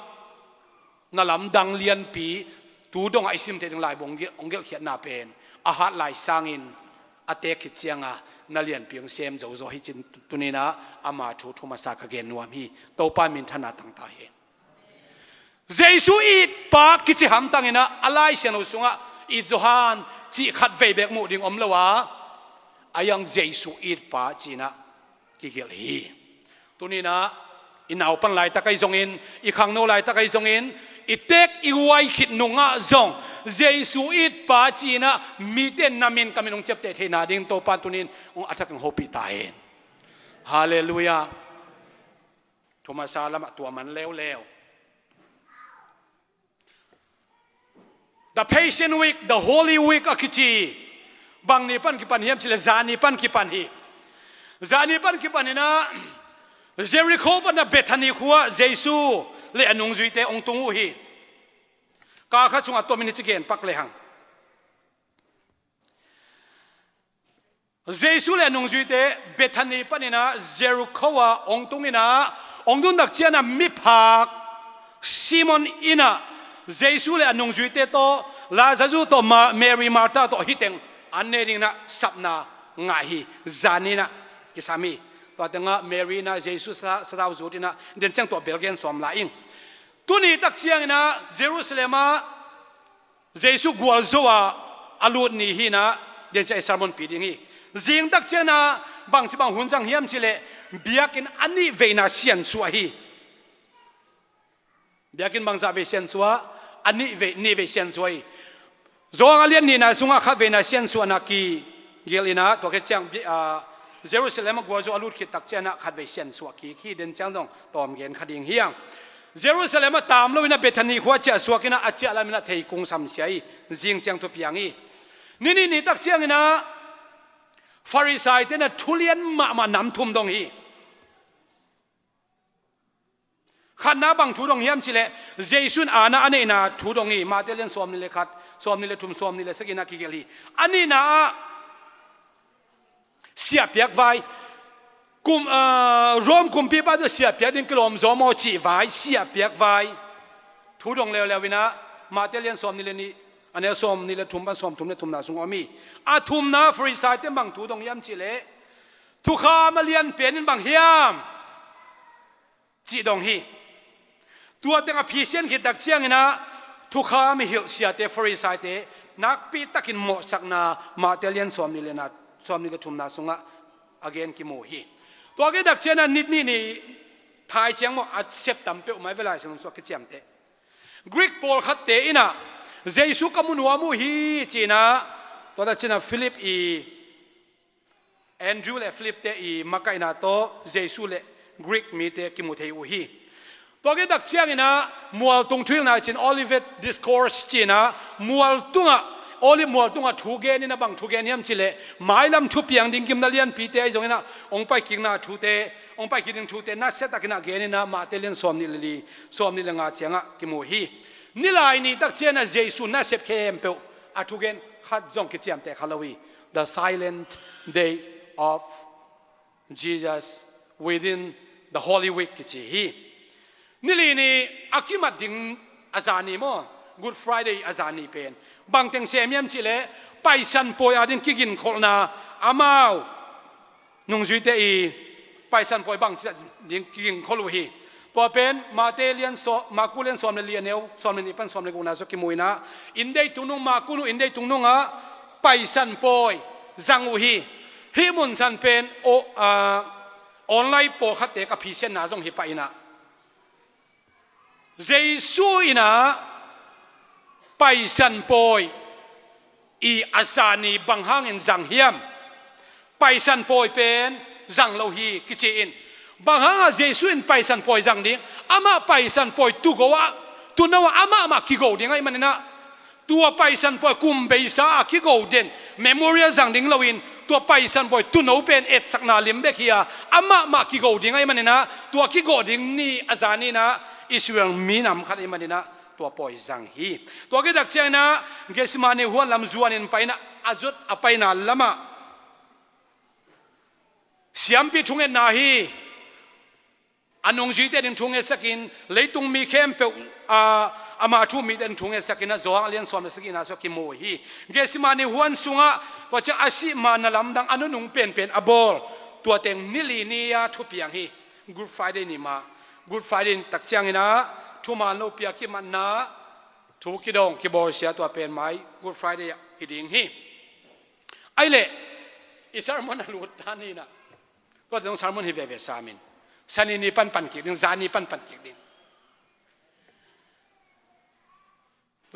na lamdang lianpi, tu dongah i sim theih ding laibu hong gelh-, hong gelhkhiatna pen a hat lai sangin a teek khit cianga na lianpi hong sem zozo hi ci-in tuni inah ama thu thu masa ka gen nuam hi. Topa minthanna tangta hi. Jesu itpa kici hamtang inah a Lai Siangtho sungah i Johan cih khatvei beek muh ding om lo a, a hang Jesu itpa ci inah kigelh hi. Tuni inah i naupan laitak ahi zongin, i khangno laitak ahi zongin, i teek i huai khit nungah zong Jesu itpa ci inah mite in na min ka min hong ciapteh theihna ding Topa in tuni in hong a thakin hong hopih ta hen. Halleluiah. Thu masa lamah tua man leuleu. The Passion Week, the Holy Week a kici. Bang ni pan kipan hiam cih leh zani pan kipan hi. Zani pan kipan inah Jericho pan a Bethany khua Jesu le a nungzuite hong tung uh hi. Kal khat sungah tua min i ci gen pak lehang, Jesu le a nungzuite Bethany pan inah Jericho ah hong tung inah, hong tun tak ciangah miphak Simon innah Jesu le a nungzuite tawh, Lazarus tawh, Ma-, Mary, Martha tawh hih teng an ne dinginah sapna ngah hi. Zan innah kisam hi. Tua tengah Mary innah Jesu sa-, sathau zut innah den ciang tua bel gen sawm lai ing. Tuni tak cianginah Jerusalem ah Jesu gualzo a a lut ni hinah den ciang i sermon pi ding hi. Zing tak cianginah bangci bang hun zang hiam cihleh biakinn a nih veina siansuah hi. Biakinn bangzah vei siansuah? A nih vei, nih vei siansuah hi. Johan a lian nihna sungah khat veina siansuahna kigel innah tua khit ciang bi-, a, Jerusalem ah gualzo a lut khit tak cianginah khat vei siansuah kik hi. Den ciang zong tawm gen kha ding hiang. Jerusalem ah tam loinah Bethany khua ciah suak innah a ciah laminah thei kung samsia hi. Zing ciang thupiang hi. Ni nih ni tak cianginah Farisai tenah thulian mahmah nam thum dong hi. Khatna bang thu dong hiam cihleh Jesu in aana a neihna thu dong hi. Mate lian sawm nih le khat, sawm nih le thum, sawm nih le sagihna kigel hi. A nihna ah siahpiak vai. Kum, ah, Rom kumpipa tawh siahpiak ding kilawm zaw maw cih vai, siahpiak vai. Thu dong leuleu innah Mate lian sawm nih le nih, a neu sawm nih le thum pan sawm thum le thumna sung om hi. A thumna Farisai ten bang thu dong hiam cihleh thukham a lian pen in bang hiam cih dong hi. Tua teng a phisian khit tak cianginah thukham i hilh siate Farisaite nakpi takin mawhsakna Mate lian sawm nih le na, sawm nih le thumna sungah a gen kimu hi. Tua khit tak cianginah nit nih ni thai ciang maw a sep tam peuhmah i ve Lai Siangtho sungah kiciamteh. Greek pawlkhatte innah Jesu ka mu nuam uh hi cinah tua tak cianginah Philip i Andrew le Philip te i makaihna tawh Jesu le Greek mite kimu thei uh hi. Tua khit tak cianginah mualtung thuhilhna cin Olivet Discourse cinah mualtungah, Olive mualtungah thu gen innah bang thu gen hiam cihleh mailam thupiang ding gimna lianpite ahi zonginah hong paikikna thute, hong paikik ding thute nasia takinah gen innah Mate lian sawm nih le li, sawm nih le nga ciangah kimu hi. Nilai ni tak cianginah Jesu nasep khempeuh a thugen khat zong kiciamteh kha lo hi. The silent day of Jesus within the Holy Week kici hi. Nili ni a kimat ding a zani maw, Good Friday a zani pen bangteng sem hiam cihleh Paisan pawi a ding kiginkholhna, amau nungzuite i Paisan pawi bangci ding kiginkhol uh hi. Tua pen Mate lian sawm, Maku lian sawm le li a neu sawm le nih pan sawm le gukna sungah kimu innah, inndei tungnung, Maku nu inndei tungnungah Paisan pawi zang uh hi. Hih munsan pen aw, a, online pawlkhatte ka phisianna zong hi pah innah Jesu innah Paisan pawi i a zani bang hangin zang hiam? Paisan pawi pen zang lo hi kici in. Bang hangah Jesu in Paisan pawi zang ding? Amah Paisan pawi tugo ah, tuno ah amahmah kigo ding ahih maninah tua Paisan pawi kum beisa a kigo den, memorial zang ding loin tua Paisan pawi tuno pen etsakna lim bek hi a, amahmah kigo ding ahih maninah tua kigo ding ni a zaninah Israel minam khat ahih maninah tua pawi zang hi. Tua khit tak cianginah Gethsemane huan lam zuanin painah a zut a paina lamah siampi thungetna hi. A nungzuite ding thungetsakin, leitung mi khempeuh, a, ama thu mite ding thungetsakin a Johan a lian sawm le sagihna sungah kimu hi. Gethsemane huan sungah tua ciang a sih ma na lamdang a nunung penpen a bawl, tua teng nili ni-a thupiang hi. Good Friday ni mah, Good Friday ni tak cianginah thuman lopi a kimatna, thu kidong kibawlsia tua pen mai Good Friday ah hi ding hi. Ahi leh i sermon a lut ta ninah tua teng sermon hi veve samin, Sani ni pan pan kik ding, zani pan pan kik ding.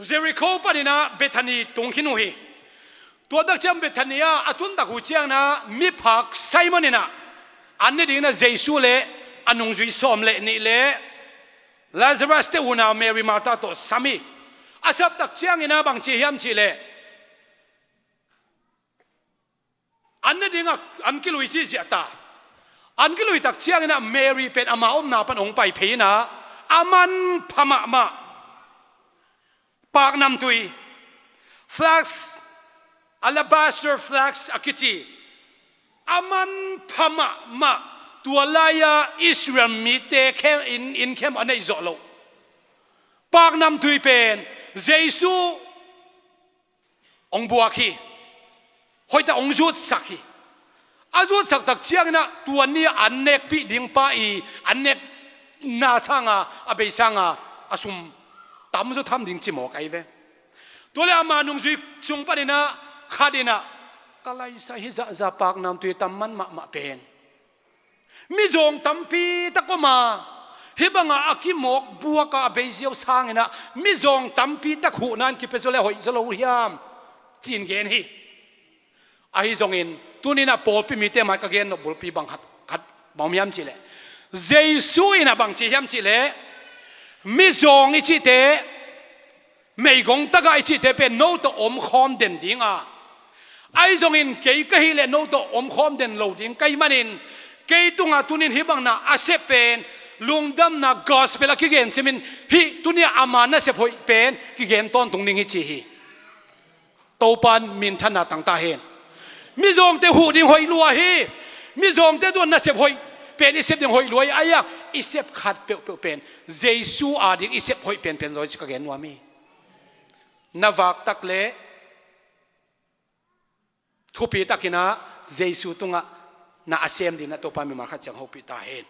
Jericho paninah Bethany tung khin uh hi. Tua tak ciang Bethany ah a tun tak uh cianginah miphak Simon innah an ne dinginah Jesu le a nungzui sawm le nih le Lazarus te unau Mary Martha tawh sam hi. A sap tak cianginah bangci hiam cihleh an ne dingah an kilui zihziah ta. An kilui tak cianginah Mary pen ama omna pan hong pai phei innah a manpha mahmah paknamtui, flask, alabaster flask a kici, a manpha mahmah, tua lai-a Israel mite khem in, in khem a neih zawh loh Paknamtui pen Jesu hong buak hi. Hoihtak hong zutsak hi. A zutsak tak cianginah tua ni-a an nekpih ding pa i an nekna sanga a bei sanga a sum tamzaw tham ding cimawk ahi ve. Tua le ama nungzui sung paninah khatinah ka laisa hi zahzah paknamtui tam man mahmah pen mizawng tampi tak om a, hih banga a kimawk buaka a beizia uh sanginah mizawng tampi tak huhna in kipia zaw le hoih zaw lo hiam, ci-in gen hi. Ahi zongin tuninah pawlpi mite mai ka gen nop bulpi bang khat, khat bang om hiam cihleh, Jesu inah bang ci hiam cihleh, mizawng i cihte, meigong tagah i cihte pen no tawh omkhawm den dinga, ahi zongin kei ka hih leh no tawh omkhawm den lo ding ka hih manin, kei tungah tunin hih bangna a sep pen lungdamna gospel a kigen simin hih tuni-a ama nasep hoih pen kigen tawntung ding hi ci hi. Topan minthanna tangta hen. Mizawngte huh ding hoih lua hi. Mizawngte tungah nasep hoih pen i sep ding hoih lua hi. Ahi a i sep khat peuhpeuh pen Jesu ading i sep hoih penpen zaw hi ci ka gen nuam hi. Na vaktak le thupi takinah Jesu tungah na a sem dinah Topa mimal khat ciang hopih ta hen.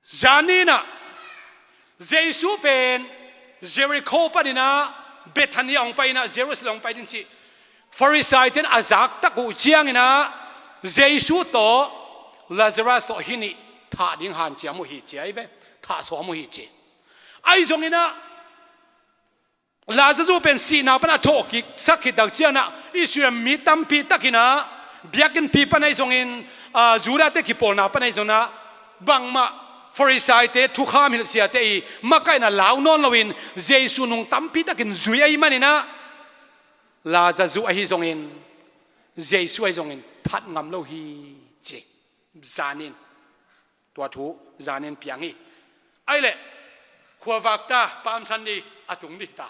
Zaninah Jesu pen Jericho paninah Bethany a hong pai inah Jerusalem a hong pai ding cih Farisai-ten a zaktak uh cianginah Jesu tawh Lazarus tawh hih nih thah ding hanciam uh hi ci ahi ve. Thah sawm uh hi ci. Ahi zonginah Lazarus pen sihna pan a thawhkiksak khit tak cianginah Israel mi tampi takinah biakinnpi pan ahi zongin, aa, Judah-te kipawlna pan ahi zonginah bangmah Farisai-te thukham hilhsiate i makaihna lau nawn loin Jesu nung tampi takin zui ahi maninah Lazarus ahi zongin Jesu ahi zongin that ngam lo hi ci. Zanin tua thu zanin piang hi. Ahi leh khuavak ta, Palm Sunday a tung dih ta.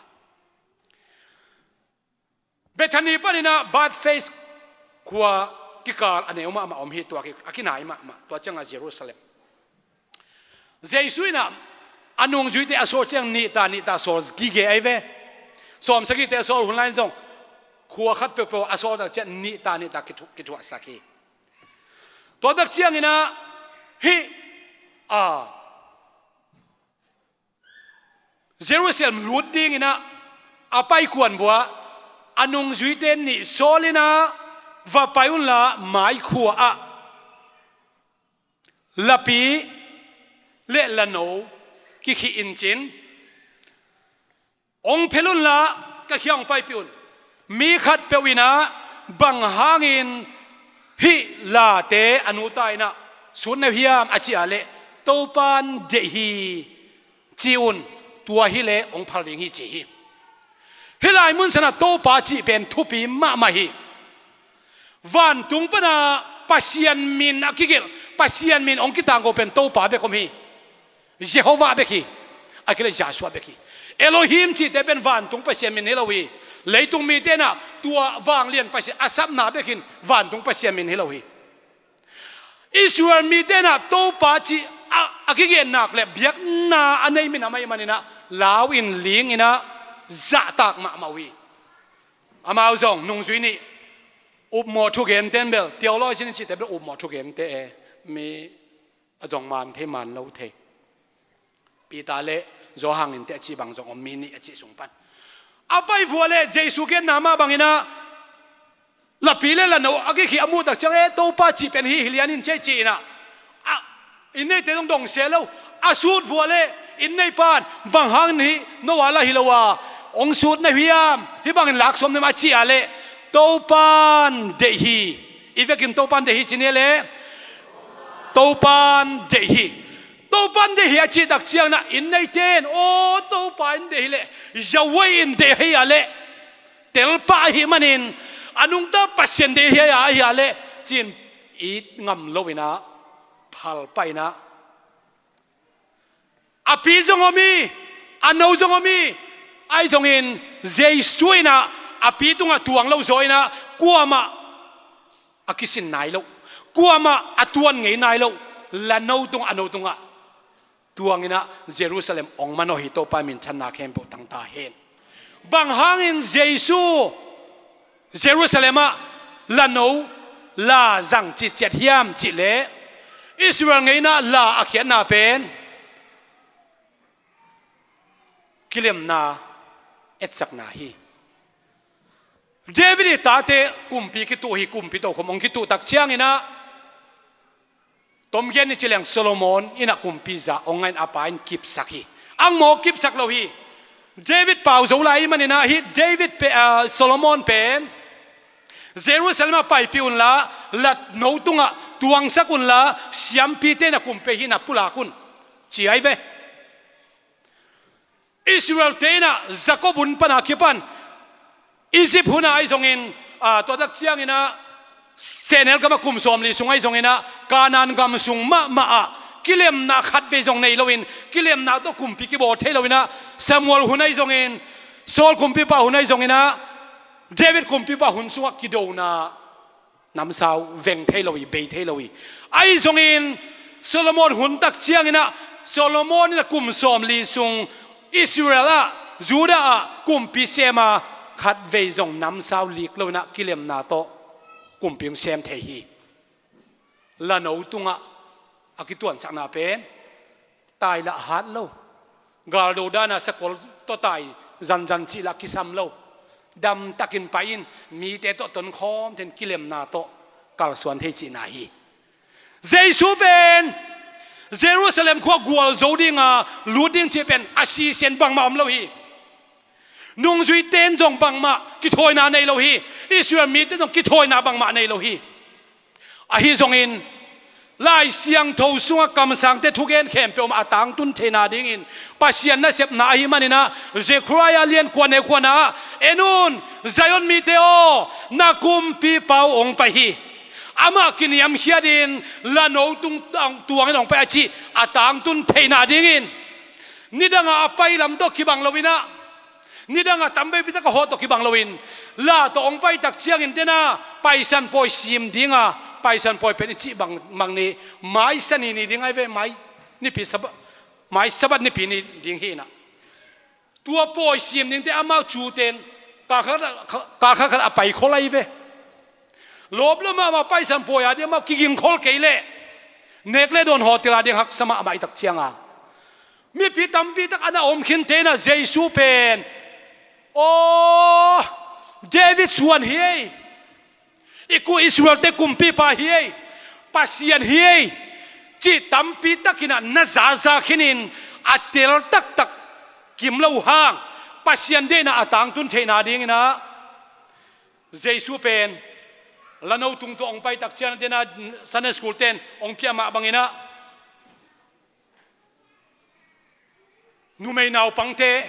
Bethany paninah Bethphage khua kikal a neu mahmah om hi, tua ki-, a kinai mahmah, tua ciangah Jerusalem. Jesu inah a nungzuite a sawl ciang nihta nihta sawl gige ahi ve. Sawmsagihte a sawl hun lai zong khua khat peuhpeuh a sawl tak ciang nihta nihta kithu-, kithuahsak hi. Tua tak cianginah hih a Jerusalem lut dinginah a paikuan vuah a nungzuite nih sawlinah va pai unla maikhua ah lapi le lano kikhih incin hong phel unla ka kiang hong paipih un. Mi khatpeuh inah bang hangin hih late a nuta inah sut na uh hiam a cih ah leh Topan deih hi ci un, tua hileh hong phal ding hi ci hi. Hih lai mun sanah Topa cih pen thupi mahmah hi. Vantung pana Pasian min a kigelh, Pasian min hong kitangko pen Topa bek om hi. Jehovah bek hi. A kileh Yahshua bek hi. Elohim cihte pen vantung Pasian min hi lo hi. Leitung mite inah tua vanglian Pasian a sapna bek hi in vantung Pasian min hi lo hi. Israel mite inah Topa cih a, a kigen nak le biakna a nei minam ahih maninah lau in ling inah zahtak mahmah uh hi. Amau zong nungzui nih upmawh thugente in bel, theologian cihte bel upmawh thugente e, mi a zong man thei man lo thei. Peter le Johan in teh a cih bang zong om, mi nih a cih sung pan. A pai vuah le Jesu genna mah banginah lapi le lano a kikhih a muh tak ciang e Topa cih pen hih hi lian in ci-a ci inah a inn neite zong dong se lo. A sut vuah le inn nei pan bang hangin hih no a la hi lo a hong sut na uh hiam, hih bangin lak sawm na uh hiam a cih ah leh Topan deih hi. I vekin Topan deih hi ci ni leh Topan deih hi. Topan deih hi a cih tak cianginah inn neite in aw Topa in deih hi leh, Yahweh in deih hi a leh, telpah ahih manin a nungta Pasian deih hi a, ahi a leh ci-in it ngam loinah phal pahinah a pi zong om hi, a no zong om hi. Ahi zongin Jesu inah a pi tungah tuang lo zaw inah kuamah a kisin nai loh, Kuamah a tuan ngei nai lo, la no tung a no tungah tuanginah Jerusalem ong manawh hi. Topa minthanna khempeuh tangta hen. Bang hangin Jesu Jerusalem ah la no la zang citciat hiam cihleh Israel ngeina la a khiatna pen kilemna etsakna hi. David i tate kumpi kituh hi, kumpi tokhom ong kituh tak cianginah tomgen i ci leng Solomon inah kumpi za ong ngain a pa in kipsak hi. Angmaw kipsak lo hi. David pau zo lai i maninah hi David pe, ah, Solomon pen Jerusalem ah paipih unla, la no tungah tuangsak unla, siampite na kumpi hi na pulak un ci ai ve. Israel-te inah Jacob hun pana kipan Egypt huna ahi zongin, ah, tua tak cianginah sehnel gamah kum sawmli sung ahi zonginah Canaan gam sung mahmah ah kilemna khatvei zong nei loin, kilemna tawh kumpi kibawl thei loinah Samuel hun ahi zongin, Saul kumpipa hun ahi zonginah David kumpipa hun sungah kidona namsau veng thei lo hi, bei thei lo hi. Ahi zongin Solomon hun tak cianginah Solomon inah kum sawmli sung Israel ah, Judah ah kumpi sema khatvei zong namsau lik loinah kilemna tawh kumpi hong sem thei hi. La no tungah a kituansakna pen tai lah hat lo. Galdo dana sakol tawh tai zanzan cih lah kisam lo. Damtakin pai in mite tawh tonkhawm ten kilemna tawh kalsuan thei cihna hi. Jesu pen Jerusalem khua gualzo dinga lut ding cih pen a sisen bangmah om lo hi. Nungzuite in zong bangmah kithawina nei lo hi. Israel mite zong kithawina bangmah nei lo hi. Ahi zongin Lai Siangtho sungah kamsangte thugen khempeuh a tangtun theina dingin Pasian nasepna ahi maninah Zechariah lian kua neu kuana ah, en un, Zion mite aw, na kumpipa uh ong pai hi. Amah kiniamkhiatin la no tung tuangin ong pai a cih a tangtun theina dingin nidanga a pai lam tawh kibang loinah nidanga tamveipi taka hawh tawh kibang loin la tawh ong pai tak ciangin tena Paisan pawi sim dinga, Paisan pawi pen i cih bang mang ni, mai sani ni ding ahi ve, mai nipi Sabbath, mai Sabbath nipi ni ding hinah. Tua pawi sim dingte amau cuten kalkhat, kalkhat a pai khol ahi ve. Lawp lo mahmah Paisan pawi a ding amau kiging khol kei leh nek le dawn hotel a ding haksa mahmah i tak cianga mipi tampi tak a na om khinte inah Jesu pen, aw, David suan hi ei, i ku Israel-te kumpipa hi ei, Pasian hi ei, cih tampi takinah na zaza khinin a tel taktak kim lo hang Pasian deihna a tangtun theihna dinginah Jesu pen la no tung tawh ong pai tak ciang tena Sunday school ten ong piah mah banginah numei naupangte,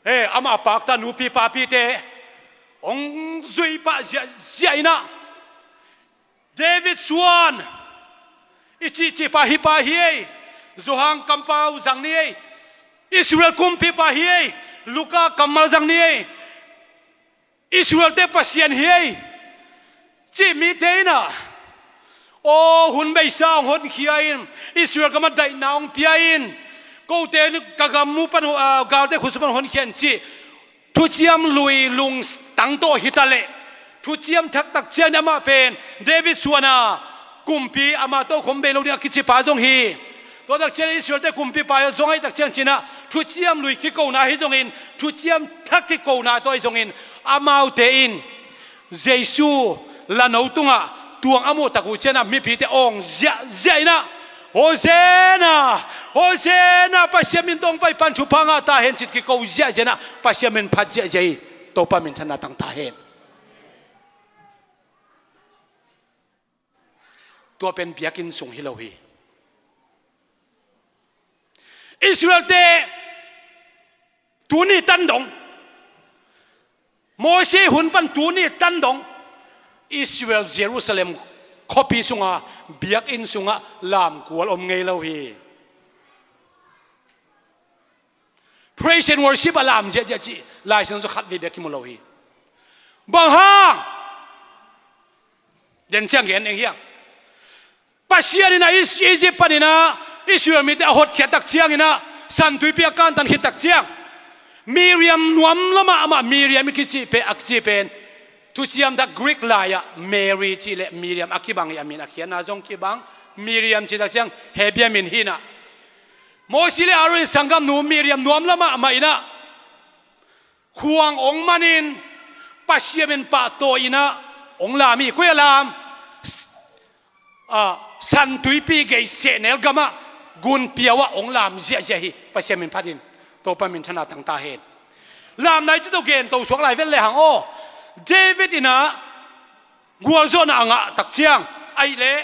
eh, amah pakta nupi papite ong zuipah ziahziah inah David suan i cihcihpa hi pa hi ei, Johan kampau zang ni ei, Israel kumpipa hi ei, Luka kammal zang ni ei, Israel-te Pasian hi ei, cih mite inah aw, hun beisa hong honkhia in, Israel gamah daihna hong pia in, kote ka gam mu pan, ah, galte khutsu pan honkhia in cih thuciam lui lungtang tawh hita leh thuciam thaktak ciang amah pen David suana kumpi amah tawh khom bei lo ding a kicipa zong hi. Tua tak ciang Israel-te kumpipa zong ahi tak ciang cinah thuciam lui kikona hi zongin, thuciam thak kikona tawh ahi zongin amaute in Jesu la no tungah tuang a muh tak uh cianah mipite awng ziahziah inah, Hosanna, Hosanna, Pasian min tawh ong pai pan thupha ngah ta hen cit kiko ziahziah inah Pasian min phat ziahziah hi. Topa minthanna tang ta hen. Tua pen biakinn sung hi lo hi. Israel-te tuni tan dong, Moses hun pan tuni tan dong Israel Jerusalem khuapi sunga biakinn sungah lamkual om ngei lo hi. Praise and worship a lam ziahziah cih Lai Siangtho khat vei bek kimu lo hi. Bang hang? Den ciang gen eng hiang. Pasian in ah Is-, Egypt panin ah Israel mite a hotkhiat tak ciangin ah San Tuipi a kantan khit tak ciang, Miriam nuam lamah amah Miriam i kici pe, a kici pen, thuciam dak Greek lai-ah Mary cih le Miriam a kibang hi, a min a khiatna zong kibang. Miriam cih tak ciang Hebia min hi in ah, Mosi le Aaron in sanggamnu Miriam nuam lamah amah in ah khuang hong manin Pasian min pahtawi in ah hong lam hi. Koi a lam? S-, a, San Tuipi gei sehnel gamah gunpiau ah hong lam ziahziah hi. Pasian min phatin Topa minthanna tang ta hen. Lam nai cih tawh gen to suak lai vet le hang aw. David in ah gualzawhna a ngah tak ciang, ahih leh,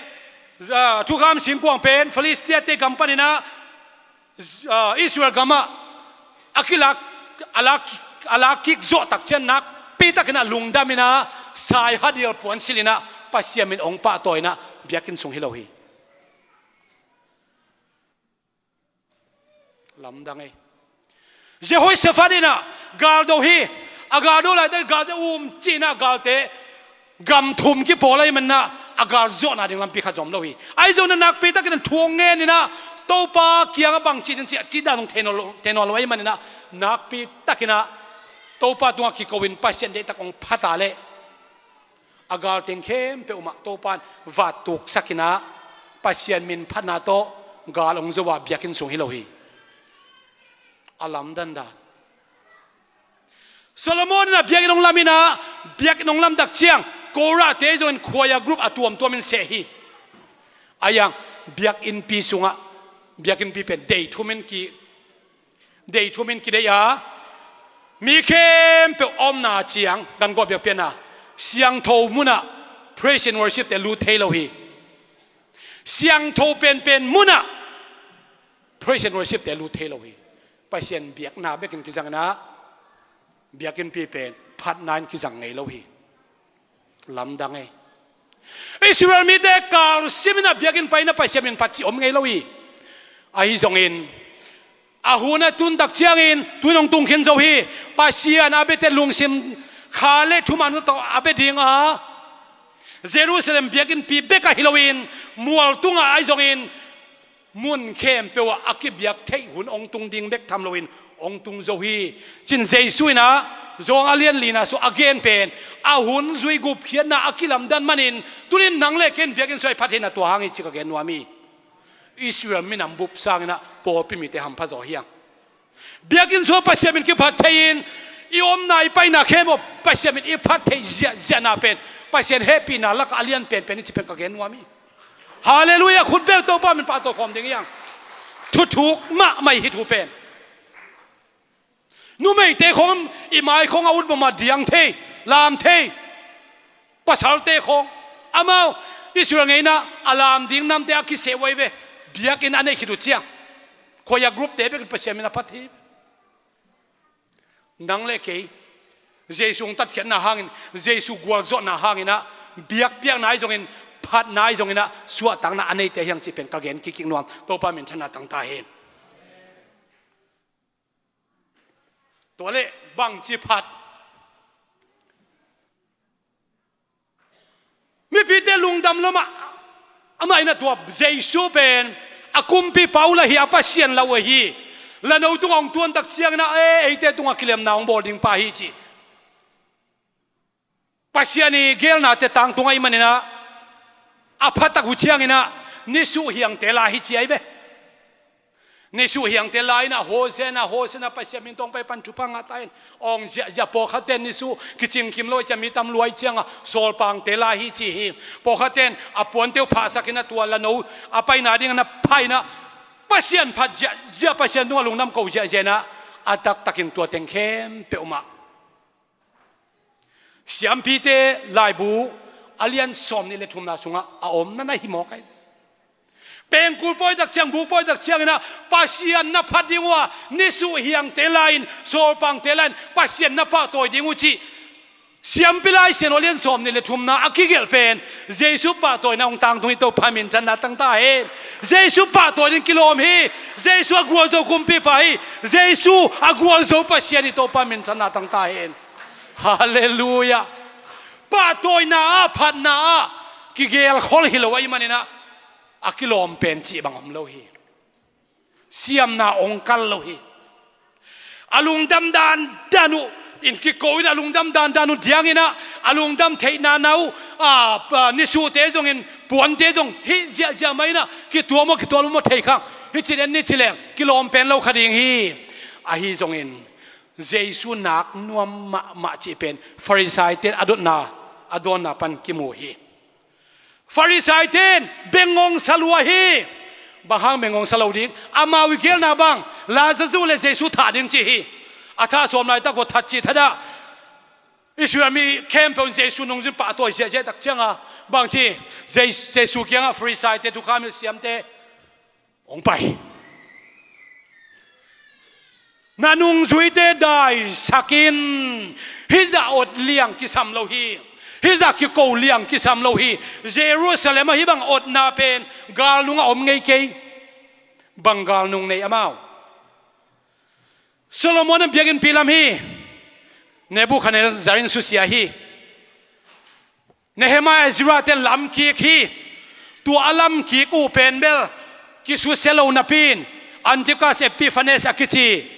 a, thukham singkuang pen Philistia-te gam panin ah, a, Israel gamah a kilak, a lak, a lak kik zawh tak ciang nakpi takin ah lungdam in ah, sai hadial puan silh in ah Pasian min hong pahtawi in ah biakinn sung hi lo hi. Lamdang ei. Jehoshaphat in ah gal do hi. A gal do laitak galte um cih in ah galte gam thum kipawl ahih manin ah a gal zawhna ding lampi khat zom lo hi. Ahi zongin ah nakpi takin ah thu hong ngen in ah Topa kiangah bang ci ding ci, cih dan hong thei nawn lo, thei nawn lo ahih manin ah nakpi takin ah Topa tungah kiko in Pasian deihtak hong phat a leh a gal teng khempeuh mah Topa in vat tuksak in ah Pasian min phatna tawh gal hong zo a biakinn sung hi lo hi. A lamdang dan. Solomon in ah biakinn hong lam in ah, biakinn hong lam tak ciang Korah-te zongin choir group a tuamtuam in seh hi. A yang biakinnpi sungah, biakinnpi pen dei thum in ki, dei thum in kideih a, mi khempeuh a omna ciang, gan gawh biakpiakna, siangtho munah praise and worship-te lut thei lo hi. Siangtho penpen munah praise and worship-te lut thei lo hi. Pasian biakna bekin kizang in ah, biakinnpi pen phatna in kizang ngei lo hi. Lamdang ei. Israel mite kalsim in ah biakinn pai in ah Pasian min phat cih om ngei lo hi. Ahi zongin a hun a tun tak ciangin tun hong tung khin zo hi. Pasian a biate lungsim kha le thuman tawh a bia ding a, Jerusalem biakinnpi bek ahi loin mual tungah ahi zongin mun khempeuh ah a kibiak theih hun hong tung ding bek tham loin hong tung zo hi. Cin Jesu in ah Johan a lian lina sungah a gen pen a hun zui gupkhiatna a kilamdan manin, tuni-in nang le kei in biakinn sung ah i phat theihna tua hang hi ci ka gen nuam hi. Israel minam bup sangin ah pawlpi mite hampha zaw hi hang. Biakinn sungah Pasian min kiphat thei-in i omna i paina khempeuh Pasian min i phat theih ziahziahna pen Pasian hehpihna lakah a lian penpen hi ci pen ka gen nuam hi. Halleluiah, khut beng, Topa min pahtawi khawm ding hi hang. Thuthuk mahmah hi thu pen. Numeite khawng i mai khawng a ut mahmah, diang thei, lam thei. Pasalte khawng amau Israel ngeina a lam ding namte a kiseh uh ahi ve. Biakinn a neih khit uh ciang choir group-te bekin Pasian min a phat hi. Nang le kei Jesu hong tatkhiatna hangin, Jesu gualzawhna hangin ah, biakpiakna ahi zongin, phatna ahi zongin ah, suahtakna a neite hi hang cih pen ka gen kikkik nuam. Topa minthanna tang ta hen. Tua leh bangci phat? Mipite lungdam lo mah. Amah in ah tua Jesu pen a kumpipa uh lah hi, a Pasian lah uh ahi. Lano tungah hong tuan tak ciangin ah, e, eite tungah kilemna hong bawl ding pa hi ci. Pasian i geelnate tangtung ahih manin ah, a pha tak uh ciangin ah, nisuh hiangte la hi ci ahi ve. Nisuh hiangte la in ah, Hosianna, Hosianna, Pasian min tawng pai pan thupha ngah ta hen. Awng ziahziah, pawlkhatte nisuh kicingkim lo ahih ciang, mi tam lua ahih ciangah sawlpangte la hi ci hi. Pawlkhatte in a puante uh phahsak in ah, tua lano a paina dingin ah pha in ah, Pasian phat ziahziah, Pasian tungah lungdam ko ziahziah in ah, a taktakin tua teng khempeuh mah Siampite laibu a lian sawmnih le thumna sungah a om na na hi mawk ahi. Pengkul pawi tak ciang, buk pawi tak ciangin ah Pasian na phat ding uh a, nisuh hiangte la-in, sawlpangte la-in Pasian na pahtawi ding uh cih Siampi Lai Siangtho a lian sawmnih le thumna a kigelh pen Jesu pahtawina hong tangtung hi. Topa minthanna tang ta hen. Jesu pahtawi ding kilawm hi. Jesu a gualzo kumpipa hi. Jesu a gualzo Pasian hi. Topa minthanna tang ta hen. Halleluiah. Pahtawina ah, phatna ah kigelkhol hi lo ahih manin ah, a kilawm pen cih bang om lo hi. Siamna ong kal lo hi. A lungdam dandan uh in kiko in, a lungdam dandan uh diangin ah, a lungdam theihna na uh, a, a, nisuhte zongin puante zong hih ziahziah mah in ah, kituam aw, kituam aw thei khang. Hih ci den ni ci leng kilawm pen lo kha ding hi. Ahi zongin Jesu nak nuam mahmah cih pen Farisai-te in a dotna, a dawnna pan kimu hi. Farisai-te in bengngong sa lua hi. Bang hang bengngong sa lo ding? Amau i geelna bang, Lazarus le Jesu thah ding ci hi. A thah sawm laitak uh that cih thadah, Israel mi khempeuh in Jesu nungzui in pahtawi ziahziah tak cianga bang ci? Jes-, Jesu kiangah Farisai-te, thukham hilh siamte, hong pai. Na nungzuite daisak in. Hih zah ot liang kisam lo hi. Hih zah kiko liang kisam lo hi. Jerusalem ah hih bang otna pen galnung ah om ngei kei. Bang galnung nei amau? Solomon in biakinnpi lam hi. Nebukhadnezzar in susia hi. Nehemiah, Ezra-te lamkik hi. Tua a lamkik uh pen bel kisusia lo napi in Antiochus Epiphanes a kici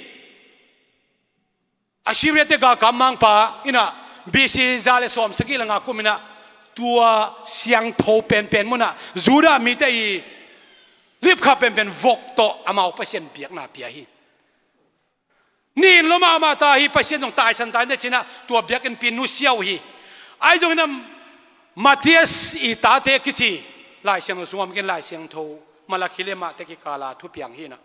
Assyria-te galkap mangpa in ah B C za le sawmsagih le nga kum in ah tua siangtho penpen mun ah Judah mite i lipkhap penpen vok tawh amau Pasian biakna pia hi. Nin lo mahmah ta hi, Pasian zong taisan ta in, te ci-in ah tua biakinnpi nusia uh hi. Ahi zongin ah Matthias i tate kici, Lai Siangtho sungah om kei in, Lai Siangtho Malakhi le Mate kikal a thupiang hi in ah,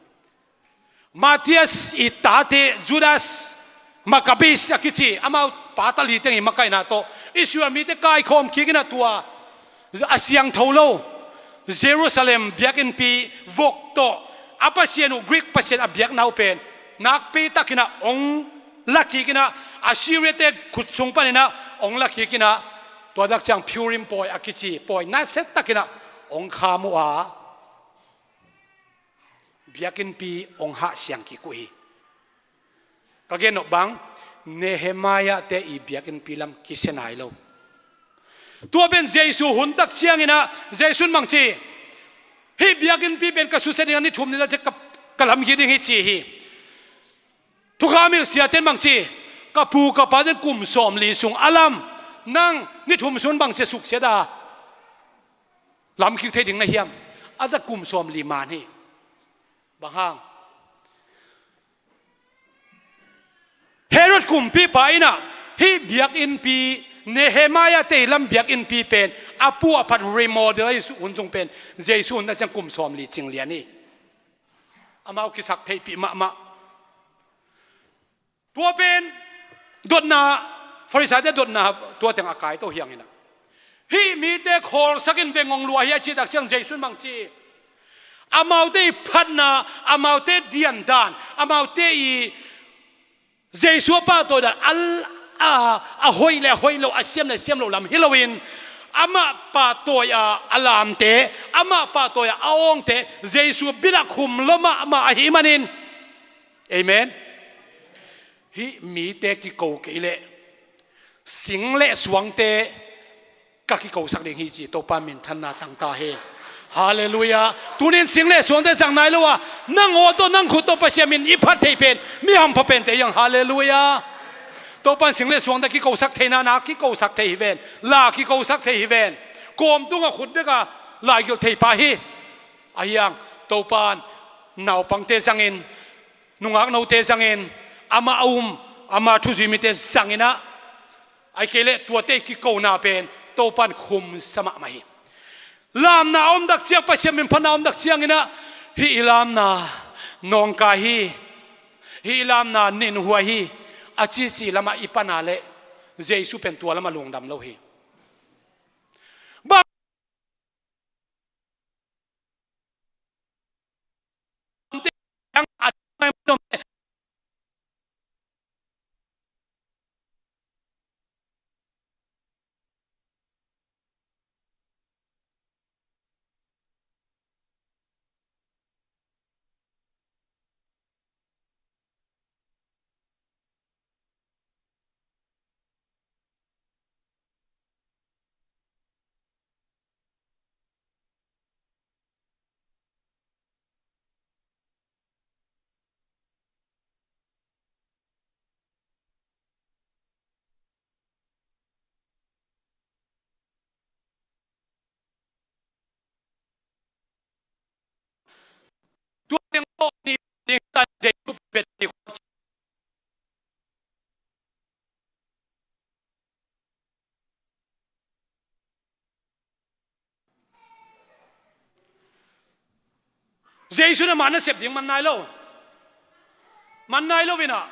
Matthias i tate Judas Maccabeus a kici, amau pa tali teng i makaihna tawh Israel mite kaikhawm kik in ah tua a siangtho lo Jerusalem biakinnpi vok tawh a pasian uh, Greek pasian a biakna uh pen nakpi takin ah hong la kik in ah, Assyria-te khut sung panin ah hong la kik in ah, tua tak ciang Purim pawi a kici pawi nasia takin ah hong kham uh a, biakinnpi hong hahsiang kik uh hi. Ka gen nop bang, Nehemiah-te i biakinnpi lam kisia nai lo. Tua pen Jesu hun tak ciangin ah Jesu in bang ci? Hih biakinnpi pen ka susia ding a, ni thum ni la ciang ka, ka lam kik ding hi, ci hi. Thukham hilh siate in bang ci? Ka pu ka pate in kum sawmli sung a lam, nang ni thum sung bang ci a suksiat a lam kik thei ding na hiam? A zah kum sawmli man hi. Bang hang? Herod kumpipa in ah hih biakinnpi, Nehemiah-te i lam biakinnpi pen a pu a phat remodel a hun sung pen Jesu hun tak ciang kum sawmli cing lian hi. Amau kisaktheihpih mahmah. Tua pen dotna, Farisai-te dotna tua teng a kai to hi hang in ah, hih mite khawlsak in bengngong lua hi, a cih tak ciang Jesu in bang ci? Amaute i phatna, amaute diandan, amaute i Jesu a pahtawi dan a, a, a hoih le a hoih lo, a siam le a siam lo lam hi loin, amah pahtawi a a lamte, amah pahtawi a a awngte Jesu bilah khum lo mahmah ahih manin, amen. Hih mite kiko kei leh sing le suangte ka kikosak ding hi, ci Topa minthanna tang ta hen. Halleluiah. Tunin sing le suangte zang nai lo a, nang aw tawh nang khut tawh Pasian min i phat thei pen mi hampha pente hi hang. Halleluiah. Topa in sing le suangte kikosak theihna, na kikosak thei hi ven, la kikosak thei hi ven. Kawm tungah khut bek a laigilh thei pah hi. Ahi hang Topa in naupangte zangin, nungak note zangin, amah a um, ama thuzui mite zangin ah, ahih kei leh tuate i kikona pen Topa in khumsa mahmah hi. Lamna a om tak ciang, Pasian min phatna a om tak ciangin ah, hih i lamna nawngkai hi, hih i lamna ninhuai hi, a cici lamah i pana leh Jesu pen tua lamah lungdam lo hi. Jesu in amah nasep ding man nai lo. Man nai lo inah,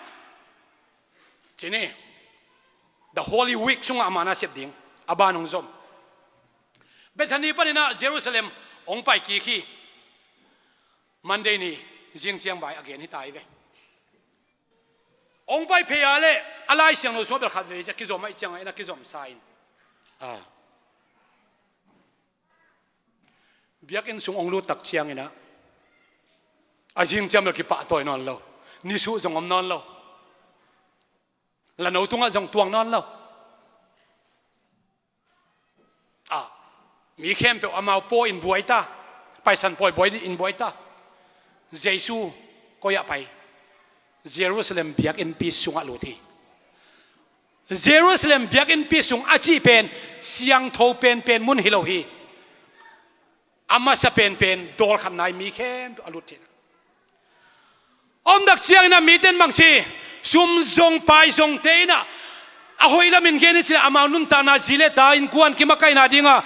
ci ni, the Holy Week sungah amah nasep ding a ban hong zom. Bethany paninah Jerusalem hong pai kik hi. Monday ni zing ciang vai a gen hi ta hi ve. Hong pai phei a le a Lai Siangtho sungah bel khat vei ciah kizom ahih ciangah inah kizomsa in, a, biakinn sung hong lut tak cianginah a zing ciang bel kipahtawi nawn lo. Nisuh zong om nawn lo. Lano tungah zong tuang nawn lo. A, mi khempeuh amau pawi in buai ta, Paisan pawi buai in buai ta. Jesu koi ah pai? Jerusalem biakinnpi sungah lut hi. Jerusalem biakinnpi sung a cih pen siangtho penpen mun hi lo hi. A masa penpen dawlkhatna-in mi khempeuh a lut hi. Om tak cianginah mite in bangci, sum zong pai zongte inah a hoih lamin gen hi ci leh amau nuntakna zi le ta innkuan kimakaihna dinga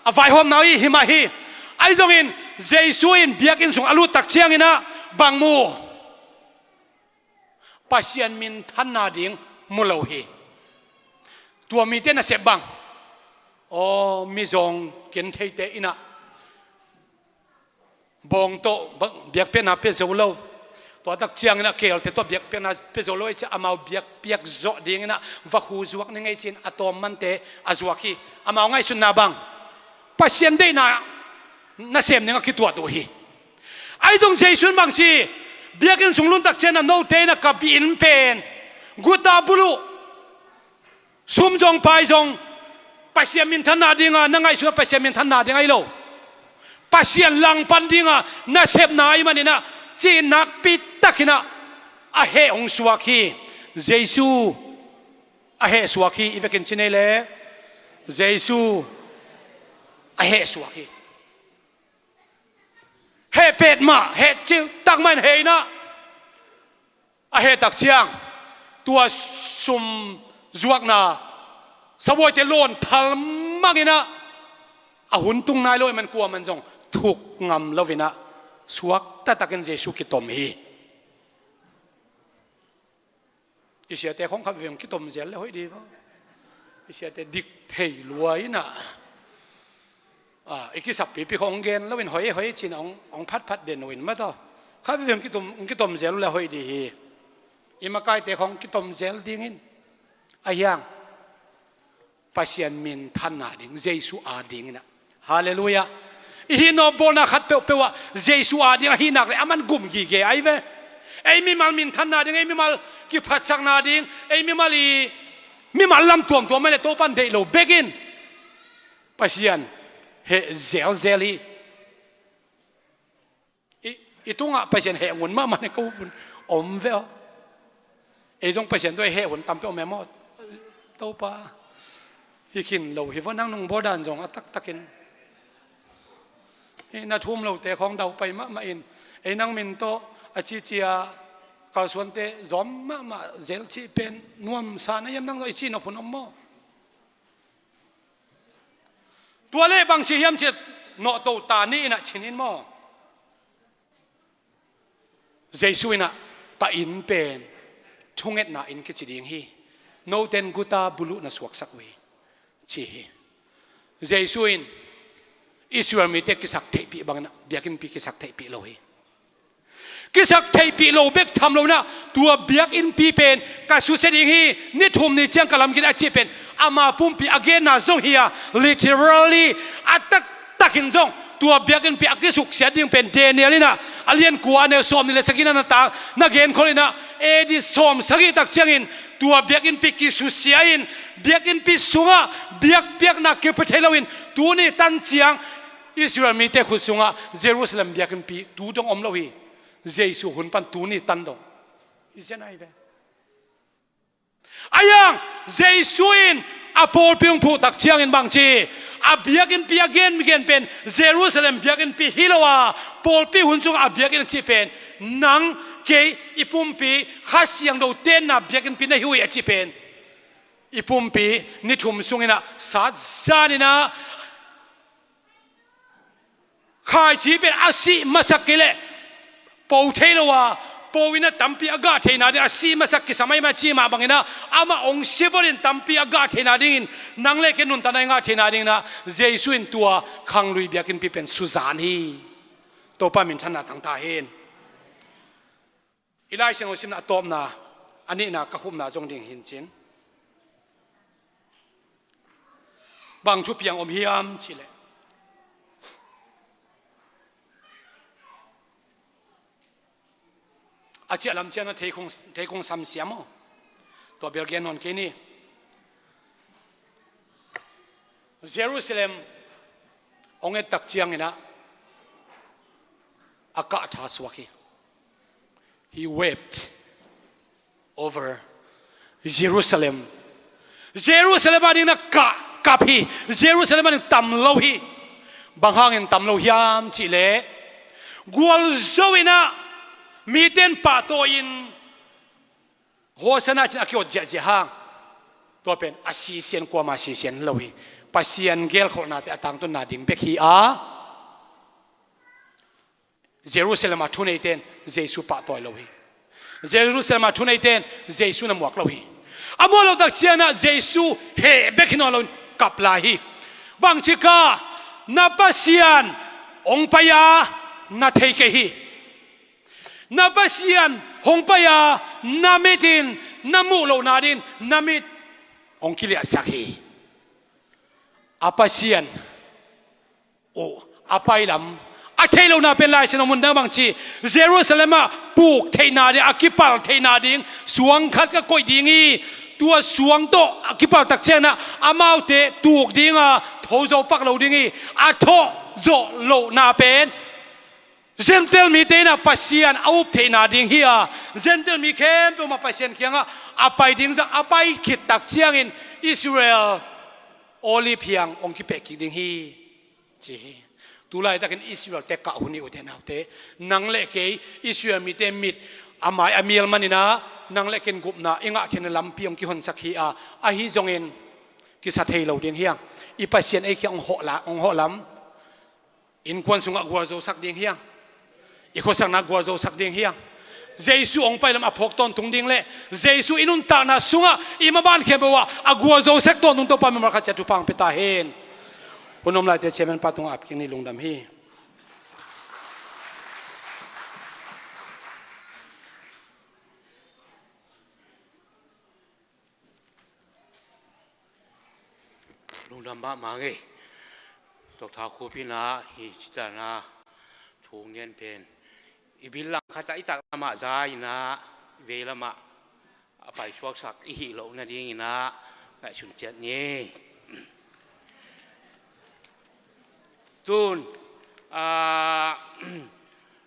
a vaihawmna uh hi mah hi. Ahi zongin Jesu in biakinn sung a lut tak cianginah bang mu? Pasian minthanna ding mu lo hi. Tua mite nasep bang, aw, mizawng gentheite inah bawng tawh biakpiakna pia zo lo. Tua tak cianginah keelte tawh biakpiakna pia zo lo ahih ciah amau biakpiak zawh dinginah vakhu zuak ni ngei ci-in a tawmmante a zuak hi. Amau ngaihsutna bang, Pasian deihna nasem dingah kituat uh hi. Ahi zong Jesu in bangci, biakinn sung lut tak cianginah note inah ka biakinn pen guta buluh, sum zong pai zong Pasian minthanna dinga na ngaihsutna, Pasian minthanna ding ahi lo, Pasian langpan dinga nasepna ahi maninah ci-in nakpi takinah a heh hong suak hi. Jesu a heh suak hi. I vekin ci nei le, Jesu a heh suak hi. Heh petmah, heh cihtak mah in heh inah, a heh tak ciang tua sum zuakna sabawite lawn thalmang inah a hun tung nai lo ahih man kuaman zong thuk ngam lo inah suak taktakin Jesu kitom hi. I siate khong khat veng kitom zel le hoih dih maw? I siate dik thei lua inah, a, i kisappipi khong gen loin hoih hoih ci-in hong, hong phatphat den uh in maw taw. Khat veng kitom, kitom zel le hoih dih hi. I makaite khong kitom zel dingin, a hiang, Pasian minthanna ding, Jesu a dinginah. Halleluiah. I hih nawpbawlna khat peuhpeuh ah Jesu a ding ahi nak le aman gum gige ahi ve. Ei mimal minthanna ding, ei mimal kiphatsakna ding, ei mimal i, mimal lam tuamtuam ahi le Topa'n deih lo bekin Pasian heh zelzel hi. I, i tungah Pasian heh ngun mahmah ne ko vun om ve aw. Ei zong Pasian tawh ei heh hun tampi om e maw? Topa, hi khin lo hi vua, nang nungbawl dan zong a taktakin. Ei na thum lote khawng daupai mahmah in, ei nang min tawh a cicia kalsuante zawm mahmah zel cih pen nuamsa na hiam, nang zong i cihnop hun om maw? Tua leh bangci hiam cih leh nawhto ta ni inah cin in maw? Jesu inah pa inn pen thungetna inn kici ding hi. Note in guta buluh na suaksak uh hi, ci hi. Jesu in Israel mite kisak theihpih bangin biakinnpi kisak theihpih lo hi. Kisak theihpih lo bek tham lo inah, tua biakinnpi pen ka susia ding hi, ni thum ni ciang ka lamkhin a cih pen ama pumpi a genna zong hi a, literally, a taktakin zong tua biakinnpi a kisuksiat ding pen Daniel inah a lian kua a neu sawm nih le sagihna na tang na genkhol inah, A D sawm sagih tak ciangin tua biakinnpi kisusia in, biakinnpi sungah biakpiakna kipia thei loin tuni tan ciang Israel mite khut sungah Jerusalem biakinnpi tu dong om lo hi. Jesu hun pan tuni tan dong hi zen ahi ve. A hiang, Jesu in a pawlpi hong phuh tak ciangin bangci, a biakinnpi a gen, gen pen Jerusalem biakinnpi hi lo a, pawlpi hun sungah a biakinn a cih pen nang kei i pumpi Kha Siangtho tenna biakinnpi na hi uh hi a cih pen i pumpi ni thum sung inah sat zan inah khaici pen a sih masak kei leh po thei lo a, po in a tampi a gah theihna ding, a si masak kisa mai mah ci mah bangin ah, amah hong si vot in tampi a gah theihna dingin, nang le kei nuntakna i ngah theihna dingin ah, Jesu in tua khanglui biakinnpi pen suzan hi. Topa minthanna tangta hen. I Lai Siangtho simna a tawpna, a nihna ka khupna zong ding hi in cin. Bang thupiang om hiam cih leh, a ciah lam ciangin ah thei kong, thei kong samsiam aw. Tua bel gen nawn kei ni. Jerusalem hong et tak ciangin ah a kah tha suak hi. He wept over Jerusalem. Jerusalem adingin ah kah kap hi. Jerusalem adingin tam lo hi. Bang hangin tam lo hiam cih leh, gualzo in ah mite in pahtawi in Hosanna ci-in a kiawt ziahziah hang, tua pen a sisian kuamah sisian lo hi. Pasian gelkholhnate a tangtunna ding bek hi a, Jerusalem a thuneite in Jesu pahtawi lo hi. Jerusalem a thuneite in Jesu na muak lo hi. A muak loh tak ciangin ah Jesu heh bek hi nawn loin kap lai hi. Bangci ka, na Pasian hong pai a, na thei kei hi. Na Pasian hong pai a, na mit in na muh lohna dingin na mit hong kiliahsak hi. A Pasian uh a pailam a thei lohna pen Lai Siangtho mun dang bangci, Jerusalem ah puk theihna ding, a kipal theihna ding suang khat ka koih ding hi. Tua suang tawh a kipal tak ciangin ah amaute tuk ding a, tho zo pak lo ding hi. A thawh zawh lohna pen Gentile mite in ah Pasian a up theihna ding hi a, Gentile mi khempeuh mah Pasian kiangah a pai ding zah, a pai khit tak ciangin Israel Olive hiang hong kipeh kik ding hi, ci hi. Tulaitakin Israel-te kah hun hi, ute naute. Nang le kei Israel mite mit a mai a mial manin ah nang le kei in gupna i ngah theihna lampi hong kihonsak hi a, ahi zongin kisa thei lo ding hiang. I Pasian ei kiang hong hawh la, hong hawh lam. Innkuan sungah gualzosak ding hiang. I khuasakna gualzosak ding hiang. Jesu hong pai lam a phawk tawntung ding le Jesu i nuntakna sungah i maban khempeuh ah a gualzosak tawntung Topa mimal khat ciat thupha hong pia ta hen. Hun om laite chairman pa tungah ap kik ni, lungdam hi. Lungdam mahmah ngei. Tok Thau Khup in ah hih ci-in ah thu ngen pen i bil langkhat ah i taklam ah za in ah veilam ah a paisuaksak i hih loh nadingin ah ngaihsun ciat ni. Tun, ah,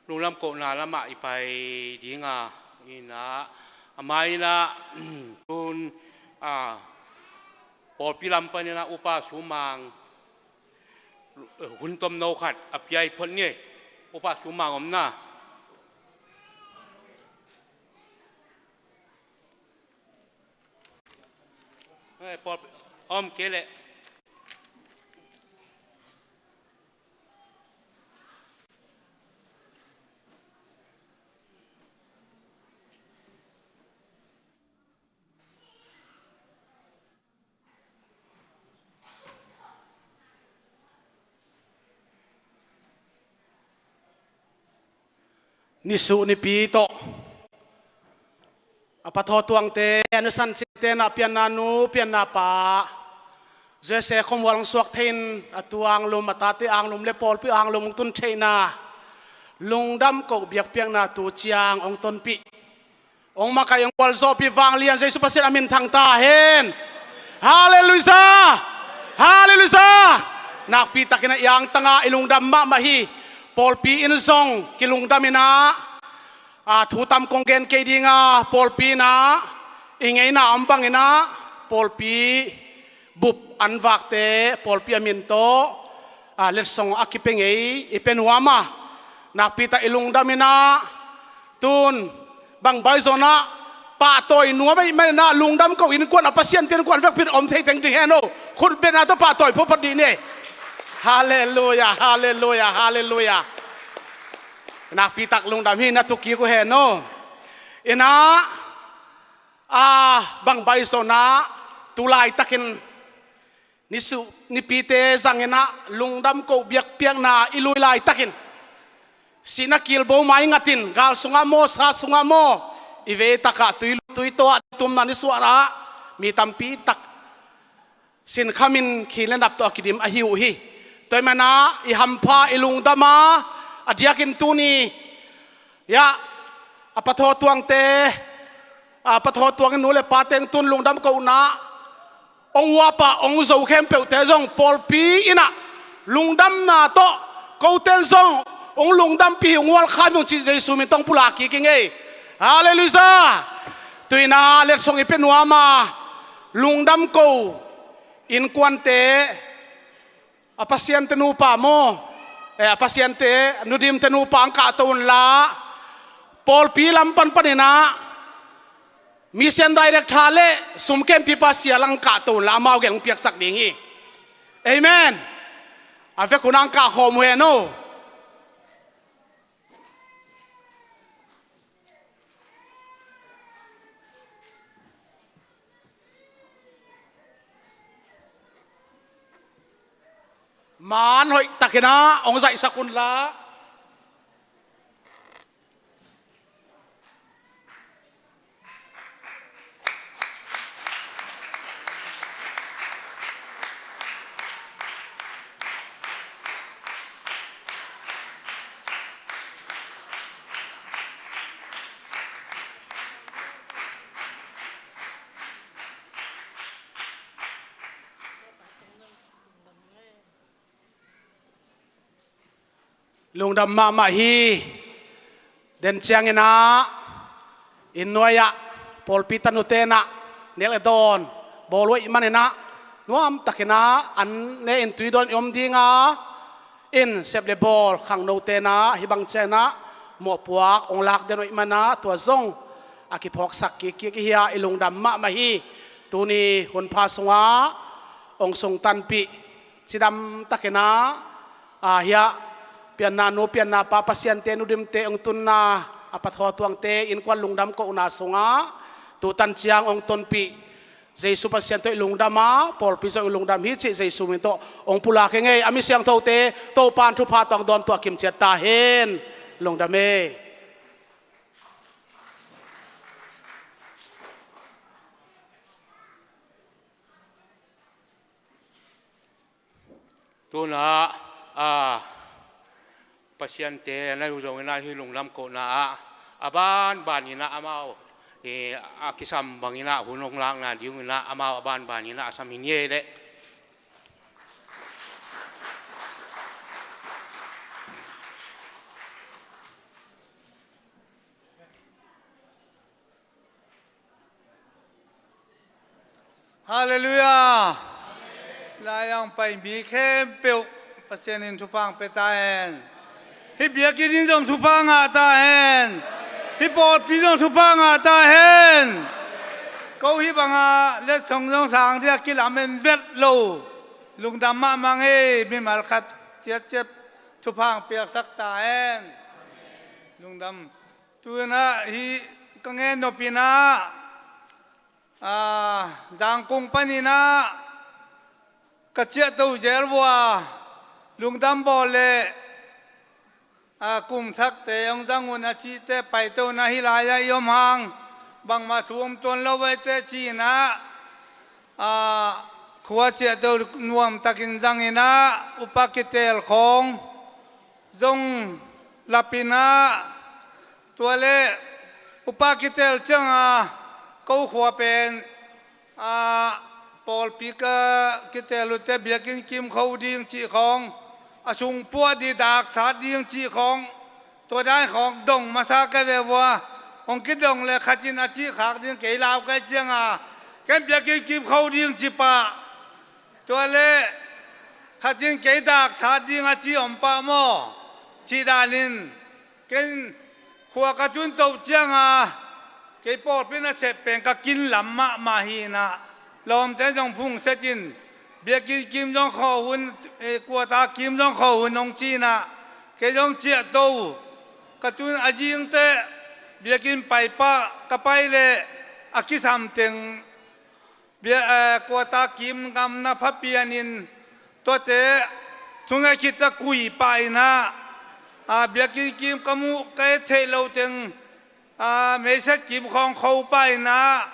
lungdam kohna lamah i pai ding a, in ah, a mai in ah, tun, ah, pawlpi lam panin ah Upa Sumang, hun tomno khat a pia i phot ni. Upa Sumang om na. Eh, pawl om kei leh. Nisuh nipi tawh a pathaw tuangte, a nusan cingte, na pianna nu, pianna pa, J S A khawmual hong suak thei in a tu anglum, a tate anglum le pawlpi anglum hong tun theihna lungdam koh biakpiakna tu ciang hong tonpih, hong makaih, hong gualzawhpih vanglian Jesu Pasian a min thang ta hen. Halleluiah! Halleluiah! Nakpi takin a iangtanga i lungdam mahmah hi. Pawlpi in zong kilungdam in ah, a, thu tam kong gen kei ding a, pawlpi in ah i ngeina om bangin ah pawlpi bup an vakte pawlpi a min tawh, a, letsong a kipia ngei i pia nuam a, nakpi tak i lungdam in ah, tun bang bai zawn ah pahtawi nuam ahih manin ah lungdam ko innkuan a Pasian te innkuan vekpi in om thei teng ding hen aw. Khut bengna tawh pahtawi photphot dih ni. Halleluiah, halleluiah, halleluiah. Nakpi tak lungdam hi, na thukik uh hen aw. Inah, a, bang baih zong ah, tu laitakin, nisu, nipite zangin ah, lungdam ko biakpiakna i lui laitakin, sihna kilbo mai ngatin, gal sungah maw, sa sungah maw, i veitakah tui, tui tawh a tumna nisuahna ah, mi tampi tak sinkhamin khin le nap tawh a kidim ahi uh hi. Tua ahih manin ah, i hampha, i lungdam a, a diakin tuni, ya, a pathaw tuangte, a pathaw tuangin nu le pate hong tun lungdam kohna, hong uap a, hong zo khempeuhte zong pawlpi in ah, lungdamna tawh, kote in zong, hong lungdampih, hong welcome ung cih Jesu min tawh hong pulak kik ing ei. Halleluiah. Tu-in ah, letsong i pia nuam a, lungdam ko, innkuante, a Pasian te nupa maw? Eh, a Pasian te, Nu Dim te nupa hong kahto unla, pawlpi lam panpanin ah, Mission Director le sum khempeuh pa Sia Lang kahto unla, amau gel hong piaksak ding hi. Amen. A vekun ah hong kahkhawm uh hen aw. Maan hoihtakin ah hong zaihsak unla. Lungdam mahmah hi. Den ciangin ah, inn nuai-ah, pawlpi tanute in ah, nek le dawn bawl uh ahih manin ah, nuamtakin ah, an ne in tui dawn i om ding a, in sep le bawl khangnote in ah, hih bang ciangin ah, mawhpuak hong lak den uh ahih manin ah, tua zong a kiphawksak kikkik i hi a, i lungdam mahmah hi. Tuni hunpha sungah hong sungtanpih, cidamtakin ah, a, hiah, pianna nu, pianna pa, Pasiante, Nu Dimte hong tunna, a pathaw tuangte innkuan lungdam kohna sungah, tu tan ciang hong tonpih Jesu Pasian tawh i lungdam a, pawlpi zong i lungdam hi cih Jesu min tawh hong pulak hi ing ei. A mi siangthote Topa'n thupha tawh hong dawntuah kimciat ta hen. Lungdam ei. Tu-in ah, a, Pasiante na uh zongin ah hih lungdam kohna ah, a banbanin ah amau, eh, a kisam bangin ah hun hong lakna dingin ah amau a banbanin ah a sam hi ni ei leh. Halleluiah. Lai-ah hong pai mi khempeuh Pasian in thupha hong pia ta hen. Hih biakinn in zong thupha ngah ta hen. Hih pawlpi zong thupha ngah ta hen. Ko hih bangah letsong zong sang ding a kilamen vet lo, lungdam mahmah ing ei. Mimal khat ciatciat thupha hong piaksak ta hen. Lungdam. Tu-in ah hih ka ngen nop in ah, a, Zangkong panin ah ka ciahto zel uh a, lungdam bawl le, a, kumsakte hong zang un a cihte paito in ah hih lai-ah i om hang, bangmah thu om tuan lo ve teh ci-in ah, a, khua ciahto nuamtakin zangin ah, upa kiteel khawng zong lap in ah, tua leh upa kiteel ciangin ah, ko khua pen, a, pawlpi ka kiteel uh teh biakinn kimkho ding cih khawng, a sung puah ding, daksat ding cih khawng, tua dan khawng dong masa ka ve uh a, hong kidong leh khat in a cih khak ding, kei lau ka hih ciangin ah, ken biakinn kimkho ding ci pah. Tua leh khat in kei daksat ding a ci om pah maw? Cih danin ken khua ka tun toh ciangin ah, kei pawlpi nasep pen ka kin lam mahmah hi in ah, lawmte zong phungset in, biakinn kim zong khawh hun, eh, quarter kim zong khawh hun hong ci in ah, kei zong ciahto, Ka tun a zingte biakinn paipah ka pai leh a kisam teng bia, eh, kuata kim ngamna pha pianin tuate thungai khit a kui pah inah, ah, biakinn kim ka muh ka et theih lo teng, ah, meisat kim khawng kho pah inah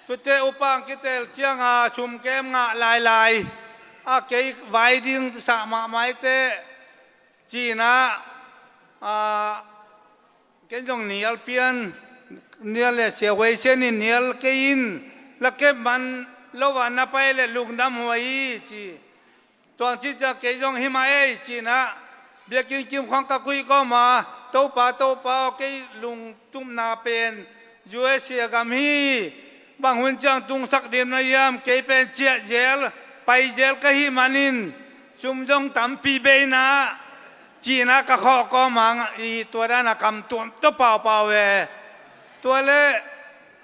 tuate upa ang kitel cianga sumkem ngah lailai a kei vai ding sah mahmah i teh cinah, ah, ken zong nial pian, nial le siahuai sianin nial kei in, la kep man lo a na pai le lungdam huai hi ci. Tuang ci ciang kei zong hi mah ei cinah biakinn kim khawng ka kuih kawma, Topa, Topa aw, kei lungtupna pen U S A gam hi, bang hun ciang tungsak dim na hiam, kei pen ciah zel, pai zel ka hih manin sum zong tampi bei inah cinah ka khawh kawma i tua dana kam tuam tua paupau e. Tua leh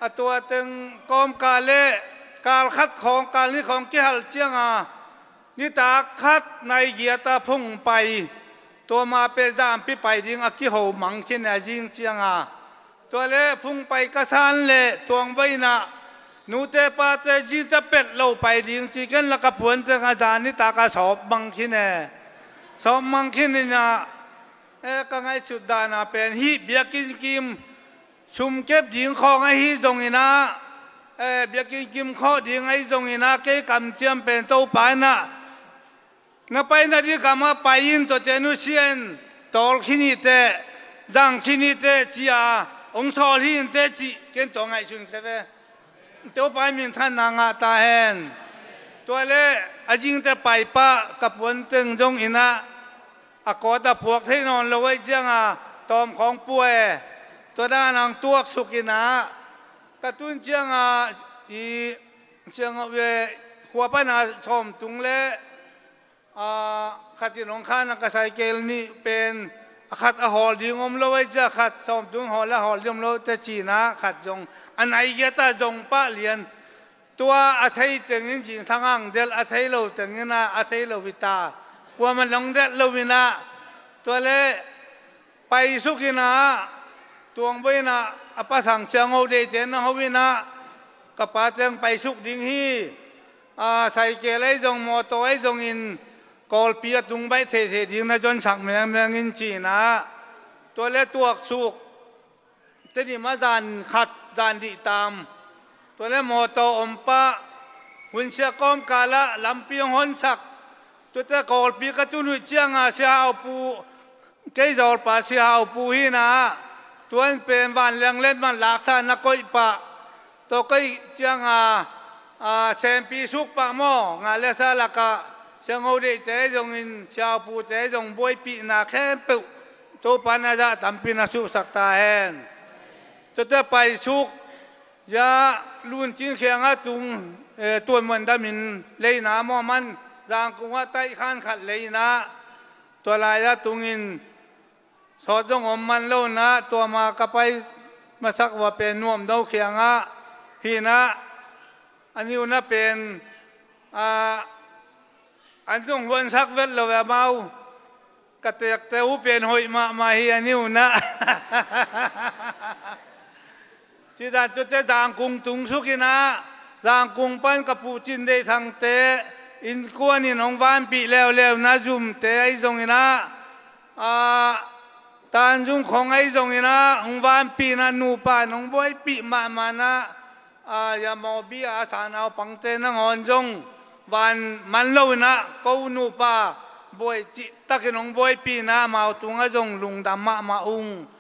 a tua teng kawmkal leh kal khat khawng, kal nih khawng kihal cianga nitak khat nai giata phung pai, tua ma pen zampi pai ding a kiho mang khin a zing cianga. Tua leh phung pai ka san leh tuangbainah nute pate zita pet lo pai ding ci ken la ka puan teng a zan nitak a sawp mang khin e. Sawp mang khin inah, eh, ka ngaihsut dana pen hih biakinn kim sumkep ding khawng ahi zonginah, eh, biakinn kim khawh ding ahi zonginah kei kamciam pen Topa inah na pai na dih kamah pai in, tuate nusia in tawl khin hi teh, zang khin hi teh ci-a hong sawl hi in teh cih ken tua ngaihsun khe ve. Topa in minthanna ngah ta hen. Tua leh a zingte paipah ka puan teng zong inah a kawt a puak thei nawn lo ahi cianga tawm khawng pua e. Tua dan ang tuaksuk inah ka tun cianga i cianga ve khua pana sawmtung leh a, khat in hong khan a ka cycle nih pen a khat a hawl ding om lo ahi cia khat sawmtung hawl a hawl ding om lo te cinah khat zong a nai giata zong pah lian. Tua a thei tengin zingsang ang delh, a thei lo tengin a, a thei lo hi ta. Kuaman long delh lo inah tua leh paisuk inah tuangbainah a pasang siangho deihte na ho inah ka pa teng paisuk ding hi. A, cycle ahi zong mawtaw ahi zongin Kawlpi a tung baih theihtheih ding na zonsak mengmeng in cinah tua leh tuaksuk. Tedim a zan khat zan dih tam. Tua leh mawtaw om pah, hunsia kawmkalah lampi hong honsak. Tuate Kawlpi ka tun huih cianga Sia Hau Pu, kei zawlpa Sia Hau Pu hinah tuan pen vanleng let man laksa na koih pah. Tua koih cianga, a, sempi suk pah maw, nga le sa lakah siangho deihte zongin Sia Hau Pute zong buaipihna khempeuh Topa na zah tampi na suhsak ta hen. Tuate paisuk ya luncin khiangah tung, eh, tuanmuan damin leina maw man zangkungah taihkhan khat leina tua lai-ah tungin sawt zong om man lo inah tua ma ka pai masak va pen nuam no khiangah hinah a niuna pen, ah, an zong huansak vet lo ve amau. Ka tekte uh pen hoih mahmah hi a niuna. Cidan tute Zangkung tungsuk inah Zangkung pan ka pu Cin Deih Thangte innkuan in hong vanpih leuleu na Zumte ahi zong inah, a, Tanzung khong ahi zong inah hong vanpih inah nupa in hong buaipih mahmah inah, a, ya mawbi a sanau pangte nangawn zong van man lo inah ko nupa buai cihtakin hong buaipih inah amau tungah zong lungdam mahmah ung.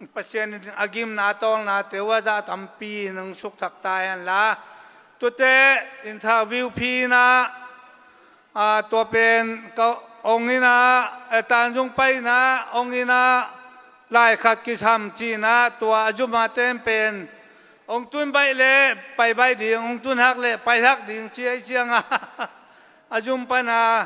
Pasian in a gimna tawlnate uh a zah tampi in hong sukthak ta hen la. Tuate interview phi inah, a, tua pen ka ong inah, eh, Tanzung pai inah ong inah lai khat kisam ci inah tua a zuma ten pen ong tun baih leh pai baih ding, ong tun hak leh pai hak ding ci ahi cianga a zum pana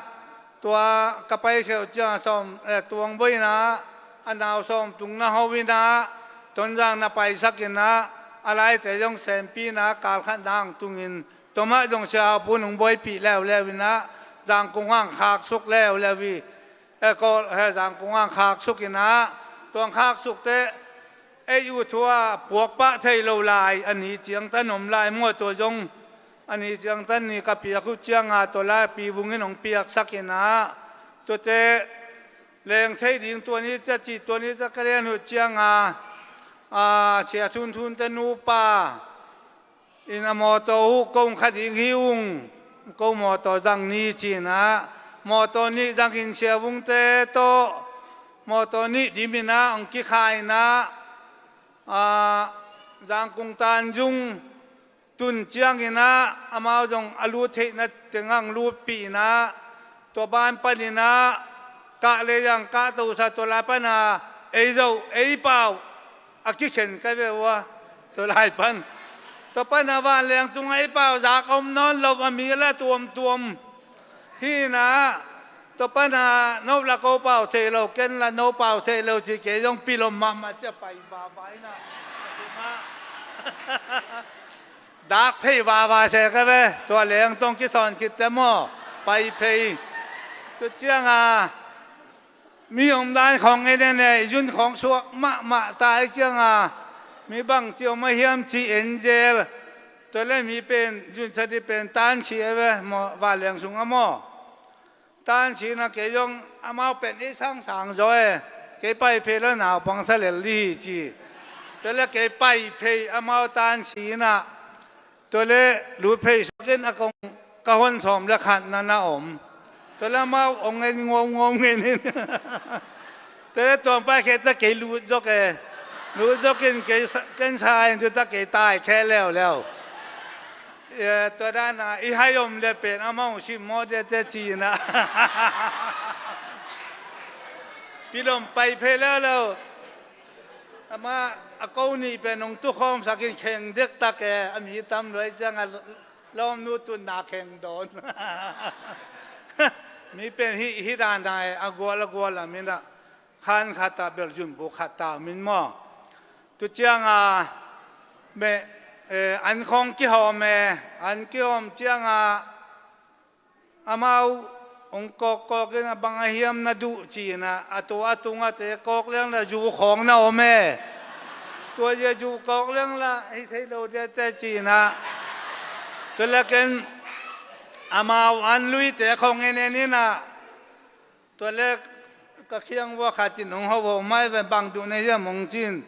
tua ka pai kheuh cianga sawm, eh, tuangbaw inah a nau sawmtung na ho inah Tonzang na paisak inah a laite zong sempi inah kalkhat nang tungin tua mah zong Sia Hau Pu in hong buaipih leuleu inah Zangkung ang khaksuk leuleu hi. Eh, Kawl, eh, Zangkung ang khaksuk inah Tuang khak suk teh, ei uh thu a puak pah thei lo lai, a ni ciangtan om lai maw, tua zong a ni ciangtan ni ka piak uh cianga, tua lai pi vungin hong piaksak in ah, tuate leng thei ding tua ni ca ci, tua ni ca ka lian uh cianga, a, Sia Thun Thun te nupa in a mawtaw uh kong kha ding hi ung, ko mawtaw zang ni ci-in ah, mawtaw nih zangin Sia Vung te tawh mawtaw nih dimin ah hong kikha in ah, a, Zangkung Tan Zung tun ciangin ah amau zong a lut theihna teng ang lutpih in ah, tua ban panin ah kah le yang kah tosa, tua lai pana ei Zo, ei Pau a kikhen ka ve ua, tua lai pan. Tua pana Vanleng tungah ei Pau zak om nawn lo, a mi la tuamtuam hi in ah, tua pana no la ko pau thei lo, ken la no pau thei lo ci, kei zong pilom mahmah ci a pai vava in ah, a sungah dak phei vava se ka ve, tua leng tong kisawn khit te maw, pai phei. Tua cianga mi omdan khawng en en e, i zun khawng suak mahmah ta i cianga, mi bang ci om a hiam ci en zel. Tua le mi pen zun sa di pen Tan Si a ve maw, Vanleng sungah maw. Tan Si in ah kei zong amau pen i sangsang zaw e, kei pai phei lo naupang sa lel di hi ci. Tua le kei pai phei amau Tan Si in ah, tua le lut phei suakin a kong ka hon sawm le khat na na om. Tua le amau ong en ngom ngom ngen in. Tua le tuang pai khe ta kei lut zok e. Lut zokin kei sa-, ken sa in tu ta kei tai khe leuleu. E, tua dana i hai om le pen amau sim maw de te ci in ah. Pilom pai phei leuleu. Ama a ko nih pen hong tukhawm sakin kheng dektak e, a mi tam luai cianga lawmnu tunna kheng dawn. Mi pen hih, hih dana e, a gual a gual a min ah khan khat ah belzun buk khat ta min maw. Tu cianga meh, eh, an khawng kihawm e, an kihawm cianga amau hong kawkkawk in a bang a hiam na duh ci in ah, a tua a tungah te kawk leng la zu khawng na om e. Tua zia zu kawk leng la hi thei lo te te ci in ah. Tua le ken amau an luite khawng en en in ah. Tua le ka khiang vua khat in hong ho ho mai ve, bang duh na hiam hong ci in.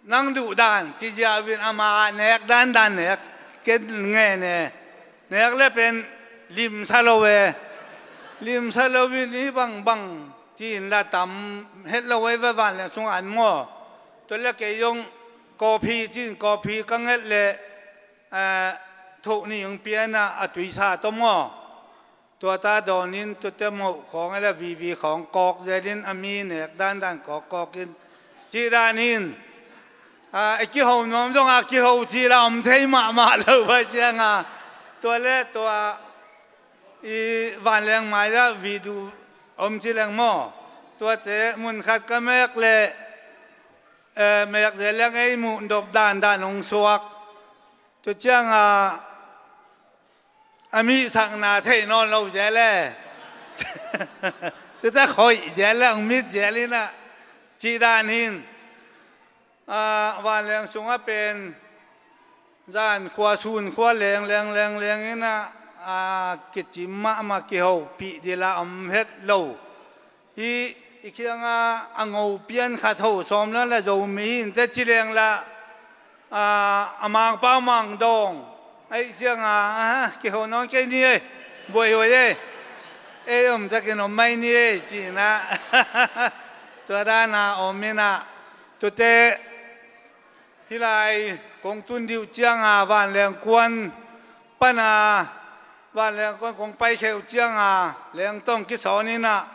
Nang duh dan ci ziau in ama nek dan dan nek, ken ngen e. Nek le pen limsa lo e. Limsa lo in i bangbang ci in la tam het lo e ve Vanleng sung an maw. Tua le kei zong coffee ci in coffee ka nget le, eh, thoh ni hong pia in ah a tuisa tawh maw. Tua ta dawnin tuate moh khawng a le vivi khawng kawk zelin a mi nek dandan kawkkawkin cih dan hin, a, i kiho nuam zong a kiho cih la om thei mahmah lo vai cianga. Tua le tua i Vanleng mai-ah video om ci leng maw. Tuate munkhat ka mek le, eh, mek zel leng ei muh dop dandan hong suak. Tua cianga a mihsakna thei nawn lo zel e. Tuta khoih zel le hong mit zel in ah cih dan hin, a, Vanleng sungah pen zan khua sun khua leng leng leng leng in ah, a, kicim mahmah kihopih dila om het lo. Hih i kianga a ngo pian khat ho sawm la la Zomi hi in te ci leng la, a, a mangpau mangdawng aih cianga, a, kiho nawn kei ni ei, buaihuai ei, ei om takin om mai ni ei ci in ah. Tua dana om in ah, tuate hih lai kong tun dih uh cianga Vanleng kuan pana, Vanleng kuan kong paikhia uh cianga lengtong kisawn in ah,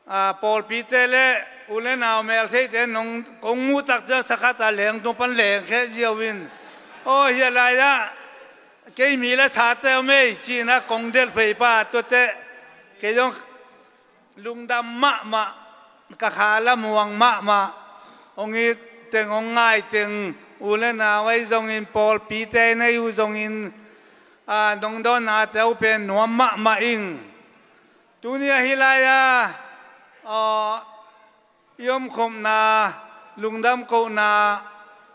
a, pawlpite le u le nau meltheite nong kong muh tak ciang sakhat a lengtung pan lengkhia ziau in, aw hia lai-ah kei mi le sate om ei ci in ah kong delh phei pa tuate kei zong lungdam mahmah, ka kha la muang mahmah. Hong it teng hong ngai teng u le nau ahi zongin pawlpite nei uh zongin, a, dongdawnnate uh pen nuam mahmah ing. Tuni ahi lai-a, a, i omkhopna, lungdam kohna,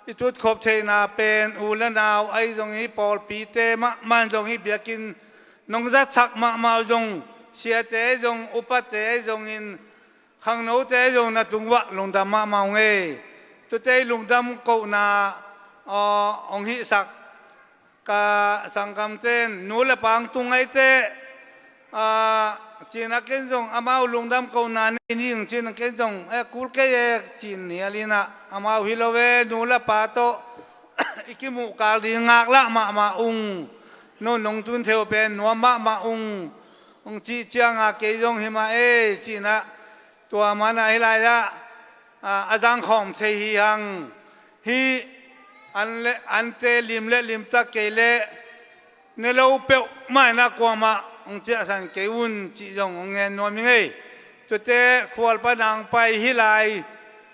i tutkhop theihna pen u le nau ahi zongin, i pawlpite mahmah zongin, biakinn nong zatsak mahmah zong, siate ahi zong, upate ahi zongin, khangnote ahi zong na tungah lungdam mahmah ung ei. Tute i lungdam kohna, aw, hong hihsak ka sanggamte in nu le pa hong tung ngaite, a, cina ken zong amau lungdam kohna nei ning cina ken zong, e, kul kei e, cin hial inah amau hi lo e, nu le pa tawh i kimuh kal ding ngaklah mahmah ung. No nong tun theu pen nuam mahmah ung. Hong cih cianga kei zong hi mah e, cinah tua manah hi lai-ah, a, a zangkhawm thei hi hang. Hih an le, ante lim le limtak kei leh ne lo peuhmah inah kuamah hong ciahsan kei un cih zong hong ngen nuam ing ei. Tuate khualpa nang pai hi lai,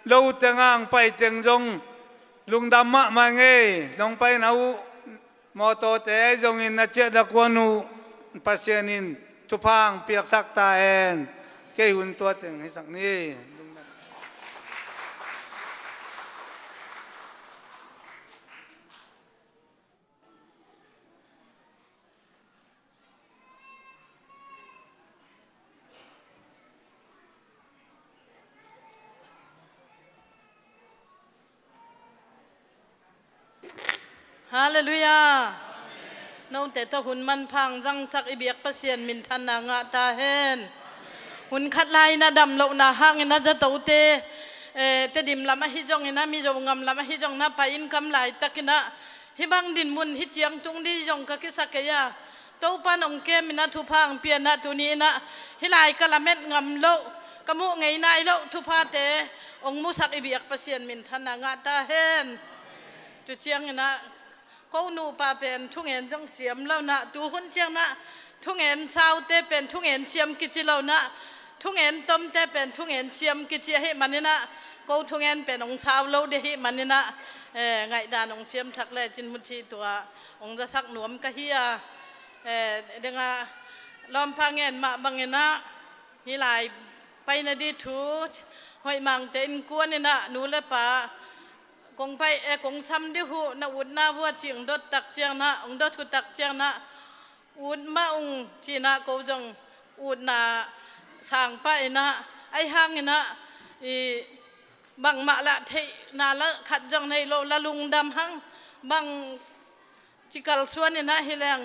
lo tengah hong pai teng zong lungdam mahmah ing ei. Nong paina uh mawtawte ahi zongin na ciah na kuan uh Pasian in thupha hong piaksak ta hen. Kei hun tua teng hisak ni. Halleluiah. Note tawh hun manpha hong zangsak i biak Pasian minthanna ngah ta hen. Hun khat lai-in a damlohna hangin a zatote, eh, Tedim lam ahi zongin a, Mizo ngam lam ahi zongin a, pai-in kam laitakinah hih bang dinmun hih ciang tung ding zong ka kisa kei a, Topan hong kemin a, thupha hong pianah, tuni inah hih lai ka lamet ngam loh, ka muh ngei nai loh thuphate hong musak i biak Pasian minthanna ngah ta hen. Tu cianginah ko nupa pen thungen zong siam lonah, tuhun cianginah thungen saute pen thungen siam kici lonah, thungen tomte pen thungen siam kici ahih maninah, ko thungen pen hong sau lo ding ahih maninah, eh, ngaihdan hong siamthak lecin mucih tua hong zasak nuam ka hi a, eh, dengah lawmpa ngen mah banginah hih lai paina ding thu hoih mangte innkuaninah nu le pa kong pai, eh, kong sam ding uh na utna vua cih hong dot tak cianginah, hong dot uh tak cianginah, ut mah ung cinah ko zong utna sang pah inah, ahi hanginah i bangmah lah theihna lah khat zong nei lo, la lungdam hang, bang ci kalsuan inah hi leng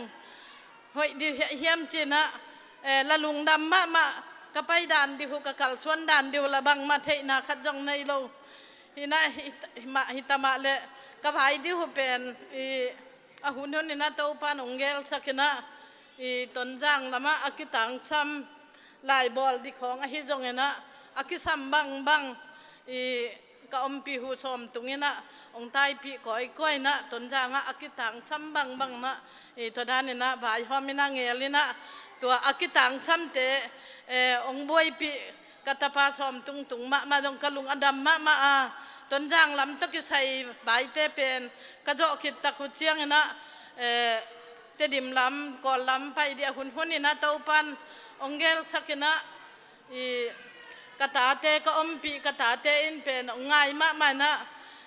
hoih ding hiam cinah, eh, la lungdam mahmah, ka pai dan ding uh, ka kalsuan dan ding uh lah bangmah theihna khat zong nei lo. Hinah hi, hi mah, hi tamah leh ka vai ding uh pen i a hunhun inah Topan hong gelsakinah, i Tonzang lamah a kitangsam laibawl ding khawng ahi zonginah, a kisam bangbang i ka ompih uh sawmtung inah hong taipih kawikawi inah, Tonzangah a kitangsam bangbang inah, i tua daninah vaihawm inah ngel inah, tua a kitangsamte, eh, hong buaipih ka tapa sawmtung tung mahmah zong ka lung a dam mahmah a, Tonzang lam tawh kisai vaite pen ka zawh khit tak uh cianginah, eh, Tedim lam, Kawl lam pai ding a hunhun inah Topan hong gelsakinah, i ka tate, ka ompih ka tate in pen hong ngai mahmah inah,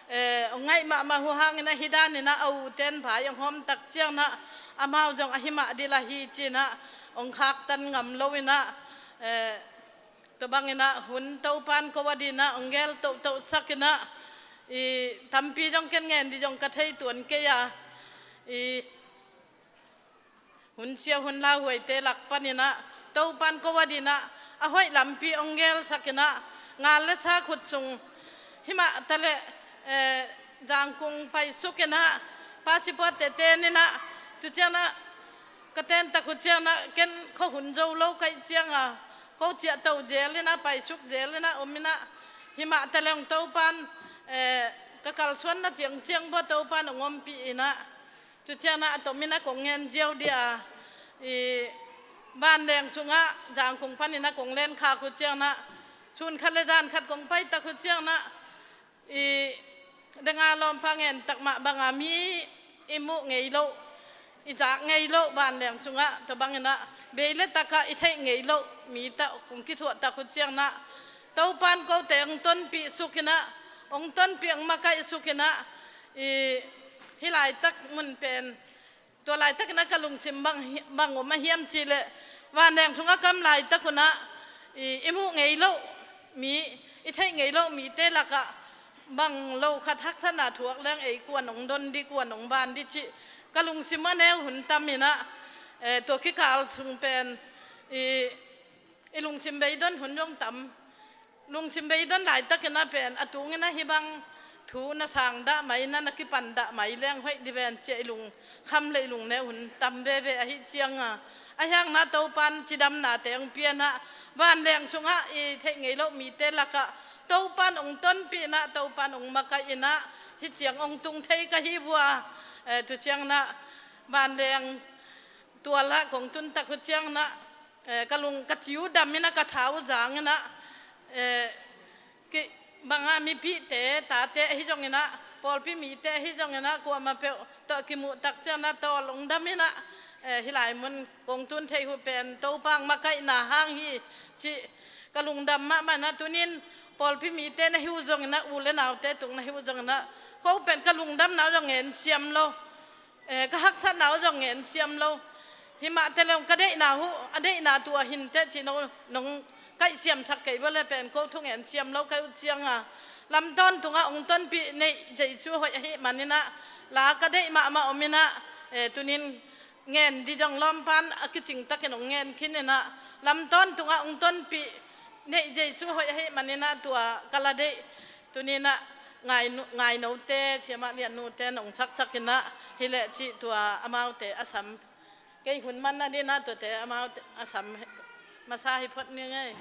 eh, hong ngaih mahmah uh hanginah, hi daninah a ute in vai hong hawm tak cianginah, amau zong ahi mah ding lah hi cinah hong khaktan ngam lo inah, eh, tua banginah hun Topan ko a dinah hong gel tohtohsakinah, i tampi zong ken ngen ding zong ka thei tuan kei a, i hun sia hun lauhuaite lak paninah Topan ko a dinah a hoih lampi hong gelsakinah, ngal le sa khut sung himah taleh, eh, Zangkung paisukinah, passport te teninah, tu cianginah ka ten tak uh cianginah ken khuahun zo lo ka hih cianga, ko ciahto zel inah, paisuk zel inah om inah, himah taleh hong Topan, eh, ka kalsuanna ciangciang bua Topan hong ompih inah, tu cianginah a tomin a kong ngen ziau ding a, i vanleng sungah Zangkung panin a kong len khak uh cianginah, sun khat le zan khat kong pai tak uh cianginah, i dengah lawmpa ngen tak mah banga mi i muh ngei loh, i zak ngei loh, vanleng sungah tua banginah bei le takah i theih ngei loh mi tawh kong kithuah tak uh cianginah, Topan kote hong tonpih sukinah, hong tonpih hong makaih sukinah, i, hih laitak mun pen, tua laitakinah ka lungsim bang, hi- bang om a hiam cihleh, vanleng sungah ka om laitakunah, i, i muh ngei loh mi, i theih ngei loh mite lakah bang lo khat haksatna thuak leng ei kuan hong don di, kuan hong ban di cih ka lungsim a neu hun taminah, eh, tua kikal sung pen, i, i lungsim beidon hun zong tam. Lungsim beidon laitakinah pen a tunginah hih bang thu na sang dah mai, na na kipan dah mai leng hoih di ven cia i lungkham le i lungneu hun tam veve ahi cianga, a hiangna Topan cidamnate hong pianah, vanleng sungah i theih ngei loh mite lakah Topan hong tonpihnah, Topan hong makaihinah, hih ciang hong tung thei ka hi vua, eh, tu ciangnah vanleng tualah kong tuntak uh ciangnah, eh, ka lung ka ciu daminah, ka thau zanginah, eh, ki bangah mipihte, tate ahi zonginah, pawlpi mite ahi zonginah, kuamah peuh tawh kimuhtak cianah tawl hong daminah, eh, hih lai mun kong tun theih uh pen Topa hong makaihna hang hi cih ka lungdam mahmah inah, tunin pawlpi mite na hi uh zonginah, u le naute tung na hi uh zonginah, ko pen ka lungdamna uh zong ngen siam lo. Eh, ka haksatna uh zong ngen siam lo. Himah te leong ka deihna uh, a deihna tua hinteh ci no, nong kaihsiamsak kei bua le pen ko thu ngen siam lo ka uh cianga, lamtawn tungah hong tonpih neih Jesu hoih ahih maninah, la ka deih mahmah ominah, eh, tunin ngen di zong lawmpan a kicingtakin hong ngen khininah, lamtawn tungah hong tonpih neih Jesu hoih ahih maninah tua ka la deih. Tuninah ngai nu-, ngai note, siamah lian nute nong saksakinah, hileh cih tua amaute a sam. Kei hun man a dinah tuate amaute a sam masa hi phot ning ei.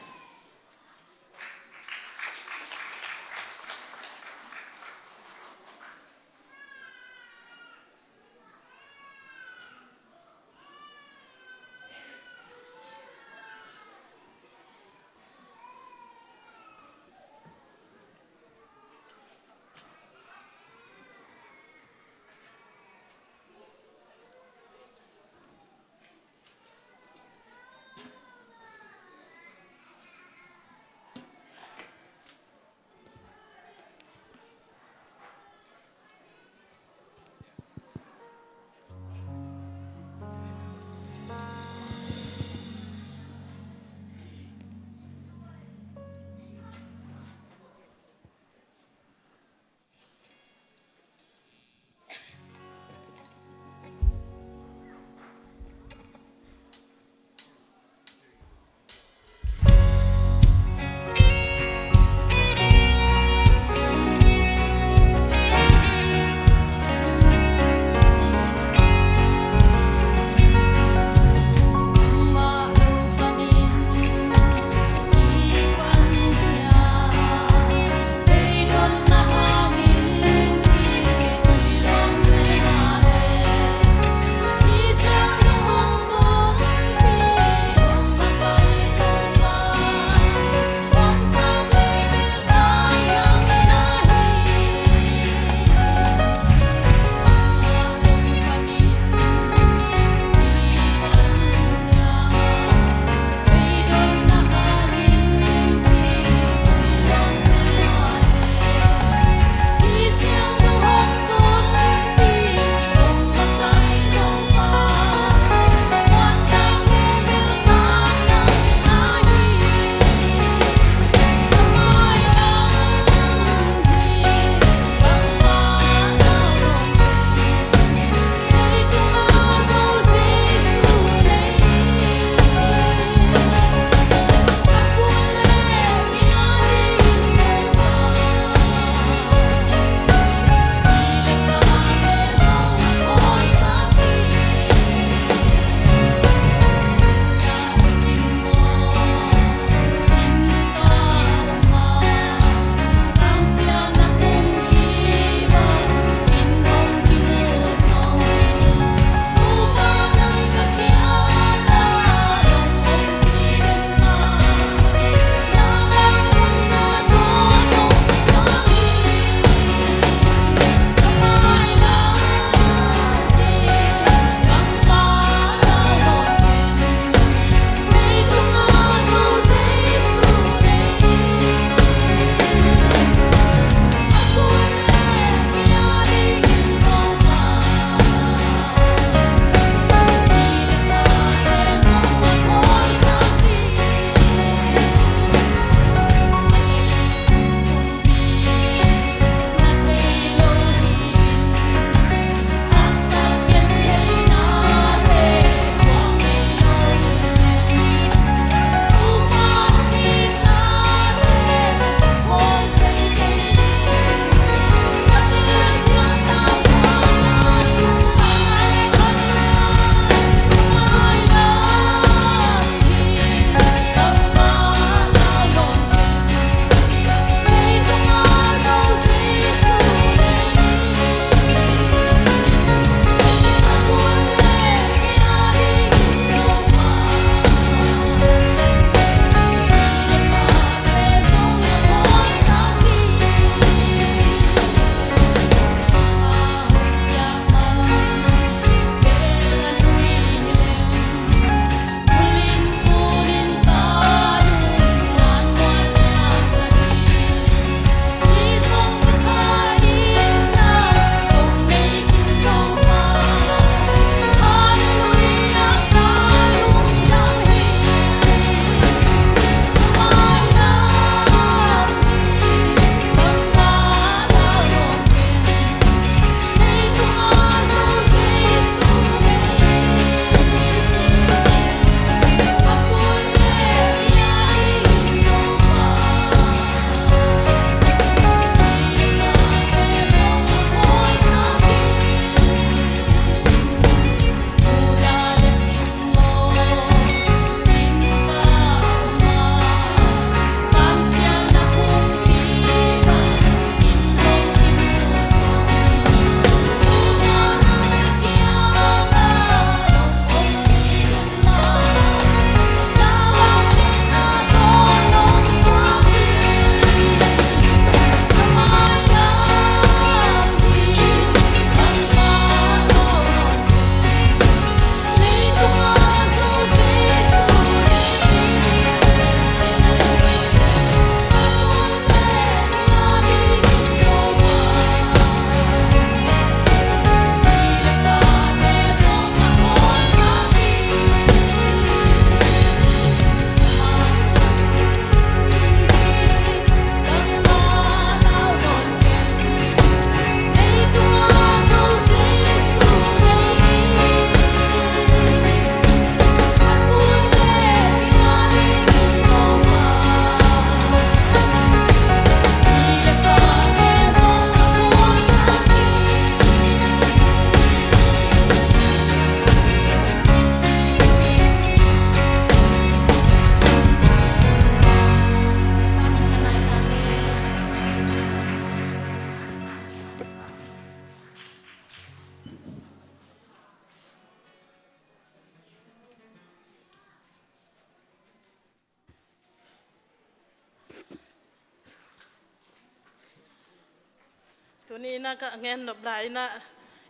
Tuni inah ka ngen nop lai inah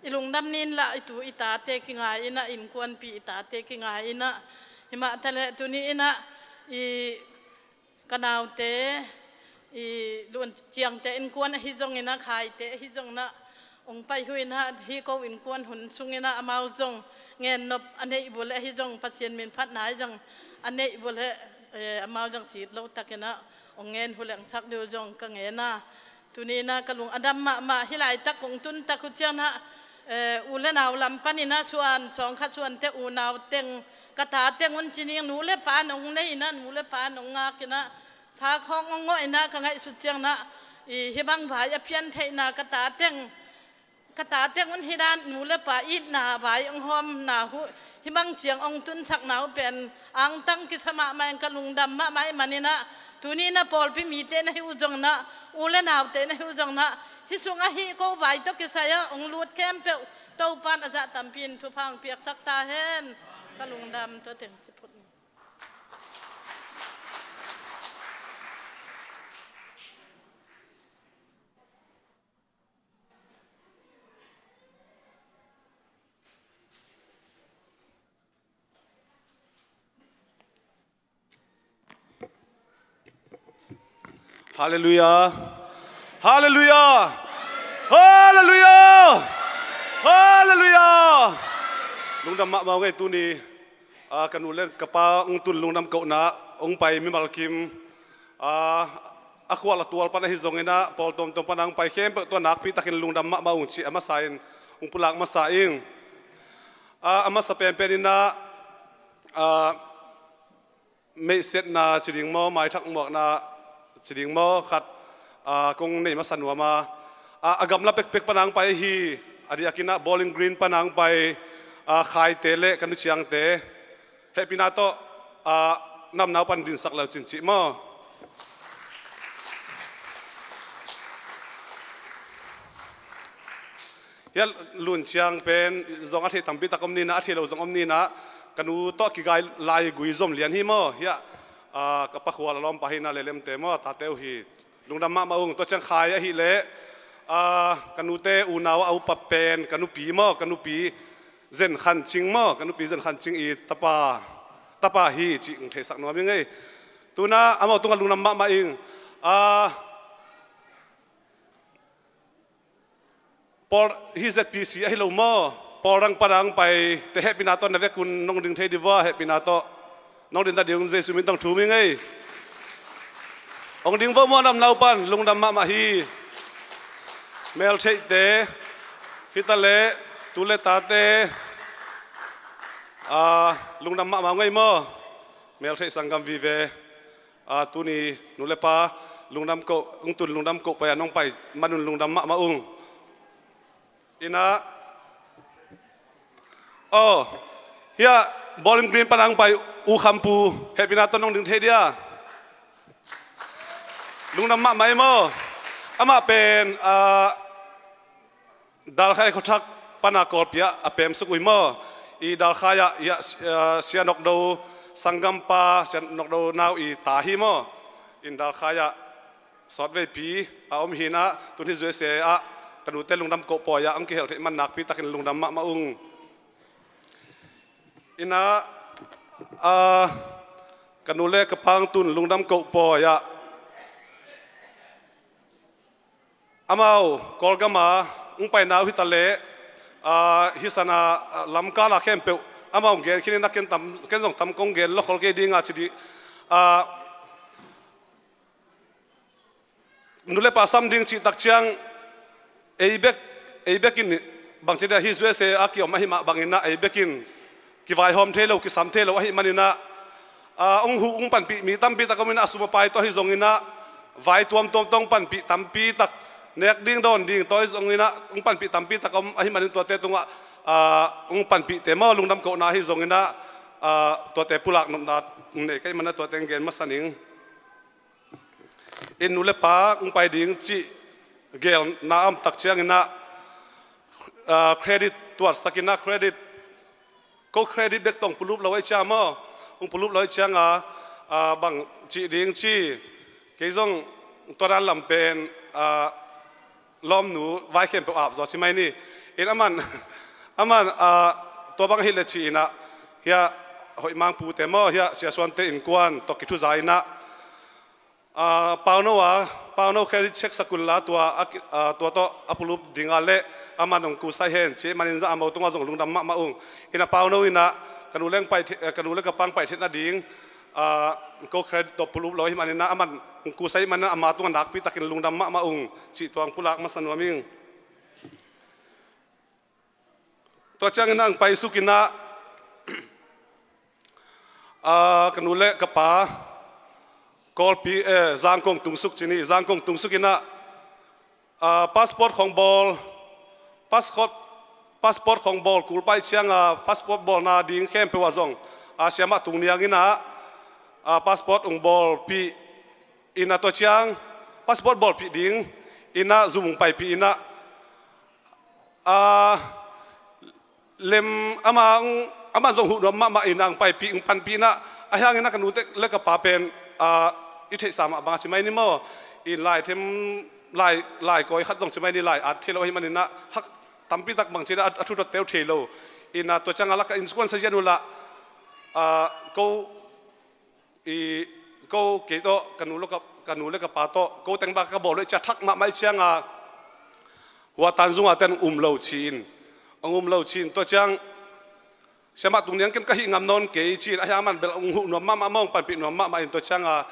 i lungdam ni inla i tu i tate kingai inah innkuanpi i tate kingai inah himah taleh tuni inah i ka naute i Lun Ciangte innkuan ahi zong inah Khaite ahi zong inah ong pai hu inah hih ko innkuan hun sung inah amau zong ngen nop a neih buleh ahi zong Pasian min phatna ahi zong a neih buleh amau zong sit lo tak inah ong ngen hu lengsak deuh zong ka ngen a. Tuni inah ka lung a dam mahmah hi laitak kong tun tak uh cianah u le nau lam pan inah suan sawngkhat suante unau teng ka ta teng un ci ning nu le pa nong nei inah nu le pa nong ngak inah sakhawng ong ngawh inah ka ngaihsut cianah i hibang vai a pian theihna ka ta teng ka ta teng un hi dan nu le pa itna vai ong hawmna hu hibang ciang ong tunsakna uh pen angtang kisa mahmah in ka lungdam mahmah ih man inah tuni inah pawlpi mite na hi uh zong inah u le naute na hi uh zong inah hih sungah hih ko vai tawh kisai ah ong lut khempeuh Topan a zah tampi in thupha ong piaksak ta hen. Ka lungdam tua teng ci phut. Halleluiah. Halleluiah. Halleluiah. Halleluiah. Lungdam mahmah uh ngei tuni. Ka nu le ka pa ong tun lungdam kohna ong pai mimal kim a khual a tual pan ahi zong inah pawl tuamtuam pan a ong pai khempeuh tua nakpi takin lungdam mahmah ung cih a masa in ong pulak masa ing. A masa penpen inah meihsetna ci ding maw maithak muakna ci ding maw khat kong nei masa nuam a. A gamla pekpek pan a ong pai ahi a diakin ah Bowling Green pan a ong pai Khaite le ka nu Ciangte hehpihna tawh namnau pan dinsak lo cin cih maw? Hiah Lun Ciang pen zong a thei tampi tak om ninah a thei lo zong om ninah ka nu tawh kigai lai gui zom lian hi maw? Hiah ka pakhual a lawmpa hi inah lelemte maw tate uh hi. Lungdam mahmah ung. Tua ciang Khai ahileh ka nute unau a upa pen ka nupi maw ka nupi Zen Khan Cing maw ka nupi Zen Khan Cing i tapa tapa hi cih ong theisak nuam ing ei. Tunah amau tungah lungdam mahmah ing. Pawl hi Z P C ahi lo maw? Pawl rang pan a ong pai te hehpihna tawh na vekun nong ding thei di vua hehpihna tawh nong din ta ding un Jesu min tawh thum ing ei. Ong ding vo maw namnau pan lungdam mahmah hi. Meltheihte hi taleh tu le tate lungdam mahmah ung ei maw? Meltheih sanggam vive. Tuni nu le pa lungdam koh ong tun lungdam koh pai a nong pai manun lungdam mahmah ung. Inah aw hiah Bowling Green pan a ong pai U Kham Pu hehpihna tawh nong ding thei dia? Lungdam mahmah ei maw? Amah pen Dalkhai khuathak pan a Kawlpi ah a pemsuk uh hi maw? I Dalkhai ah Sia Nok Do sanggampa Sia Nok Do nau i ta hi maw? In Dalkhai ah sawtveipi a om hi inah tun hi U S A ah ka nute lungdam koh pawi ah ong kihel theih man nakpi takin lungdam mahmah ung. Inah ka nu le ka pa ong tun lungdam koh pawi ah amau Kawlgam a ong paina uh hi taleh hi sana lamkal a khempeuh amau ong gen khin inah ken zong tam kong gen lo khol kei ding a ci dih. Nu le pa sam ding cih tak ciang ei bek ei bekin bangci dia hi U S A a kiom ahi mah bangin ah ei bekin kivaihawm thei lo kisam thei lo ahi manin ah ong huh ong panpih mi tampi tak om inah a sum a pai tawh ahi zongin ah vai tuamtuam tawh ong panpih tampi tak nek ding dawn ding tawh ahi zongin ah ong panpih tampi tak om ahi manin tuate tungah ong panpihte maw lungdam kohna ahi zongin ah tuate pulak nopna ong nei ka hih manin ah tuate ong gen masa ning. In nu le pa ong pai ding cih gelna a om tak ciangin ah credit tuatsak in ah credit ko credit bek tawh ong pulup lo ahih ciang maw ong pulup lo ahih ciang a bang cih ding ci kei zong tua dan lam pen lawmnu vai khempeuh ap zaw ci mai ni. In aman, aman, ah, tua bang ahih leh ci-in ah, hiah hoih mang pute maw, hiah siasuante innkuan tawh kithuza in ah, ah, pauno a, pauno credit check sak unla tua, a ki-, ah, tua tawh a pulup ding a leh aman hong kusai hen ci manin zah a mau tungah zong lungdam mahmah ung. In ah pauno in ah ka nu leng pai the-, ka nu le ka pang pai theih nading, ah, ko credit tawh pulup lo ahih manin ah aman hong kusai ahih manin ah ama tungah nakpi takin lungdam mahmah ung cih tua hong pulak masa nuam ing. Tua ciangin ah hong paisuk in ah, ah, ka nu le ka pa Kawlpi, eh, Zangkong tungsuk ci ni, Zangkong tungsuk in ah, ah, passport khawng bawl, passport, passport khawng bawl kul pai ciang a, passport bawlna ding khempeuh ah zong, ah, siamah tung niang in ah, ah, passport hong bawlpih in ah tua ciang, passport bawlpih ding in ah zum hong paipih in ah, ah, lem ama, aman zong huh nuam mahmah in ah hong paipih, hong panpih in ah, ahi hangin ah ka nu le ka pa pen, ah, i theihsa mah bang a ci mai ni maw, in lai them, lai, lai kawi khat zong ci mai ni, lai at thei lo ahih manin ah hak tampi tak bang ci in ah a, a thu dot teu thei lo. In ah tua ciang a lak ah innkuan sazian uh lah, ah, ko i, ko kei tawh, ka nu le ka, ka nu le ka pa tawh, ko teng bang ka bawl uh ih ciang thak mahmah ih ciang a, hua tan zung a ten hong um lo ci-in, hong um lo ci-in, tua ciang siamah tung niang ken ka hih ngam nawn kei ci-in, ahi hang aman bel hong huh nuam mahmah maw, hong panpih nuam mahmah in tua ciang a,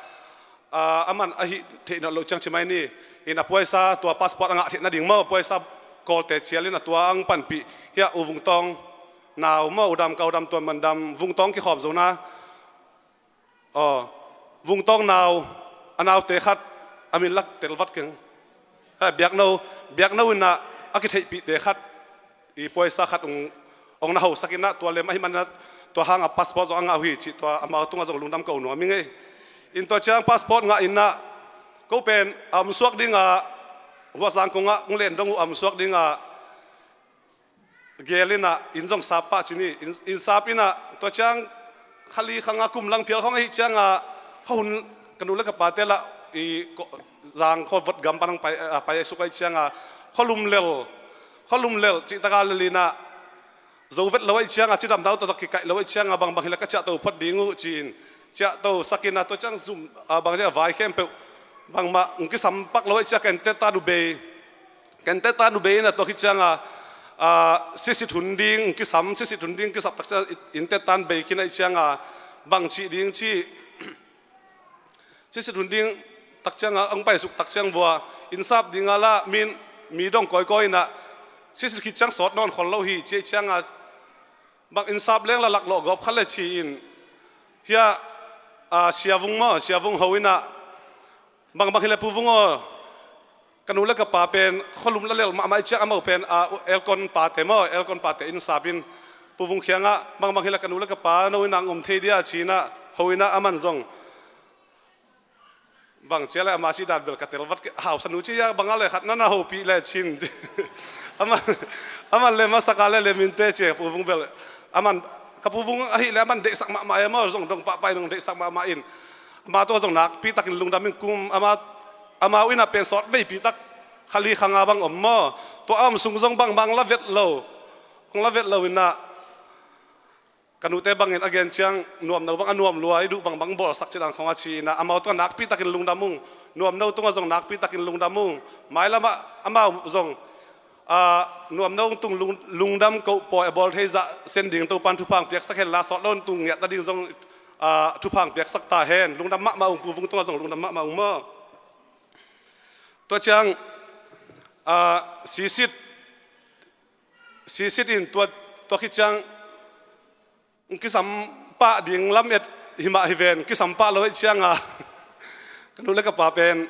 a, aman a hih theih nawn loh ciang ci mai ni. In ah puaisa, tua passport a ngah theih nading maw, puaisa Kawlte cial in ah tua hong panpih, hiah U Vung Tawng nau maw, U Dam, ka U Dam, Tuan Man Dam, Vung Tawng kikhawm zo na. Aw, Vung Tawng nau, a naute khat, a min lak tel vat keng. Ha, biakno, biakno in ah a kitheihpihte khat, i puaisa khat hong, hong na hosak in ah, tua lem ahih manin ah, tua hang a passport zong a ngah uh hi cih tua amau tungah zong lungdam ko nuam ing ei. In tua ciang passport ngah in ah, ko pen a om suak ding a, hua Zangkong ah hong len dong uh a om suak ding a, gel in ah, inn zong sap pah ci ni, inn, inn sap in ah, tua ciang kha li kha nga kum lang phial khawng ahih ciang a, kha hun ka nu le ka pate lah, i ko-, Zang khuavot gam pan hong pai, a, pai suk ahih ciang a, khualum lel, khualum lel cih tak a lel in ah, zo vet lo ahih ciang a, cidamna uh taktak kikaih lo ahih ciang a, bangbang hi leh ka ciahto phot ding uh ci-in, ciahto sak in ah, tua ciang zum, a, bang ciang a vai khempeuh, bangmah hong kisam pak lo ahih ciang a, ka innte tan uh bei, ka innte tan uh bei in ah, tua khit ciang a, a, sisit hun ding hong kisam, sisit hun ding kisam tak ciang a, innte tan bei khin ahih ciang a, bang cih ding cih, sisit hun ding tak ciang a, hong paisuk tak ciang vua, inn sap ding a lah min, mi dong kawikawi in ah, sisit khit ciang sawt nawn khol lo hi ci ahih ciang a, bang inn sap leng lah laklawh gawp kha leh ci-in, hiah, a, Sia Vung maw, Sia Vung ho in ah, bangbang hi leh Pu Vung aw, ka nu le ka pa pen khualum lah lel mahmah ih ciang, amau pen, a, Elkon pate maw, Elkon pate inn sap in, Pu Vung kiangah, bangbang hi leh ka nu le ka pa no in ah hong om thei dia ci-in ah, ho in ah aman zong, bang cia leh ama cih dan bel ka tel vat kei, hausa nu cih hiah bang a leh khat na na hopih leh cin. Aman, aman lem a sak a leh lem in teh ci, Pu Vung bel. Aman, ka Pu Vung ahih leh aman deihsak mahmah e maw, zong dong pahpah in hong deihsak mahmah in. Ama tungah zong nakpi takin lungdam ing. Kum ama, amau in ah pen sawt veipi tak, kha li kha nga bang om maw. Tua a om sung zong bangbang la vet lo, hong la vet lo in ah, ka nute bangin a gen ciang, nuamno bang a nuam lua, i duh bangbang bawlsak cih dan khawng a ci-in ah, amau tungah nakpi takin lungdam ung. Nuamno tungah zong nakpi takin lungdam ung. Mailam ah amau zong, a, nuamno tung lung-, lungdam koh pawi a bawl thei zah sen ding Topan thupha hong piaksak hen la, sawt lo tung ngiat nading zong, a, thupha hong piaksak ta hen. Lungdam mahmah ung, Pu Vung tungah zong lungdam mahmah ung maw. Tua ciang, a, sisit, sisit in tua, tua khit ciang hong kisam pah ding lam et hi mah hi ven, kisam pah lo ahih ciang a, ka nu le ka pa pen,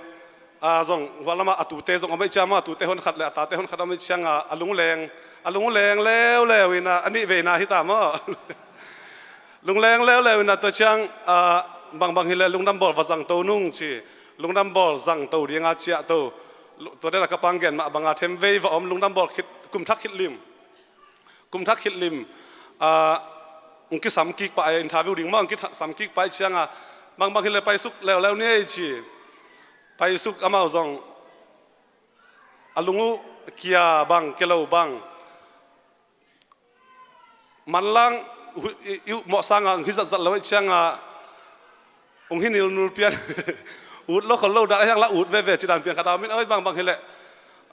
a, zong hua lamah a tute zong om ahih ciang maw, a tute honkhat le a tate honkhat om ahih ciang a, a lungleng, a lungleng leuleu in ah, a nih veina hi ta maw. Lungleng leuleu in ah, tua ciang, a, bangbang hi leh lungdam bawl va zangto nung ci, lungdam bawl zangto ding a ciahto. Lu-, tua den a ka pang gen mah bang a them vei va om, lungdam bawl khit, kum thak khit lim. Kum thak khit lim, a, hong kisam kik pah, interview ding maw, hong kisam kik pah ahih ciang a, bangbang hi leh paisuk leuleu ni ei ci. Paisuk amau zong, a lung uh kia bang, kia lo bang. Manlang, hu-, i, i uh mawh sangah hong hi zatzat lo ahih ciangah, hong hi nilnul pian. Ut lo khol lo dan, a hiang la ut veve ci dan pian khat a om in, oi, bangbang hileh,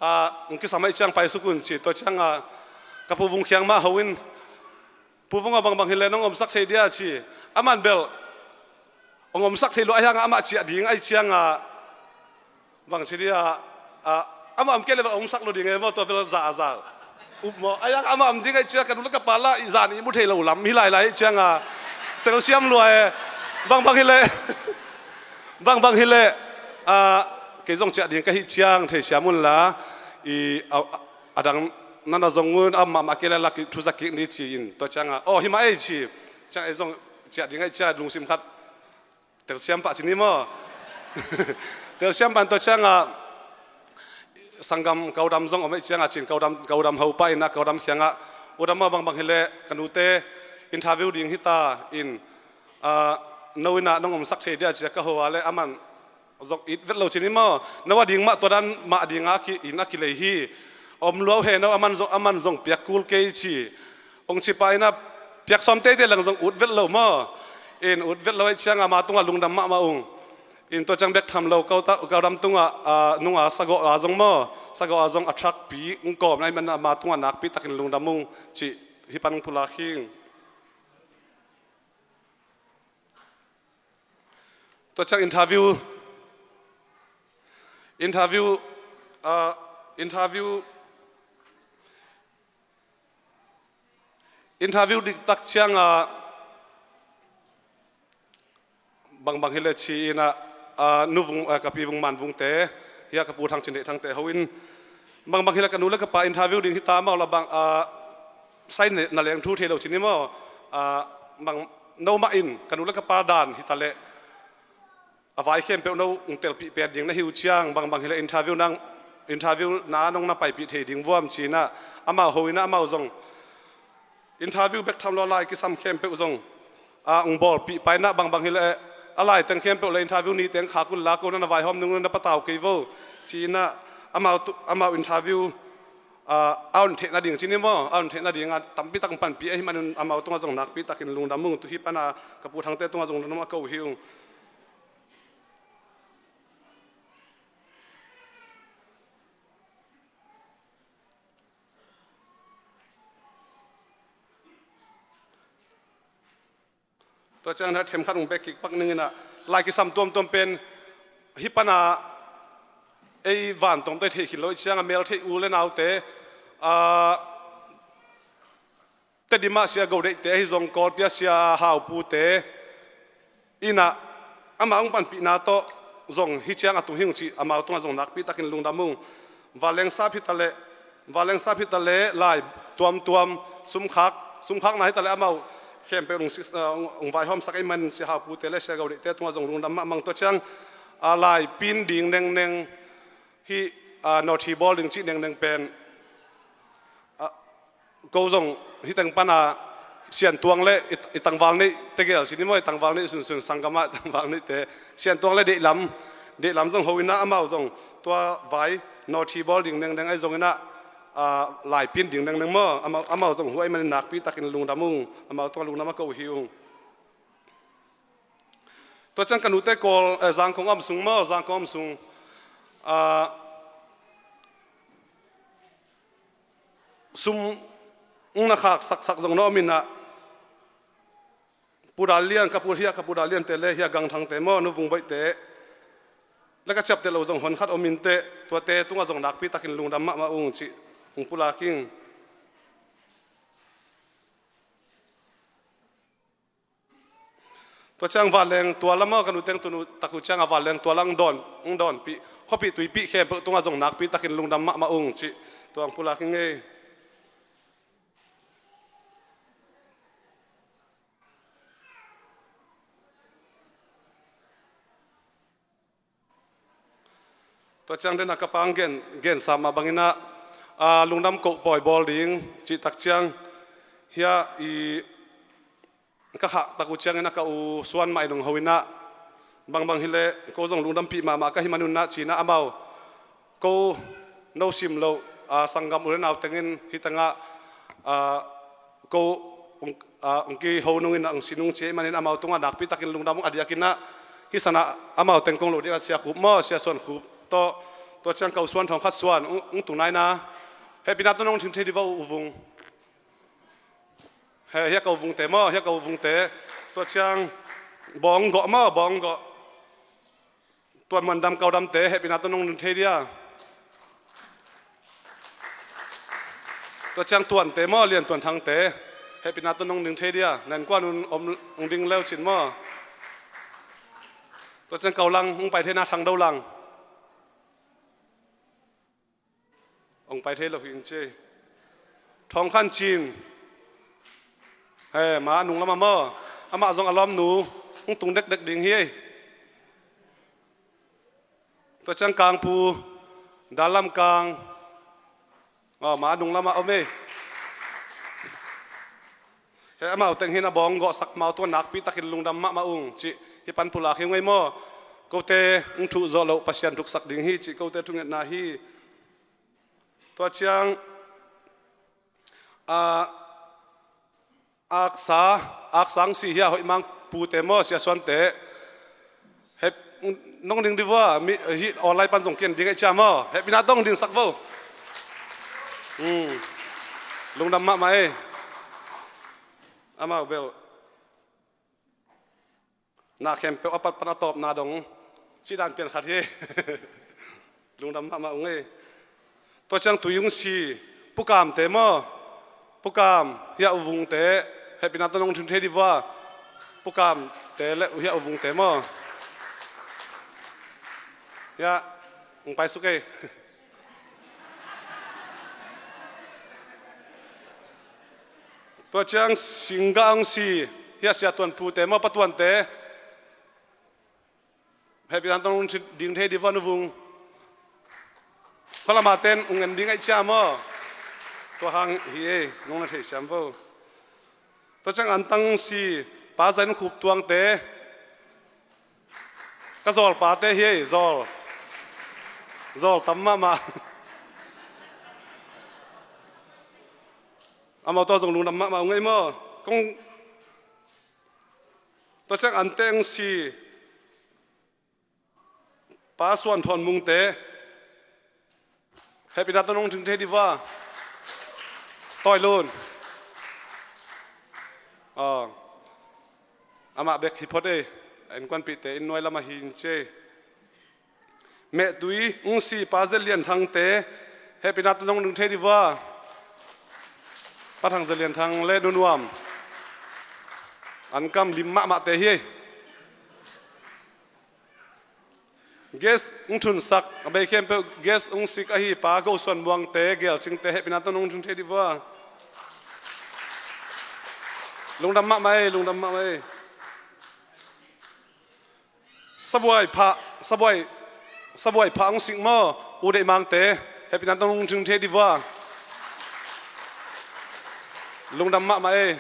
ah, hong kisam ahih ciang paisuk un ci. Tua ciangah ka pu Vung Khiang mah ho in, Pu Vung aw, bangbang hileh nong omsak thei dia ci. Aman bel hong omsak thei lo a hiangah amah ciah ding ahih ciangah, bang ci dia, ah, amah om kei leh bel omsak lo ding e maw, tua bel za a za. Up maw, a hiang amah om ding ahih ciang ka nu le ka pa la i zan i mu thei lo lam hi lailai ahih ciangah telsiam lua e. Bangbang hileh, bangbang hileh, ah, kei zong ciah ding ka hih ciang theisiam un la, i, a, a dang na na zong un, amah mah kei leh la kithuzak kik ni ci-in, tua ciangah, aw, hi mah ei ci. Ciang ei zong ciah ding ahih ciang lungsim khat telsiam pah ci ni maw. Telsiam pah in tua ciangah sanggam Kaudam zong om ahih ciangah ci-in Kaudam, Kaudam ho pah in ah Kaudam kiangah, U Dam aw, bangbang hileh ka nute interview ding hi ta in, ah, no in ah nong omsak thei dia ci-a ka ho a leh aman zong it vet lo ci ni maw. No a ding mah tua dan mah ding a ki, in a kilei hi. Om lua uh hen aw, aman zong, aman zong piak kul kei ci. Hong ci pah in ah piak sawm teitei leng zong ut vet lo maw. In ut vet lo ahih ciangah ama tungah lungdam mahmah ung. In tua ciang bek tham lo Kau ta, Kaudam tungah, ah, nunga sagawh a zong maw, sagawh a zong a thakpi hong kawm na ahih manin ama tungah nakpi takin lungdam ung cih hih pan hong pulak hi ing. Tua ciang interview, interview, ah, interview, interview diktak ciangah bangbang hileh ci-in ah, ah, Nu Vung, ah, ka pi Vung Man Vungte, hia ka pu Thang Cin Deih Thangte ho in, bangbang hileh ka nu le ka pa interview ding hi ta maw, la bang, ah, sai na leng thu thei lo ci ni maw, ah, bang no mah in ka nu le ka pa dan hi ta leh a vai khempeuh no hong telpih pen ding na hi uh ciang, bangbang hileh interview nang, interview na nong na paipih thei ding vuam ci-in ah, amau ho in ah amau zong interview bek tham lo a lai kisam khempeuh zong, ah, hong bawlpih pah in ah, bangbang hileh a lai teng khempeuh le interview ni teng khak un la, ko na na vaihawm nung na patau kei vo ci-in ah, amau tu-, amau interview, ah, a on theih nading ci ni maw, a on theih nading ah tampi tak hong panpih ahih manin amau tungah zong nakpi takin lungdam ung. Tu hih pan ah ka pu Thangte tungah zong lungdam a ko hi ung. Tua ciang na themkhat hong bek kik pak ning in ah, lai kisam tuamtuam pen hih pan ah ei vantung tawh i theih khit lo ahih ciang a mel theih u le naute, ah, Tedim ah Sia Go Deihte ahi zong, Kawlpi ah Sia Hau Pute in ah, amau hong panpihna tawh zong hih ciang a tung hi ung cih amau tungah zong nakpi takin lungdam ung. Vanleng sap hi ta leh, vanleng sap hi ta leh, lai tuamtuam, sumkhak, sumkhakna hi ta leh amau khempeuh hong si-, ah, hong, hong vaihawmsak ahih manin Sia Hau Pute le Sia Go Deihte tungah zong lungdam mahmah ung. Tua ciang, ah, lai pin ding nengneng, hih, ah, nawhthi bawl ding cih nengneng pen, ah, ko zong hih teng pan ah Siantuang le i, i tangval neih tegel ci ni maw, i tangval neih sunsun, sanggam ah i tangval neihte, Siantuang le Deihlam, Deihlam zong ho in ah amau zong tua vai nawhthi bawl ding nengneng ahi zong in ah, ah, lai pin ding nengneng maw, amau, amau zong huh ahih manin nakpi takin lungdam ung, amau tungah lungdam a ko hi ung. Tua ciang ka nute Kawl, eh, Zangkong a om sung maw, Zangkong a om sung, ah, sum hong na khak saksak zong na om in ah, Pu Dal Lian, ka pu hia, ka Pu Dal Liante le hia Gang Thangte maw, Nu Vung Boihte le ka ciapteh lo zong hon khat om in teh, tuate tungah zong nakpi takin lungdam mahmah ung cih hong pulak ing. Tua ciang vanleng tual lam ah ka nuteng tunu tak uh ciangah vanleng tual ah hong dawn, hong dawnpih, khuapih tuipih khempeuh tungah zong nakpi takin lungdam mahmah ung cih tua hong pulak ing ei. Tua ciang den a ka pang gen, gensa mah bangin ah, ah, lungdam koh pawi bawl ding cih tak ciang, hia i ka khah tak uh ciangin ah ka u Suan Mai Nung ho in ah, bangbang hileh ko zong lungdampih mahmah ka hi manun ah ci-in ah amau, ko no sim loh, a, sanggam u le nau tengin hih tengah, a, ko ung, a, ung kiho nungin a ung si nung ci ahih manin amau tungah nakpi takin lungdam ung a diakin ah hih sanah amau teng kong lo ding a Sia Khup maw, Sia Suan Khup tawh, tua ciang Ko Suan, Thawng Khat Suan, ung, ung tung naina. Hehpihna tawh nong ding thei dih vua U Vung. He, hiah Ko Vungte maw, hiah Ko Vungte. Tua ciang Bawng Gawh maw, Bawng Gawh. Tuan Muan Dam, Kau Damte, hehpihna tawh nong ding thei dia. Tua ciang Tuante maw, Lian Tuan Thangte, hehpihna tawh nong ding thei dia. Na innkuan un om ung ding leu cin maw. Tua ciang Kau Lang, ung pai thei na, Thang Do Lang. Ong pai thei lo hi in ci. Thawng Khan Cin. He, ma a nung lamah maw. Amah zong a lawmnu hong tung dekdek ding hi. Tua ciang Kang Pu, Dal Lam Kang. Aw, ma a nung lamah om ei. He, amau teng hin a bawng gawhsak mau tua nakpi takin lungdam mahmah ung cih hih pan pulak hi ung ei maw. Kote hong thuh zawh loh Pasian thuksak ding hi cih kote thungetna hi. Tua ciang, a, aksa, aksa hong si hi a, Hoih Mang pute maw, Sia Suante. Hep, nong ding dih vua, mi, hih online pan zong kian ding ei cia maw. Hehpihna tawh hong dingsak vo. Hmm. Lungdam mahmah ei. Amau bel na khempeuh a pat pan a tawpna dong cih dan pian khat hi. Lungdam mahmah ung ei. Tua ciang tui hong si Pu Kamte maw. Pu Kam, hiah U Vungte, hehpihna tawh nong ding thei dih vua. Pu Kamte le hiah U Vungte maw. Hiah, hong pai suk ei. Tua ciang singgah hong si hiah Sia Tuan Pute maw, Pa Tuante. Hehpihna tawh nong ding thei dih vua U Vung. Khualama ten ung en ding ei cia maw. Tua hang hi ei, nong na thei siam vo. Tua ciang antang si Pa Zain Khup Tuangte. Ka zawlpate hi ei, zawl. Zawl tam mahmah. Amau tawh zong lungdam mahmah ung ei maw. Kong, tua ciang anteng si Pa Suan Thawn Mungte. Hehpihna tawh nong ding thei dih vua. Tawi Lun. Aw. Amah bek hi phot ei. A innkuanpihte inn nuai lamah hi in ci ei. Mehtui hong si Pa Zet Lian Thangte. Hehpihna tawh nong ding thei dih vua. Pa Thang Zet Lian Thang le Nu Nuam. An kam lim mahmahte hi ei. Guest hong thunsak, a bei khempeuh guest hong sik ahi Pa Go Suan Muangte, Gelcingte, hehpihna tawh nong ding thei dih vua. Lungdam mahmah ei, lungdam mahmah ei. Sabuai Phah, Sabuai, Sabuai Phah hong sik maw, U Deih Mangte, hehpihna tawh nong ding thei dih vua. Lungdam mahmah ei.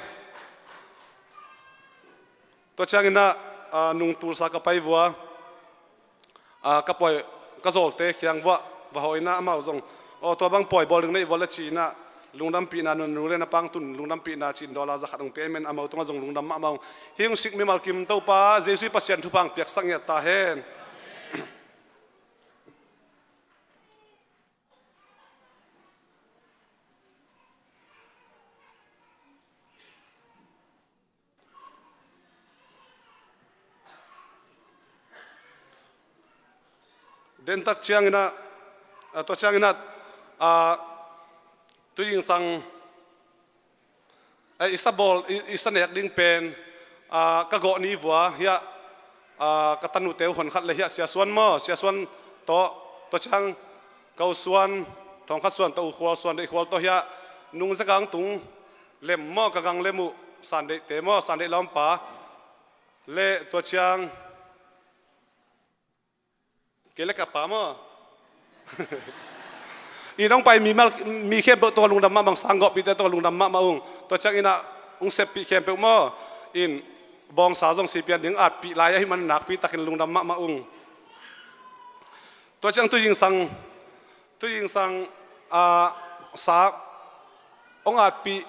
Tua ciangin ah, a, nung tulsa ka pai vua, a, ka pawi, ka zawlte kiang vua, va hawh in ah amau zong, aw, tua bang pawi bawl ding na hih vua le ci in ah, lungdampihna, na nu le na pangtun lungdampihna ci in dollar za khat hong pia ahih manin amau tungah zong lungdam mahmah ung. Hih hong sik mimal kim Topa Jesuh Pasian thupha hong piaksak ngiat ta hen. Dentak ciangin ah, a, tua ciangin ah, a, tu zingsang, a, i sa bawl, i, i sa nek ding pen, a, ka gawh ni vua hiah, a, ka tanute uh hon khat le hiah Sia Suan maw, Sia Suan tawh, tua ciang Ko Suan, Thawng Khat Suan tawh, U Khual Suan, Deih Khual tawh hiah nung zegang tung lem maw, ka gang lem uh, Sandeihte maw, Sandeih lawmpa le tua ciang kei le ka pa maw. In hong pai mi mal, mi khempeuh tungah lungdam mahmah ung, sanggawhpihte tungah lungdam mahmah ung. Tua ciangin ah hong seppih khempeuh maw. In bawngsa zong si pian ding atpih lai ahih man nakpi takin lungdam mahmah ung. Tua ciang tu zingsang Tu zingsang, ah, sa hong atpih,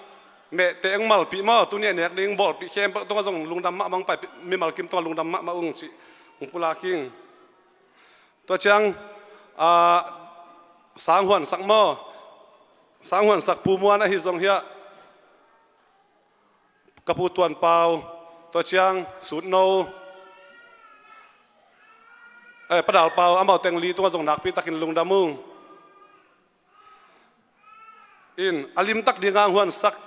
mehte hong malpih maw, tuni a nek ding bawlpih khempeuh tungah zong lungdam mahmah hong paipih, mimal kim tungah lungdam mahmah ung cih hong pulak ing. Tua ciang, ah, sa hong huansak maw, sa hong huansak Pu Muan ahi zong hiah, ka Pu Tuan Pau, tua ciang Sutno, eh, Pa Dal Pau, amau teng li tungah zong nakpi takin lungdam ung. In, a limtak dingah hong huansak,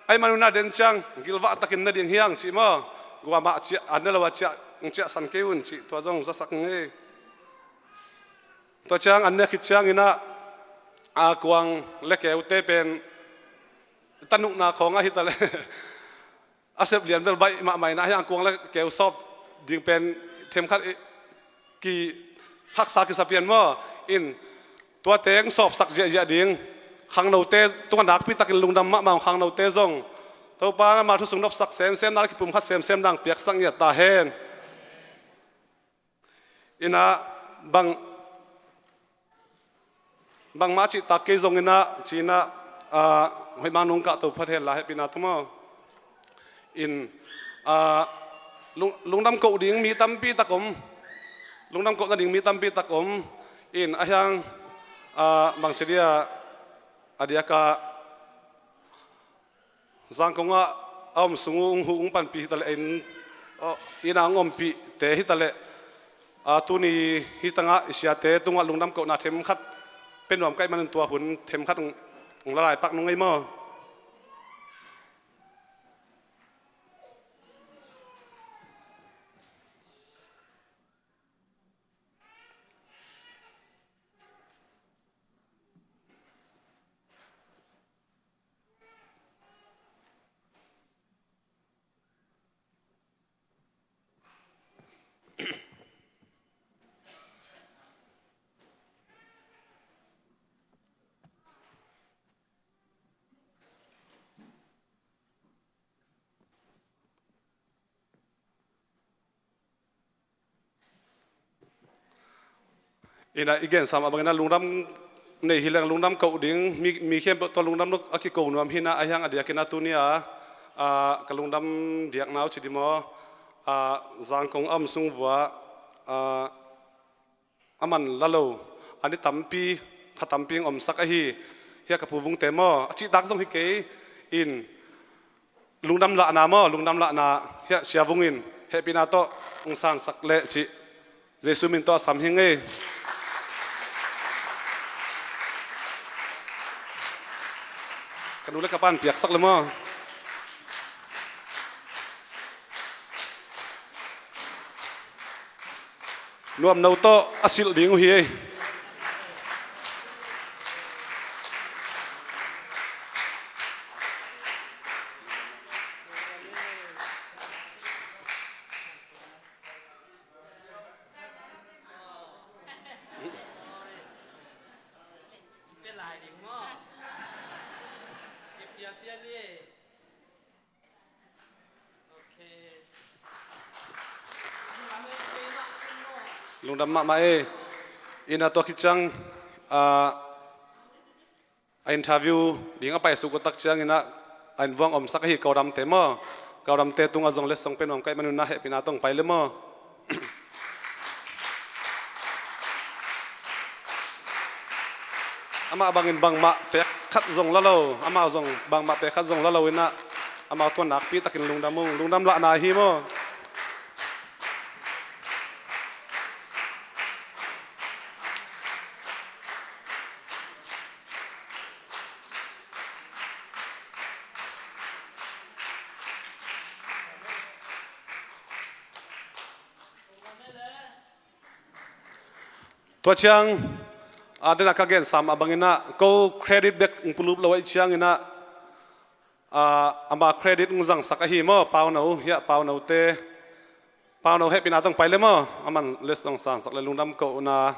ahih man un a den ciang gilvah takin na ding hi hang cih maw, kuamah ciah, a ne lo a ciah, hong ciahsan kei un cih, tua zong zasak ing ei. Tua ciang an ne khit ciangin ah, a kuang le keute pen tanukna khawng ahi ta leh a sep lian bel baih mahmah in ah, hiang kuang le keu sawp ding pen themkhat i, kihaksa kisa pian maw. In, tuate hong sawpsak ziahziah ding, khangnote tungah nakpi takin lungdam mahmah ung, khangnote zong Topa in ama thu sung nopsak semsem, na le kipumkhat semsem dang piaksak ngiat ta hen. In ah, bang, bangmah cihtak kei zongin ah, ci-in ah, ah, hoih mang nung kahto phat hen la, hehpihna tawh maw. In, ah, lung, lungdam koh ding mi tampi tak om, lungdam koh nading mi tampi tak om. In, a hiang, ah, bangci dia, a diakah Zangkong ah a om sung uh hong huh hong panpih hi ta leh, inn, oh, inn ah hong ompihte hi ta leh, a, tuni hih tangah i siate tungah lungdam kohna themkhat pia nuam ka hih manin tua hun themkhat hong, hong la lai pak nung ei maw. In ah, i gensa mah bangin ah lungdam nei hi leng lungdam koh ding, mi, mi khempeuh tawh lungdam lo a kiko nuam hi in ah, a hiang a diakin ah tuni a, a, ka lungdam diakna uh ci ding maw, a, Zangkong a om sung vuah, a, a man la lo, a ni tampi, kha tampi hong omsak ahi, hiah ka Pu Vungte maw, a cihtak zong hi kei in, lungdam lahna maw, lungdam lahna, hiah Sia Vung in hehpihna tawh hong sansak leh cih Jesu min tawh a sam hi ing ei. Ka nu le ka pa'n piaksak le maw. Nuamno tawh a silh ding uh hi ei. Lungdam mahmah ei. In ah tua khit ciang, ah, a interview ding a paisuk uh tak ciangin ah, a innvuang omsak ahi Kaudamte maw. Kaudamte tungah zong letsong pia nuam ka hih manin ah hehpihna tawh hong pai le maw. Amah bangin bangmah pek khat zong la lo, amah zong bangmah pek khat zong la lo in ah, amah tungah nakpi takin lungdam ung, lungdam lahna hi maw. Tua ciang, a, dena ka gensa mah bangin ah, ko credit bek hong pulup lo ahih ciangin ah, a, ama credit hong zangsak ahi maw, Pauno, hiah Paunote, Pauno hehpihna tawh hong pai le maw, aman letsong sansak le lungdam kohna.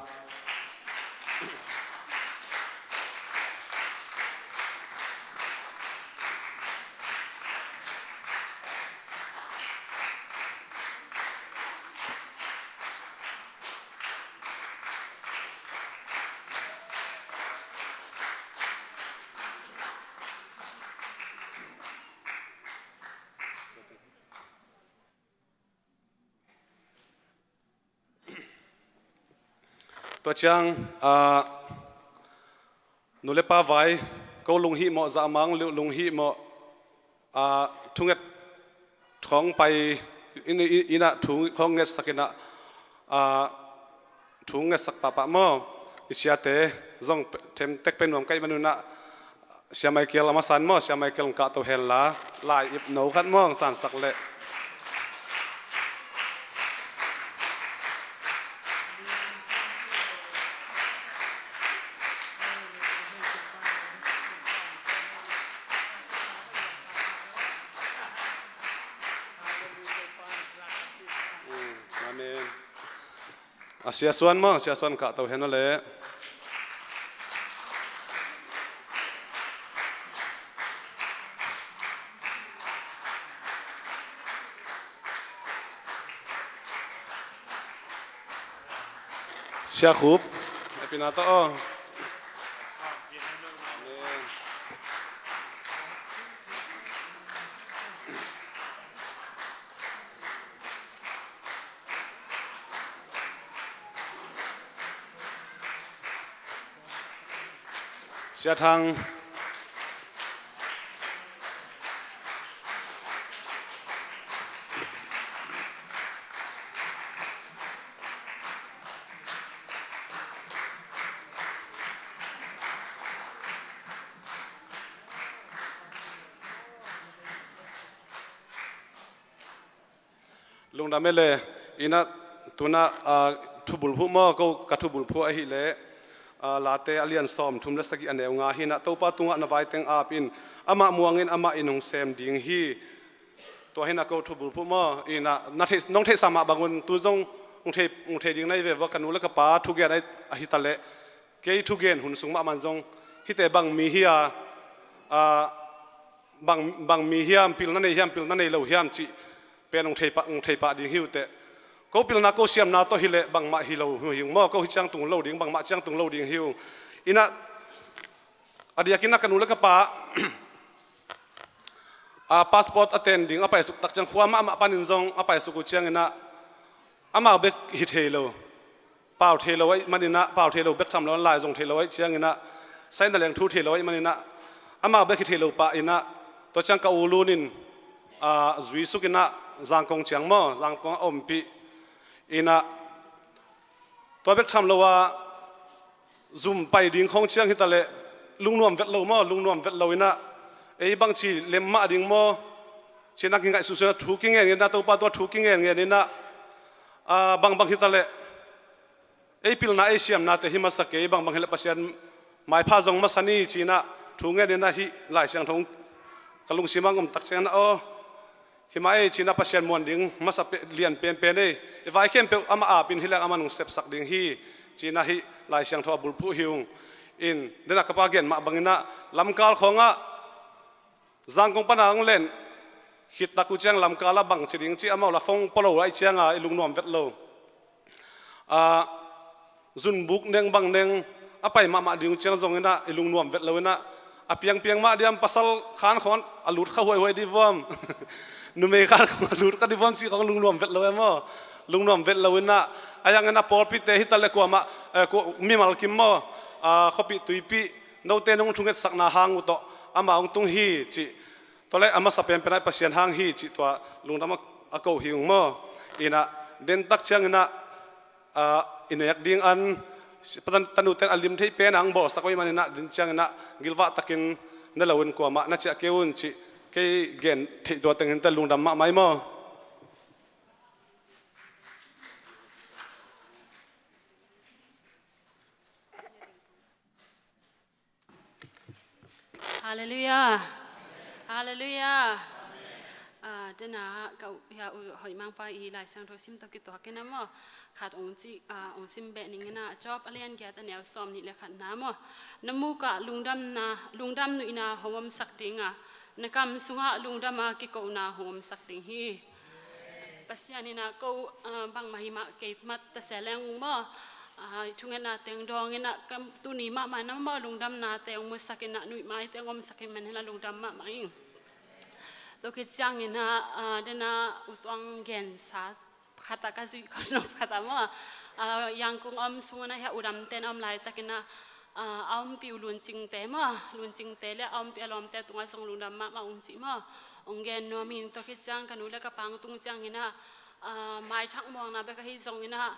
Tua ciang, ah, nu le pa vai, ko lunghimawh, zahmang lunghimawh, ah, thunget khawng pai, inn, inn, innah thu khawng ngetsak innah, ah, thu ngetsak pahpah maw. I siate zong pe-, themtek pe nuam ka hih manun ah, Sia Michael a masa in maw, Sia Michael hong kahto henla, lai ip no khat maw hong sansak leh. Amen. A Sia Suan maw, Sia Suan kahto hen aw leh. Sia Khup, a pina tawh aw. Sia Thang. Lungdam e le, innah tunah, ah, thubulphuh maw, ko ka thubulphuh ahih leh, ah, Late a lian sawm thum le sagih a neu nga hi innah, Topa tungah na vaiteng ap in, amah muang in, amah in hong sem ding hi. Tua hi innah ko thubulphuh maw, innah na theih, nong theihsa mah bangun tu zong hong thei, hong thei ding na hi ve vua, ka nu le ka pa thugen ahi, ahi ta leh, kei thugen hun sung mahmah zong hihte bang mi hi a, ah, bang, bang mi hiam, pilna nei hiam, pilna nei lo hiam cih pen hong thei pah, hong thei pah ding hi uh teh. Ko pilna ko siamna tawh hi leh bangmah hi lo hi ung maw, ko hi ciang tung lo ding, bangmah ciang tung lo ding hi ung. Innah a diakin a ka nu le ka pa a passport a ten ding a paisuk tak ciang khua mahmah panin zong a paisuk uh cianginah amau bek hi thei lo. Pau thei lo ahih maninah, pau thei lo bek tham lo, lai zong thei lo ahih cianginah, saina leng thu thei lo ahih maninah, amau bek hi thei lo pah innah, tua ciang ka u Lun in, ah, zuisukinah Zangkong ciang maw, Zangkong a ompih innah, tua bek tham lo ah zum pai ding khawng ciang hi ta leh, lungnuam vet lo maw, lungnuam vet lo innah, ei bangci lem mah ding maw, ci-in a kingaihsuhsuh innah thu kingen ngen innah, Topa tua thu kingen ngen innah, ah, bangbang hi ta leh, ei pilna ei siamnate hi masa kei, bangbang hi leh Pasian maipha zong masa ni ci-inah thu ngen innah hih Lai Siangtho ka lungsim ah hong om tak cianginah aw, hi mah ei ci-inah Pasian muan ding masa pe-, lian penpen ei, i vai khempeuh amah apin hi leng amah hong sepsak ding hi ci-inah hih Lai Siangtho a bulphuh hi ung. In, denah ka pa gen mah banginah lamkal khawngah Zangkong pana hong len khit tak uh ciang lamkal ah bang ci ding cih amau la phone pua lo ahih cianga i lungnuam vet lo. Ah, zunbuk neng bang neng a pai mahmah ding uh ciang zonginah i lungnuam vet lo innah, a piangpiang mah diam, pasal khan khawng a lut kha huaihuai dih vuam, numei khan khawng a lut kha dih vuam cih khawng lungnuam vet lo e maw. Lungnuam vet lo innah, a yanginah pawlpite hi ta leh kuamah, eh, kua, mimal kim maw, ah, khuapih tuipih note nong thungetsakna hang uh tawh amah hong tung hi cih. Tua leh a masa penpen ah Pasian hang hi cih tua lungdam a, a ko hi ung maw. Innah, den tak cianginah, ah, i nek ding an, si-, pa tan-, tanuten a lim theih pen ang bawlsak uh ahih maninah, den cianginah gilvah takin ne loin kuamah na ciah kei un cih, kei gen theih tua teng hinte, lungdam mahmah hi maw. Halleluiah. Halleluiah. Ah, dena ka u, ya u hoih mangpa i Lai Siangtho sim tawh kituakin a maw, khat ong ci, ah, ong sim beh ning ina, Job a lian giat a neu sawm nih le khatna maw. Na mukah lungdamna, lungdam nuihna hong omsak dinga, na kam sungah lungdama kikona hong omsak ding hi. Pasian ina ko, ah, bangmah hi mah kei mat ta se leng maw. Ah, thungetna teng dawng ina, kam tuni mahmah na maw lungdamna teng musak ina, nuihmai teng omsak in man hila lungdam mahmah ing. Tua khit ciang ina, ah, dena utuang gensa khat a ka zuih khawm nop khat a maw. Ah, Yangon a om sungin ah hih a U Dam ten a om laitakin ah, ah, a ompih uh Lun Cing te maw, Lun Cing te le a ompih a lawmte tungah zong lungdam mahmah ung cih maw. Hong gen nuam ing. Tua khit ciang ka nu le ka pa hong tung ciangin ah, ah, maithak muangna bek ahi zongin ah,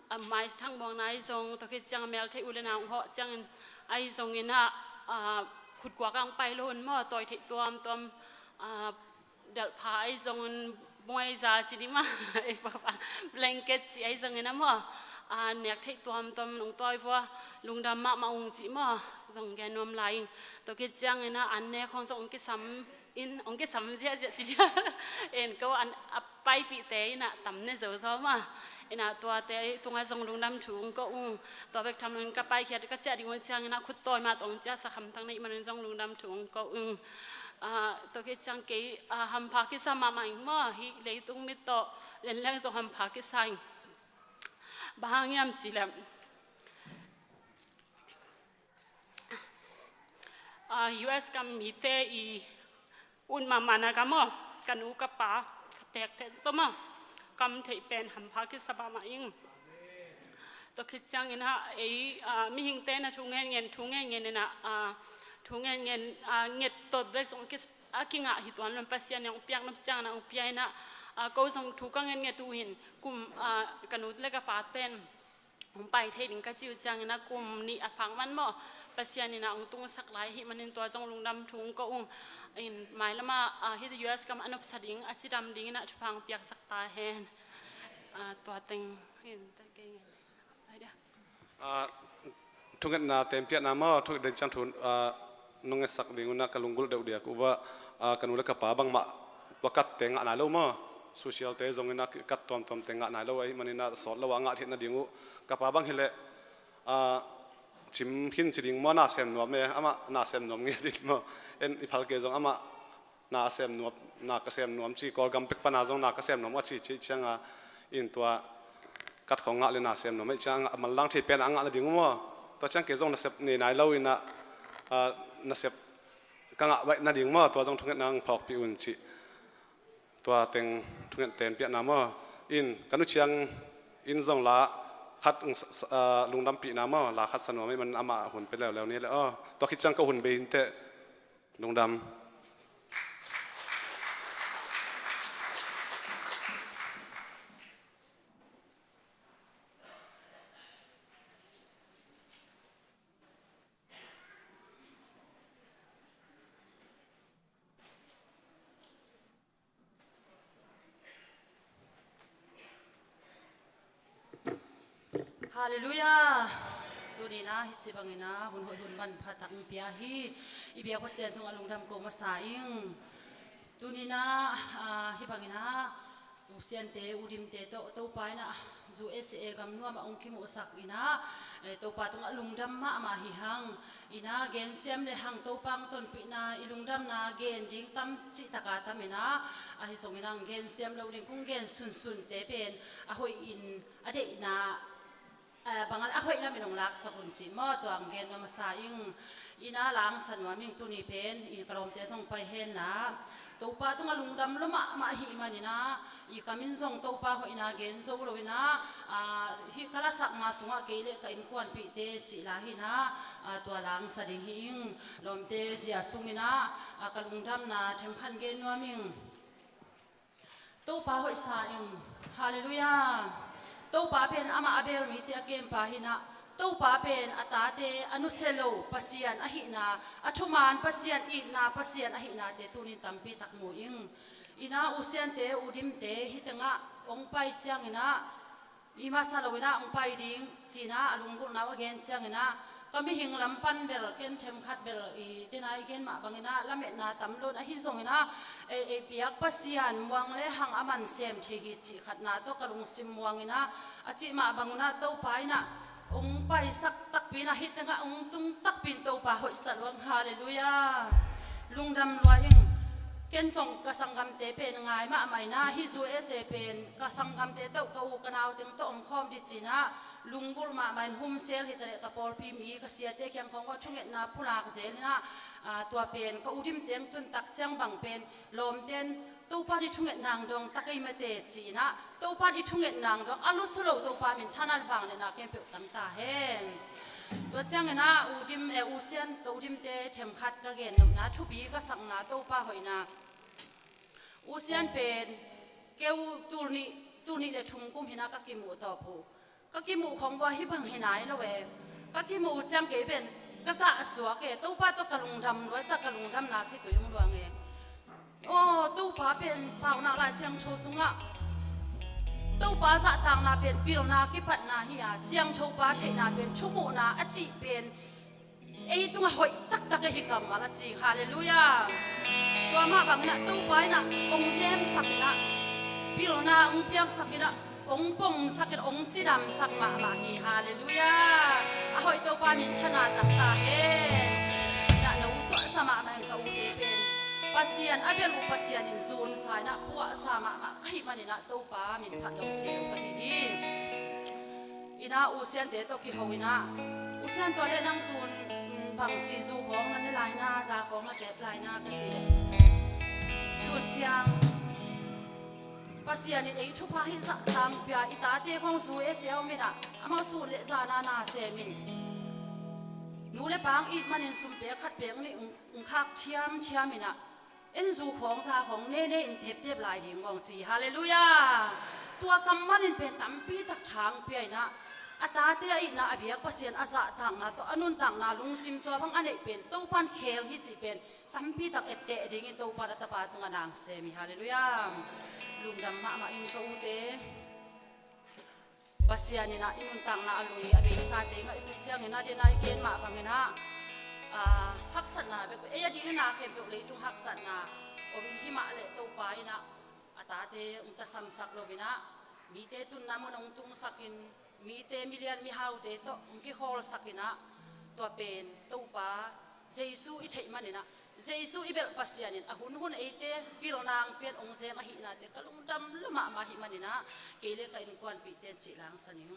ah, maithak muangna ahi zong, tua khit ciang meltheih u le nau hong hawh ciangin ahi zongin ah, ah, khutguak ah hong pai lo un maw, tawi theih tuamtuam, ah, delhpha ahi zongin, muaiza ci dih maw, blanket ci ahi zongin ah maw, ah, nek theih tuamtuam hong tawi vua, lungdam mahmah ung cih maw, zong gen nuam lai ing. Tua khit ciangin ah an nek hong zong hong kisam in, hong kisam ziahziah ci dih. En ko an a paipihte in ah tam ne zozo maw. In ah tuate tungah zong lungdam thu hong ko ung. Tua bek tham loin ka paikhiat ka ciah ding uh ciangin ah khut tawi mah tawh hong ciahsak hamtang na hih manin zong lungdam thu hong ko ung. Ah, tua khit ciang kei, ah, hampha kisa mahmah ing maw, hih leitung mit tawh lenleng zong hampha kisa ing. Bang hang hiam cih leh, ah, U S gam mite i ut mahmahna ka maw, ka nu ka pa, ka teekte tawh maw, ka om theih pen hampha kisa mahmah ing. Tua khit ciangin ah ei, ah, mihingte in ah thu ngen ngen, thu ngen ngen in ah, ah, thu ngen ngen, ah, nget tawh bek zong ki, a kingah hi tuan lo in Pasian in hong piak nop ciangin ah hong pia in ah, ah, ko zong thu ka nget nget uh in kum, ah, ka nu le ka pa ten hong pai thei ding ka cih uh ciangin ah kum nih a phak man maw, Pasian in ah hong tungsak lai ahih manin tua zong lungdam thu hong ko ung. In mailam ah, ah, hih U S gam a nopsa ding, a cidam dingin ah thupha hong piaksak ta hen. Ah, tua teng in ta kei ngen. Ai dia. Ah, thungetna tempiahna maw, thunget den ciang thu, ah, nong ngetsak ding un ah ka lunggulh deuh diak uh ah, ah, ka nu le ka pa bangmah tua katte ngah nai lo maw, social te zongin ah kat tuamtuamte ngah nai lo ahih manin ah sawt lo ah ngah theih nading uh. Ka pa bang hileh, ah, cim khin ci ding maw, na sem nuam e, amah na sem nuam nge ding maw. En i phal kei zong amah na a sem nuam, na ka sem nuam ci, Kawlgam pek pana zong na ka sem nuam a ci, ci cianga in tua kat khong ngah le na sem nuam ahih cianga a manlang thei pen a ngah nading uh maw. Tua ciang kei zong nasep nei nai lo in ah, ah, nasep ka ngah baih nading maw, tua zong thungetna hong phawkpih un cih. Tua teng thunget tempiahna maw. In ka nu ciang in zong la khat, ah, lungdampihna maw, la khat sa nuam ahih man amah hun pia leuleu ni le aw. Tua khit ciang ka hun bei inteh. Lungdam. Halleluiah. Tuni-in ah hih ci bangin ah hun hoih hun manpha tak hong pia hi. I biak Pasian tungah lungdam ko masa ing. Tuni-in ah, ah, hih bangin ah U Siante, U Dimte tawh Topa in ah U S A gam nuam ah hong kimuhsak in ah, eh, Topa tungah lungdam mahmah hi hang. In ah gensiam le hang Topa hong tonpihna, i lungdamna gen ding tam cih taka tam in ah, ahi zongin ah hong gensiam lo ding, kong gen sunsunte pen a hoih in a deihna, eh, bang a hoih lamin hong laksak un cih maw, tua hong gen nuam masa ing. In ah la hong sa nuam ing. Tuni pen in ka lawmte zong pai hen la, Topa tungah lungdam lua mahmah ahih manin ah, i kam in zong Topa hoihna gen zo lo in ah, ah, hih ka lasak ma sungah kei le ka innkuanpihte cih la hi in ah, ah, tua la hong sa ding hi ing. Lawmte zia sungin ah, ah, ka lungdamna themkhat gen nuam ing. Topa hoihsa ing. Halleluiah. Topa pen amah a bel mite a kempa hi in ah, Topa pen a tate a nusia lo Pasian ahihna, a thuman Pasian, itna Pasian ahihnate tuni-in tampi tak mu ing. In ah U Siante, U Dimte hih tengah hong pai ciangin ah, i masa lo in ah hong pai ding ci-in ah a lunggulhna uh a gen ciangin ah, ka mihing lam pan bel ken themkhat bel i dena i gen mah bangin ah lametna tam lo in, ahi zongin ah, ei, ei biak Pasian muang le hang a man sem thei hi cih khatna tawh ka lungsim muang in ah, a cih mah bangin ah Topa in ah hong paisak takpi in ah, hih tengah hong tung takpi in Topa hoihsa lua ing. Halleluiah. Lungdam lua ing. Ken zong ka sanggamte pen ngai mahmah in ah, hih U S A pen ka sanggamte tawh, ka u ka nau teng tawh om khawm ding ci-in ah lunggulh mahmah in, humsel hi ta leh ka pawlpi mi, ka siate kiang khawng ah thungetna pulak zel in ah, ah, tua pen ka U Dimte hong tun tak ciang bang pen lawmte in Topa i thunget nang dong takei mate ci-in ah, Topa i thunget nang dong a lusu lo Topa minthanna vangliatna khempeuh tang ta hen. Tua ciangin ah U Dim, eh, U Sian, to U Dim te themkhat ka gen nopna, thupi ka sakna, Topa hoihna. U Sian pen keu tul nih, tul nih le thum kum hi-in ah ka kimuh tawp uh. Ka kimuh khong bua hih bang hi nai lo e. Ka kimuh uh ciang kei pen ka kah suak e. Topa tawh ka lungdam lua, ciang ka lungdamna khitui hong luang e. Aw, Topa pen Paunak Lai Siangtho sungah Topa zahtakna pen pilna kipatna hi a, Siangtho Pa theihna pen thumuhna a cih pen ei tungah hoih taktak ahi kammal a ci. Halleluiah. Tua mah bangin ah Topa in ah hong zemsak in ah, pilna hong piaksak in ah, hong pongsak in ah, hong cidamsak mahmah hi. Halleluiah. A hoih Topa minthanna tang ta hen. In ah nong suahsa mahmah in ka ute pen Pasian a bel uh Pasian in zunsa in ah puahsa mahmah ka hih manin ah Topa min phat lo thei lo ka hi hi. In ah U Siante tawh kiho in ah, U Sian, tua leh nang tun, mm, bangci zu khawng na ne lai na, za khawng na tep lai na, ka ci leh, Lun Ciang, Pasian in ei thupha hih zah tang pia, i tate khawng zu e sia om in ah, amau sun le zan a na sem in, nu le pa hong it manin sumte khat pek nih hong, hong khak thiamthiam in ah, en zu khawng za khawng nene in teptep lai ding bawng ci. Halleluiah. Tua kammal in pen tampi tak tha hong pia in ah, a tate a itna a biak Pasian a zahtakna tawh a nuntakna lungsim tua bang a neih pen Topan khel hi cih pen tampi tak etteh dingin Topan a tapa tungah na sem hi. Halleluiah. Lungdam mahmah ing ka ute. Pasian in ah i nuntakna a lui a beisate ngaihsut ciangin ah, den a i gen mah bangin ah, ah, haksatna bek, ei a ding in ah khempeuh leitung haksatna om hi mah leh Topa in ah a tate hong tasamsak lo in ah, mite tunna mun hong tungsak in, mite milian mihaute tawh hong kikhawlsak in ah, tua pen Topa Jesu i theih manin ah, Jesu i belh Pasian in a hunhun eite pilna hong pian hong zeng ahihnate ka lungdam lua mahmah ahih manin ah, kei le ka innkuanpihte in cih langsan ing.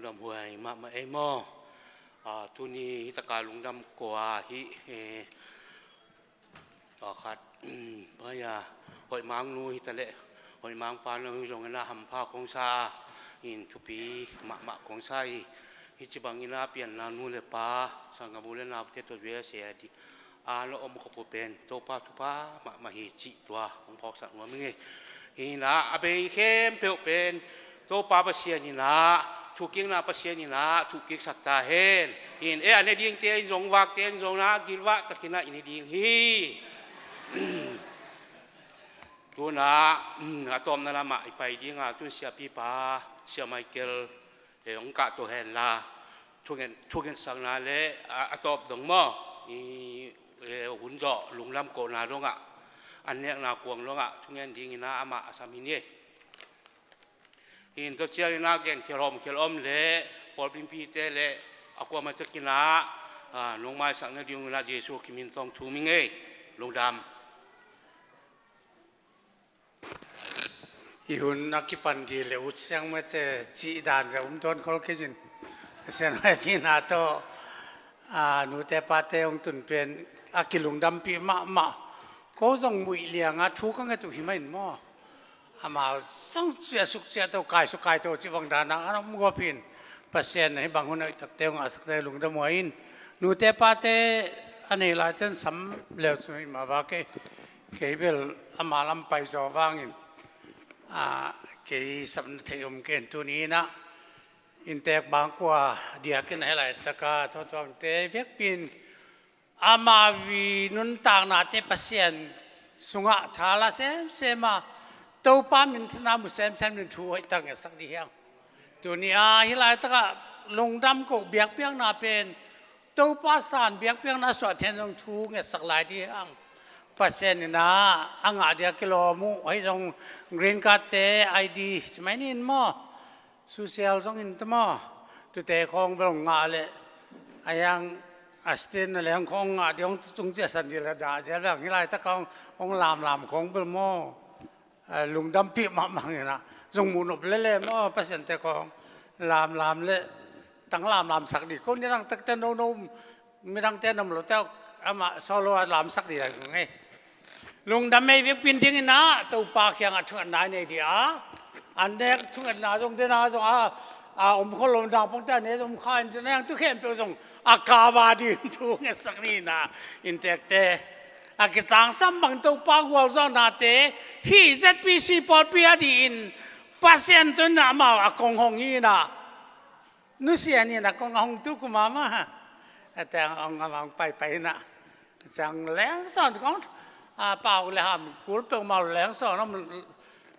Lungdam huai mahmah ei maw. Ah, tuni hi taka lungdam ko a hi, eh, ah, khat, mm, pai a, hoih mang nu hi ta leh, hoih mang pa nu hi zong ina hampha kong sa a, in thupi mahmah kong sa hi. Hi ci bang ina pianna nu le pa, sanggam u le naute tawh zui a sia di. A na om khop uh pen Topa thupha mahmah hi cih tua hong phawksak nuam ing ei. Hi ina a bei khempeuh pen Topa Pasian ina thukikna Pasian ina thukiksak ta hen. Hi in e a ne dingte in zong vakte in zong na gilvah takin a i ne ding hi. Tuna, mm, a tawpna lamah i pai dinga tun siapipa Sia Michael e hong kahto henla, thungen, thungensakna le a, a tawp dong maw, i, e, hun dawh lungdam kohna dongah, an nekna kuang dongah thungen dingina amah a sam hi ni. Hi in tua ciangina gen khialhawm khialhawm le pawlpimpite le a kuamah takina, a, nong maisakna dingina Jesu kimin tawng thum ing ei. Lungdam. I hun a kipan di le ut siang mete cih dan za um tuan khol kei zin. Pasian hoi pina tawh, a, nute pate hong tun pen a kilungdampih mahmah. Ko zong muih lianga thu ka nget uh hi mah in maw. Amau zong ciah suk ciah to kai suk kai to cih bang dana an om guap in. Pasian hih bang hun hoih takte hong ngahsakte lungdam huai in. Nute pate a nei laiten sam leu cu hih mah va kei. Kei bel ama lam pai zaw vangin, a, kei sapna thei om ken tuni inah inntek bangkua diakin a hih laitaka thawthuangte viakpin ama vi nuntaknate Pasian sungah thala semsem a Topa minthanna mu semsem in thu hoihtak ngetsak dih hiang. Tuni a hih laitakah lungdam koh biakpiakna pen Topa san biakpiakna suah thian zong thu ngetsak lai dih hang. Pasian inah a ngah dia kilawm uh ahi zong green card te I D cimai nin maw, social zong in ta maw, tute khawng bel hong ngah leh a hiang a state na leng khawng ngah dia hong tung ciahsan dih le dah zial bel hang hih laitak khawng hong lamlam khawng bel maw. A, lungdampih mahmah inah zong muh nop lele maw Pasian te khawng lamlam le tang lamlam sak dih ko nidang takte no no midangte nam lote amah solo a lamsak dih lai ngei. Lungdam mei viakpin dinginah Topa kiangah thungetna i nei dih a, an nek thungetna zong dena zong a, a om khol lo naupangte a ne zong kha in zina yang tu khempeuh zong a kava dih in thu ngetsak dihna inntekte a kitangsam bang Topa gualzawhnate hih Z P C pawlpi a dihin Pasian tun amau a kong hong hi inah nusia ni inah kong a hong tu kuma ma a teng hong amau hong paipai inah ciang lengsawn kong a pau le ham kul peuhmau lengsawn om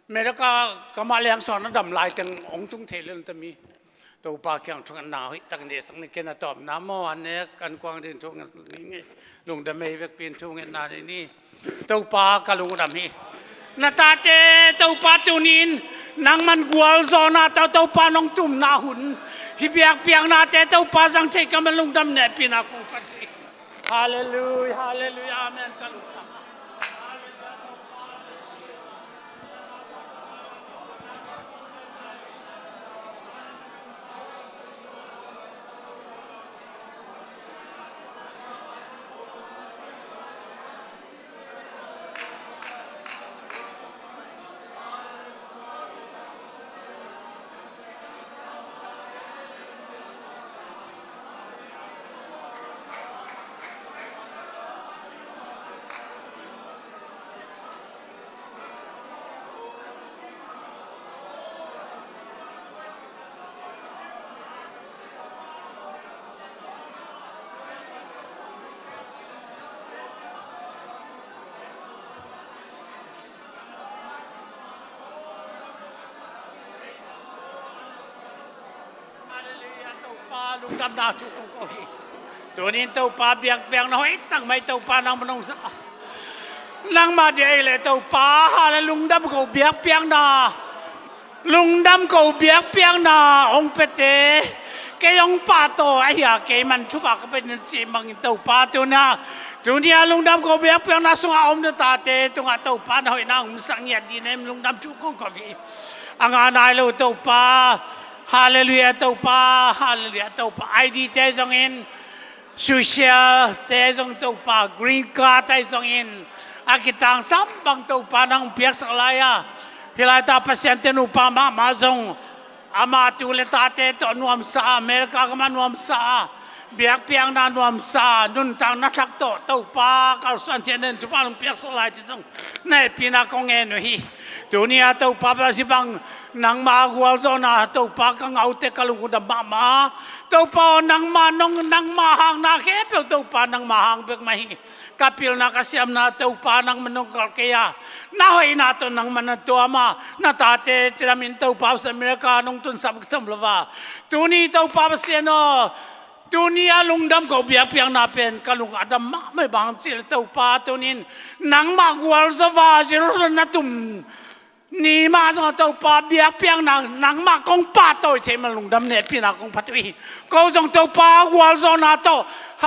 America kamah lengsawn a dam lai teng hong tung thei lel tami. Topa kiang thungetna hoih tak nehsak ni ken a tawpna maw a nek an kuang din thunget ni ngei. Lungdam ei vekpin thungetna ni ni. Topa ka lungdam hi. Na tate Topa tunin nangman gualzawhna tau Topa nong tumna hun hi biakpiaknate Topa zang thei ka man lungdam nehpina kong phat hi. Halleluia, halleluia, amen. Ka lungdam. Halleluia, Topa lungdamna thu kong ko hi. Tunin Topa biakpiakna hoih tak mai Topa nangmah nong sa. Nangmah dia ei le Topa, hallelujah, lungdam ko biakpiakna. Lungdam ko biakpiakna hong pete. Kei hong pahtawi ahi a kei man thupha ka pia ding cih bangin Topa tuna. Tunia lungdam ko biakpiakna sungah a om na tate tungah Topa na hoihna hong sak ngiat dih nem lungdam thu kong ko hi. A ngah nai lo Topa. Halleluiah Topa, halleluiah Topa. I D te zongin, social te zong Topa, green card te zongin, a kitangsam bang Topa nang piaksak lai a, hih laitah Pasian te nupa mahmah zong ama tu le tate tawh nuamsa a, America gam ah nuamsa a, biakpiakna nuamsa a, nuntakna thak tawh Topa kalsuan thian den thupha nong piaksak lai ci zong na hehpihna kong ngen uh hi. Tuni a Topa basi bang nangma gualzawhna Topa ka ngah uh teh ka lungdam mahmah. Topa aw, nangma nong, nangma hangna khempeuh Topa nangma hang bek mah hi. Ka pilna ka siamna Topa nangman nong kalh kei a, na hoihna tawh nangman na tuam a, na tate cidamin Topa Pasian America nong tunsak bek tham lo a, tuni Topa Pasian aw, tuni a lungdam ko biakpiakna pen ka lung a dam mahmah. Bang cih leh Topa tunin nangmah gualzo a Jerusalem na tum ni mah zong a Topa biakpiakna nangmah kong pahtawi theih man lungdam, hehpihna kong phat uh hi. Ko zong Topa gualzawhna tawh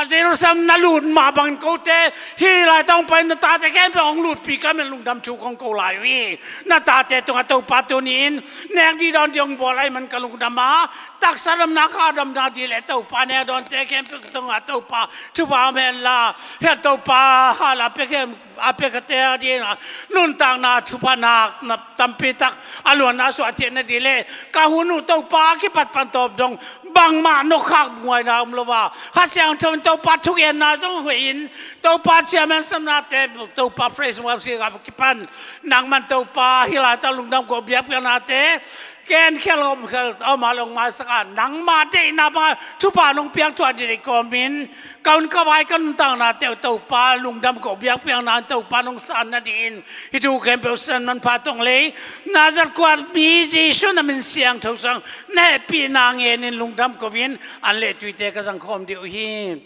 Jerusalem na lut mah bangin kote hih laitah hong pai na tate khempeuh hong lutpih ka hih man lungdam thu kong ko lai uh hi. Na tate tungah Topa tuni-in nek dih dawn dih hong bawl ahih man ka lungdam a, taksa damna, kha damna dih leh Topa nek dawnte khempeuh tungah Topa thupha om henla, hih Topa hal a pia khem a pia ka te a dingin a nuntakna thupha nak na tampi tak a luanna suah theihna dih leh ka hun uh Topa a kipat pan tawp dong bangmah nokkhak muaina om lo a, Kha Siangtho in Topa thugenna zong hoih in, Topa chairman samnate, Topa praise and worship a kipan nangman Topa hih laitah lungdam ko biakpiaknate ken khel om khel om a long maisak a, nangma deihna banga thupha nong piak thuah dih leh kawmin ka hun ka vai ka nuntakna teuh Topa lungdam ko biakpiakna Topa nong sanna dih in hih thu khempeuh san manpha tong lei Nazareth khua mi Jesu na min siangtho sang na hehpihna ngenin lungdam ko-in an leh tuite ka zangkhawm dih uh hi.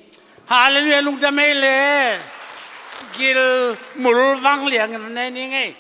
Halleluiah, lungdam ei le. Gil mul vang liangin an nei ni ngei.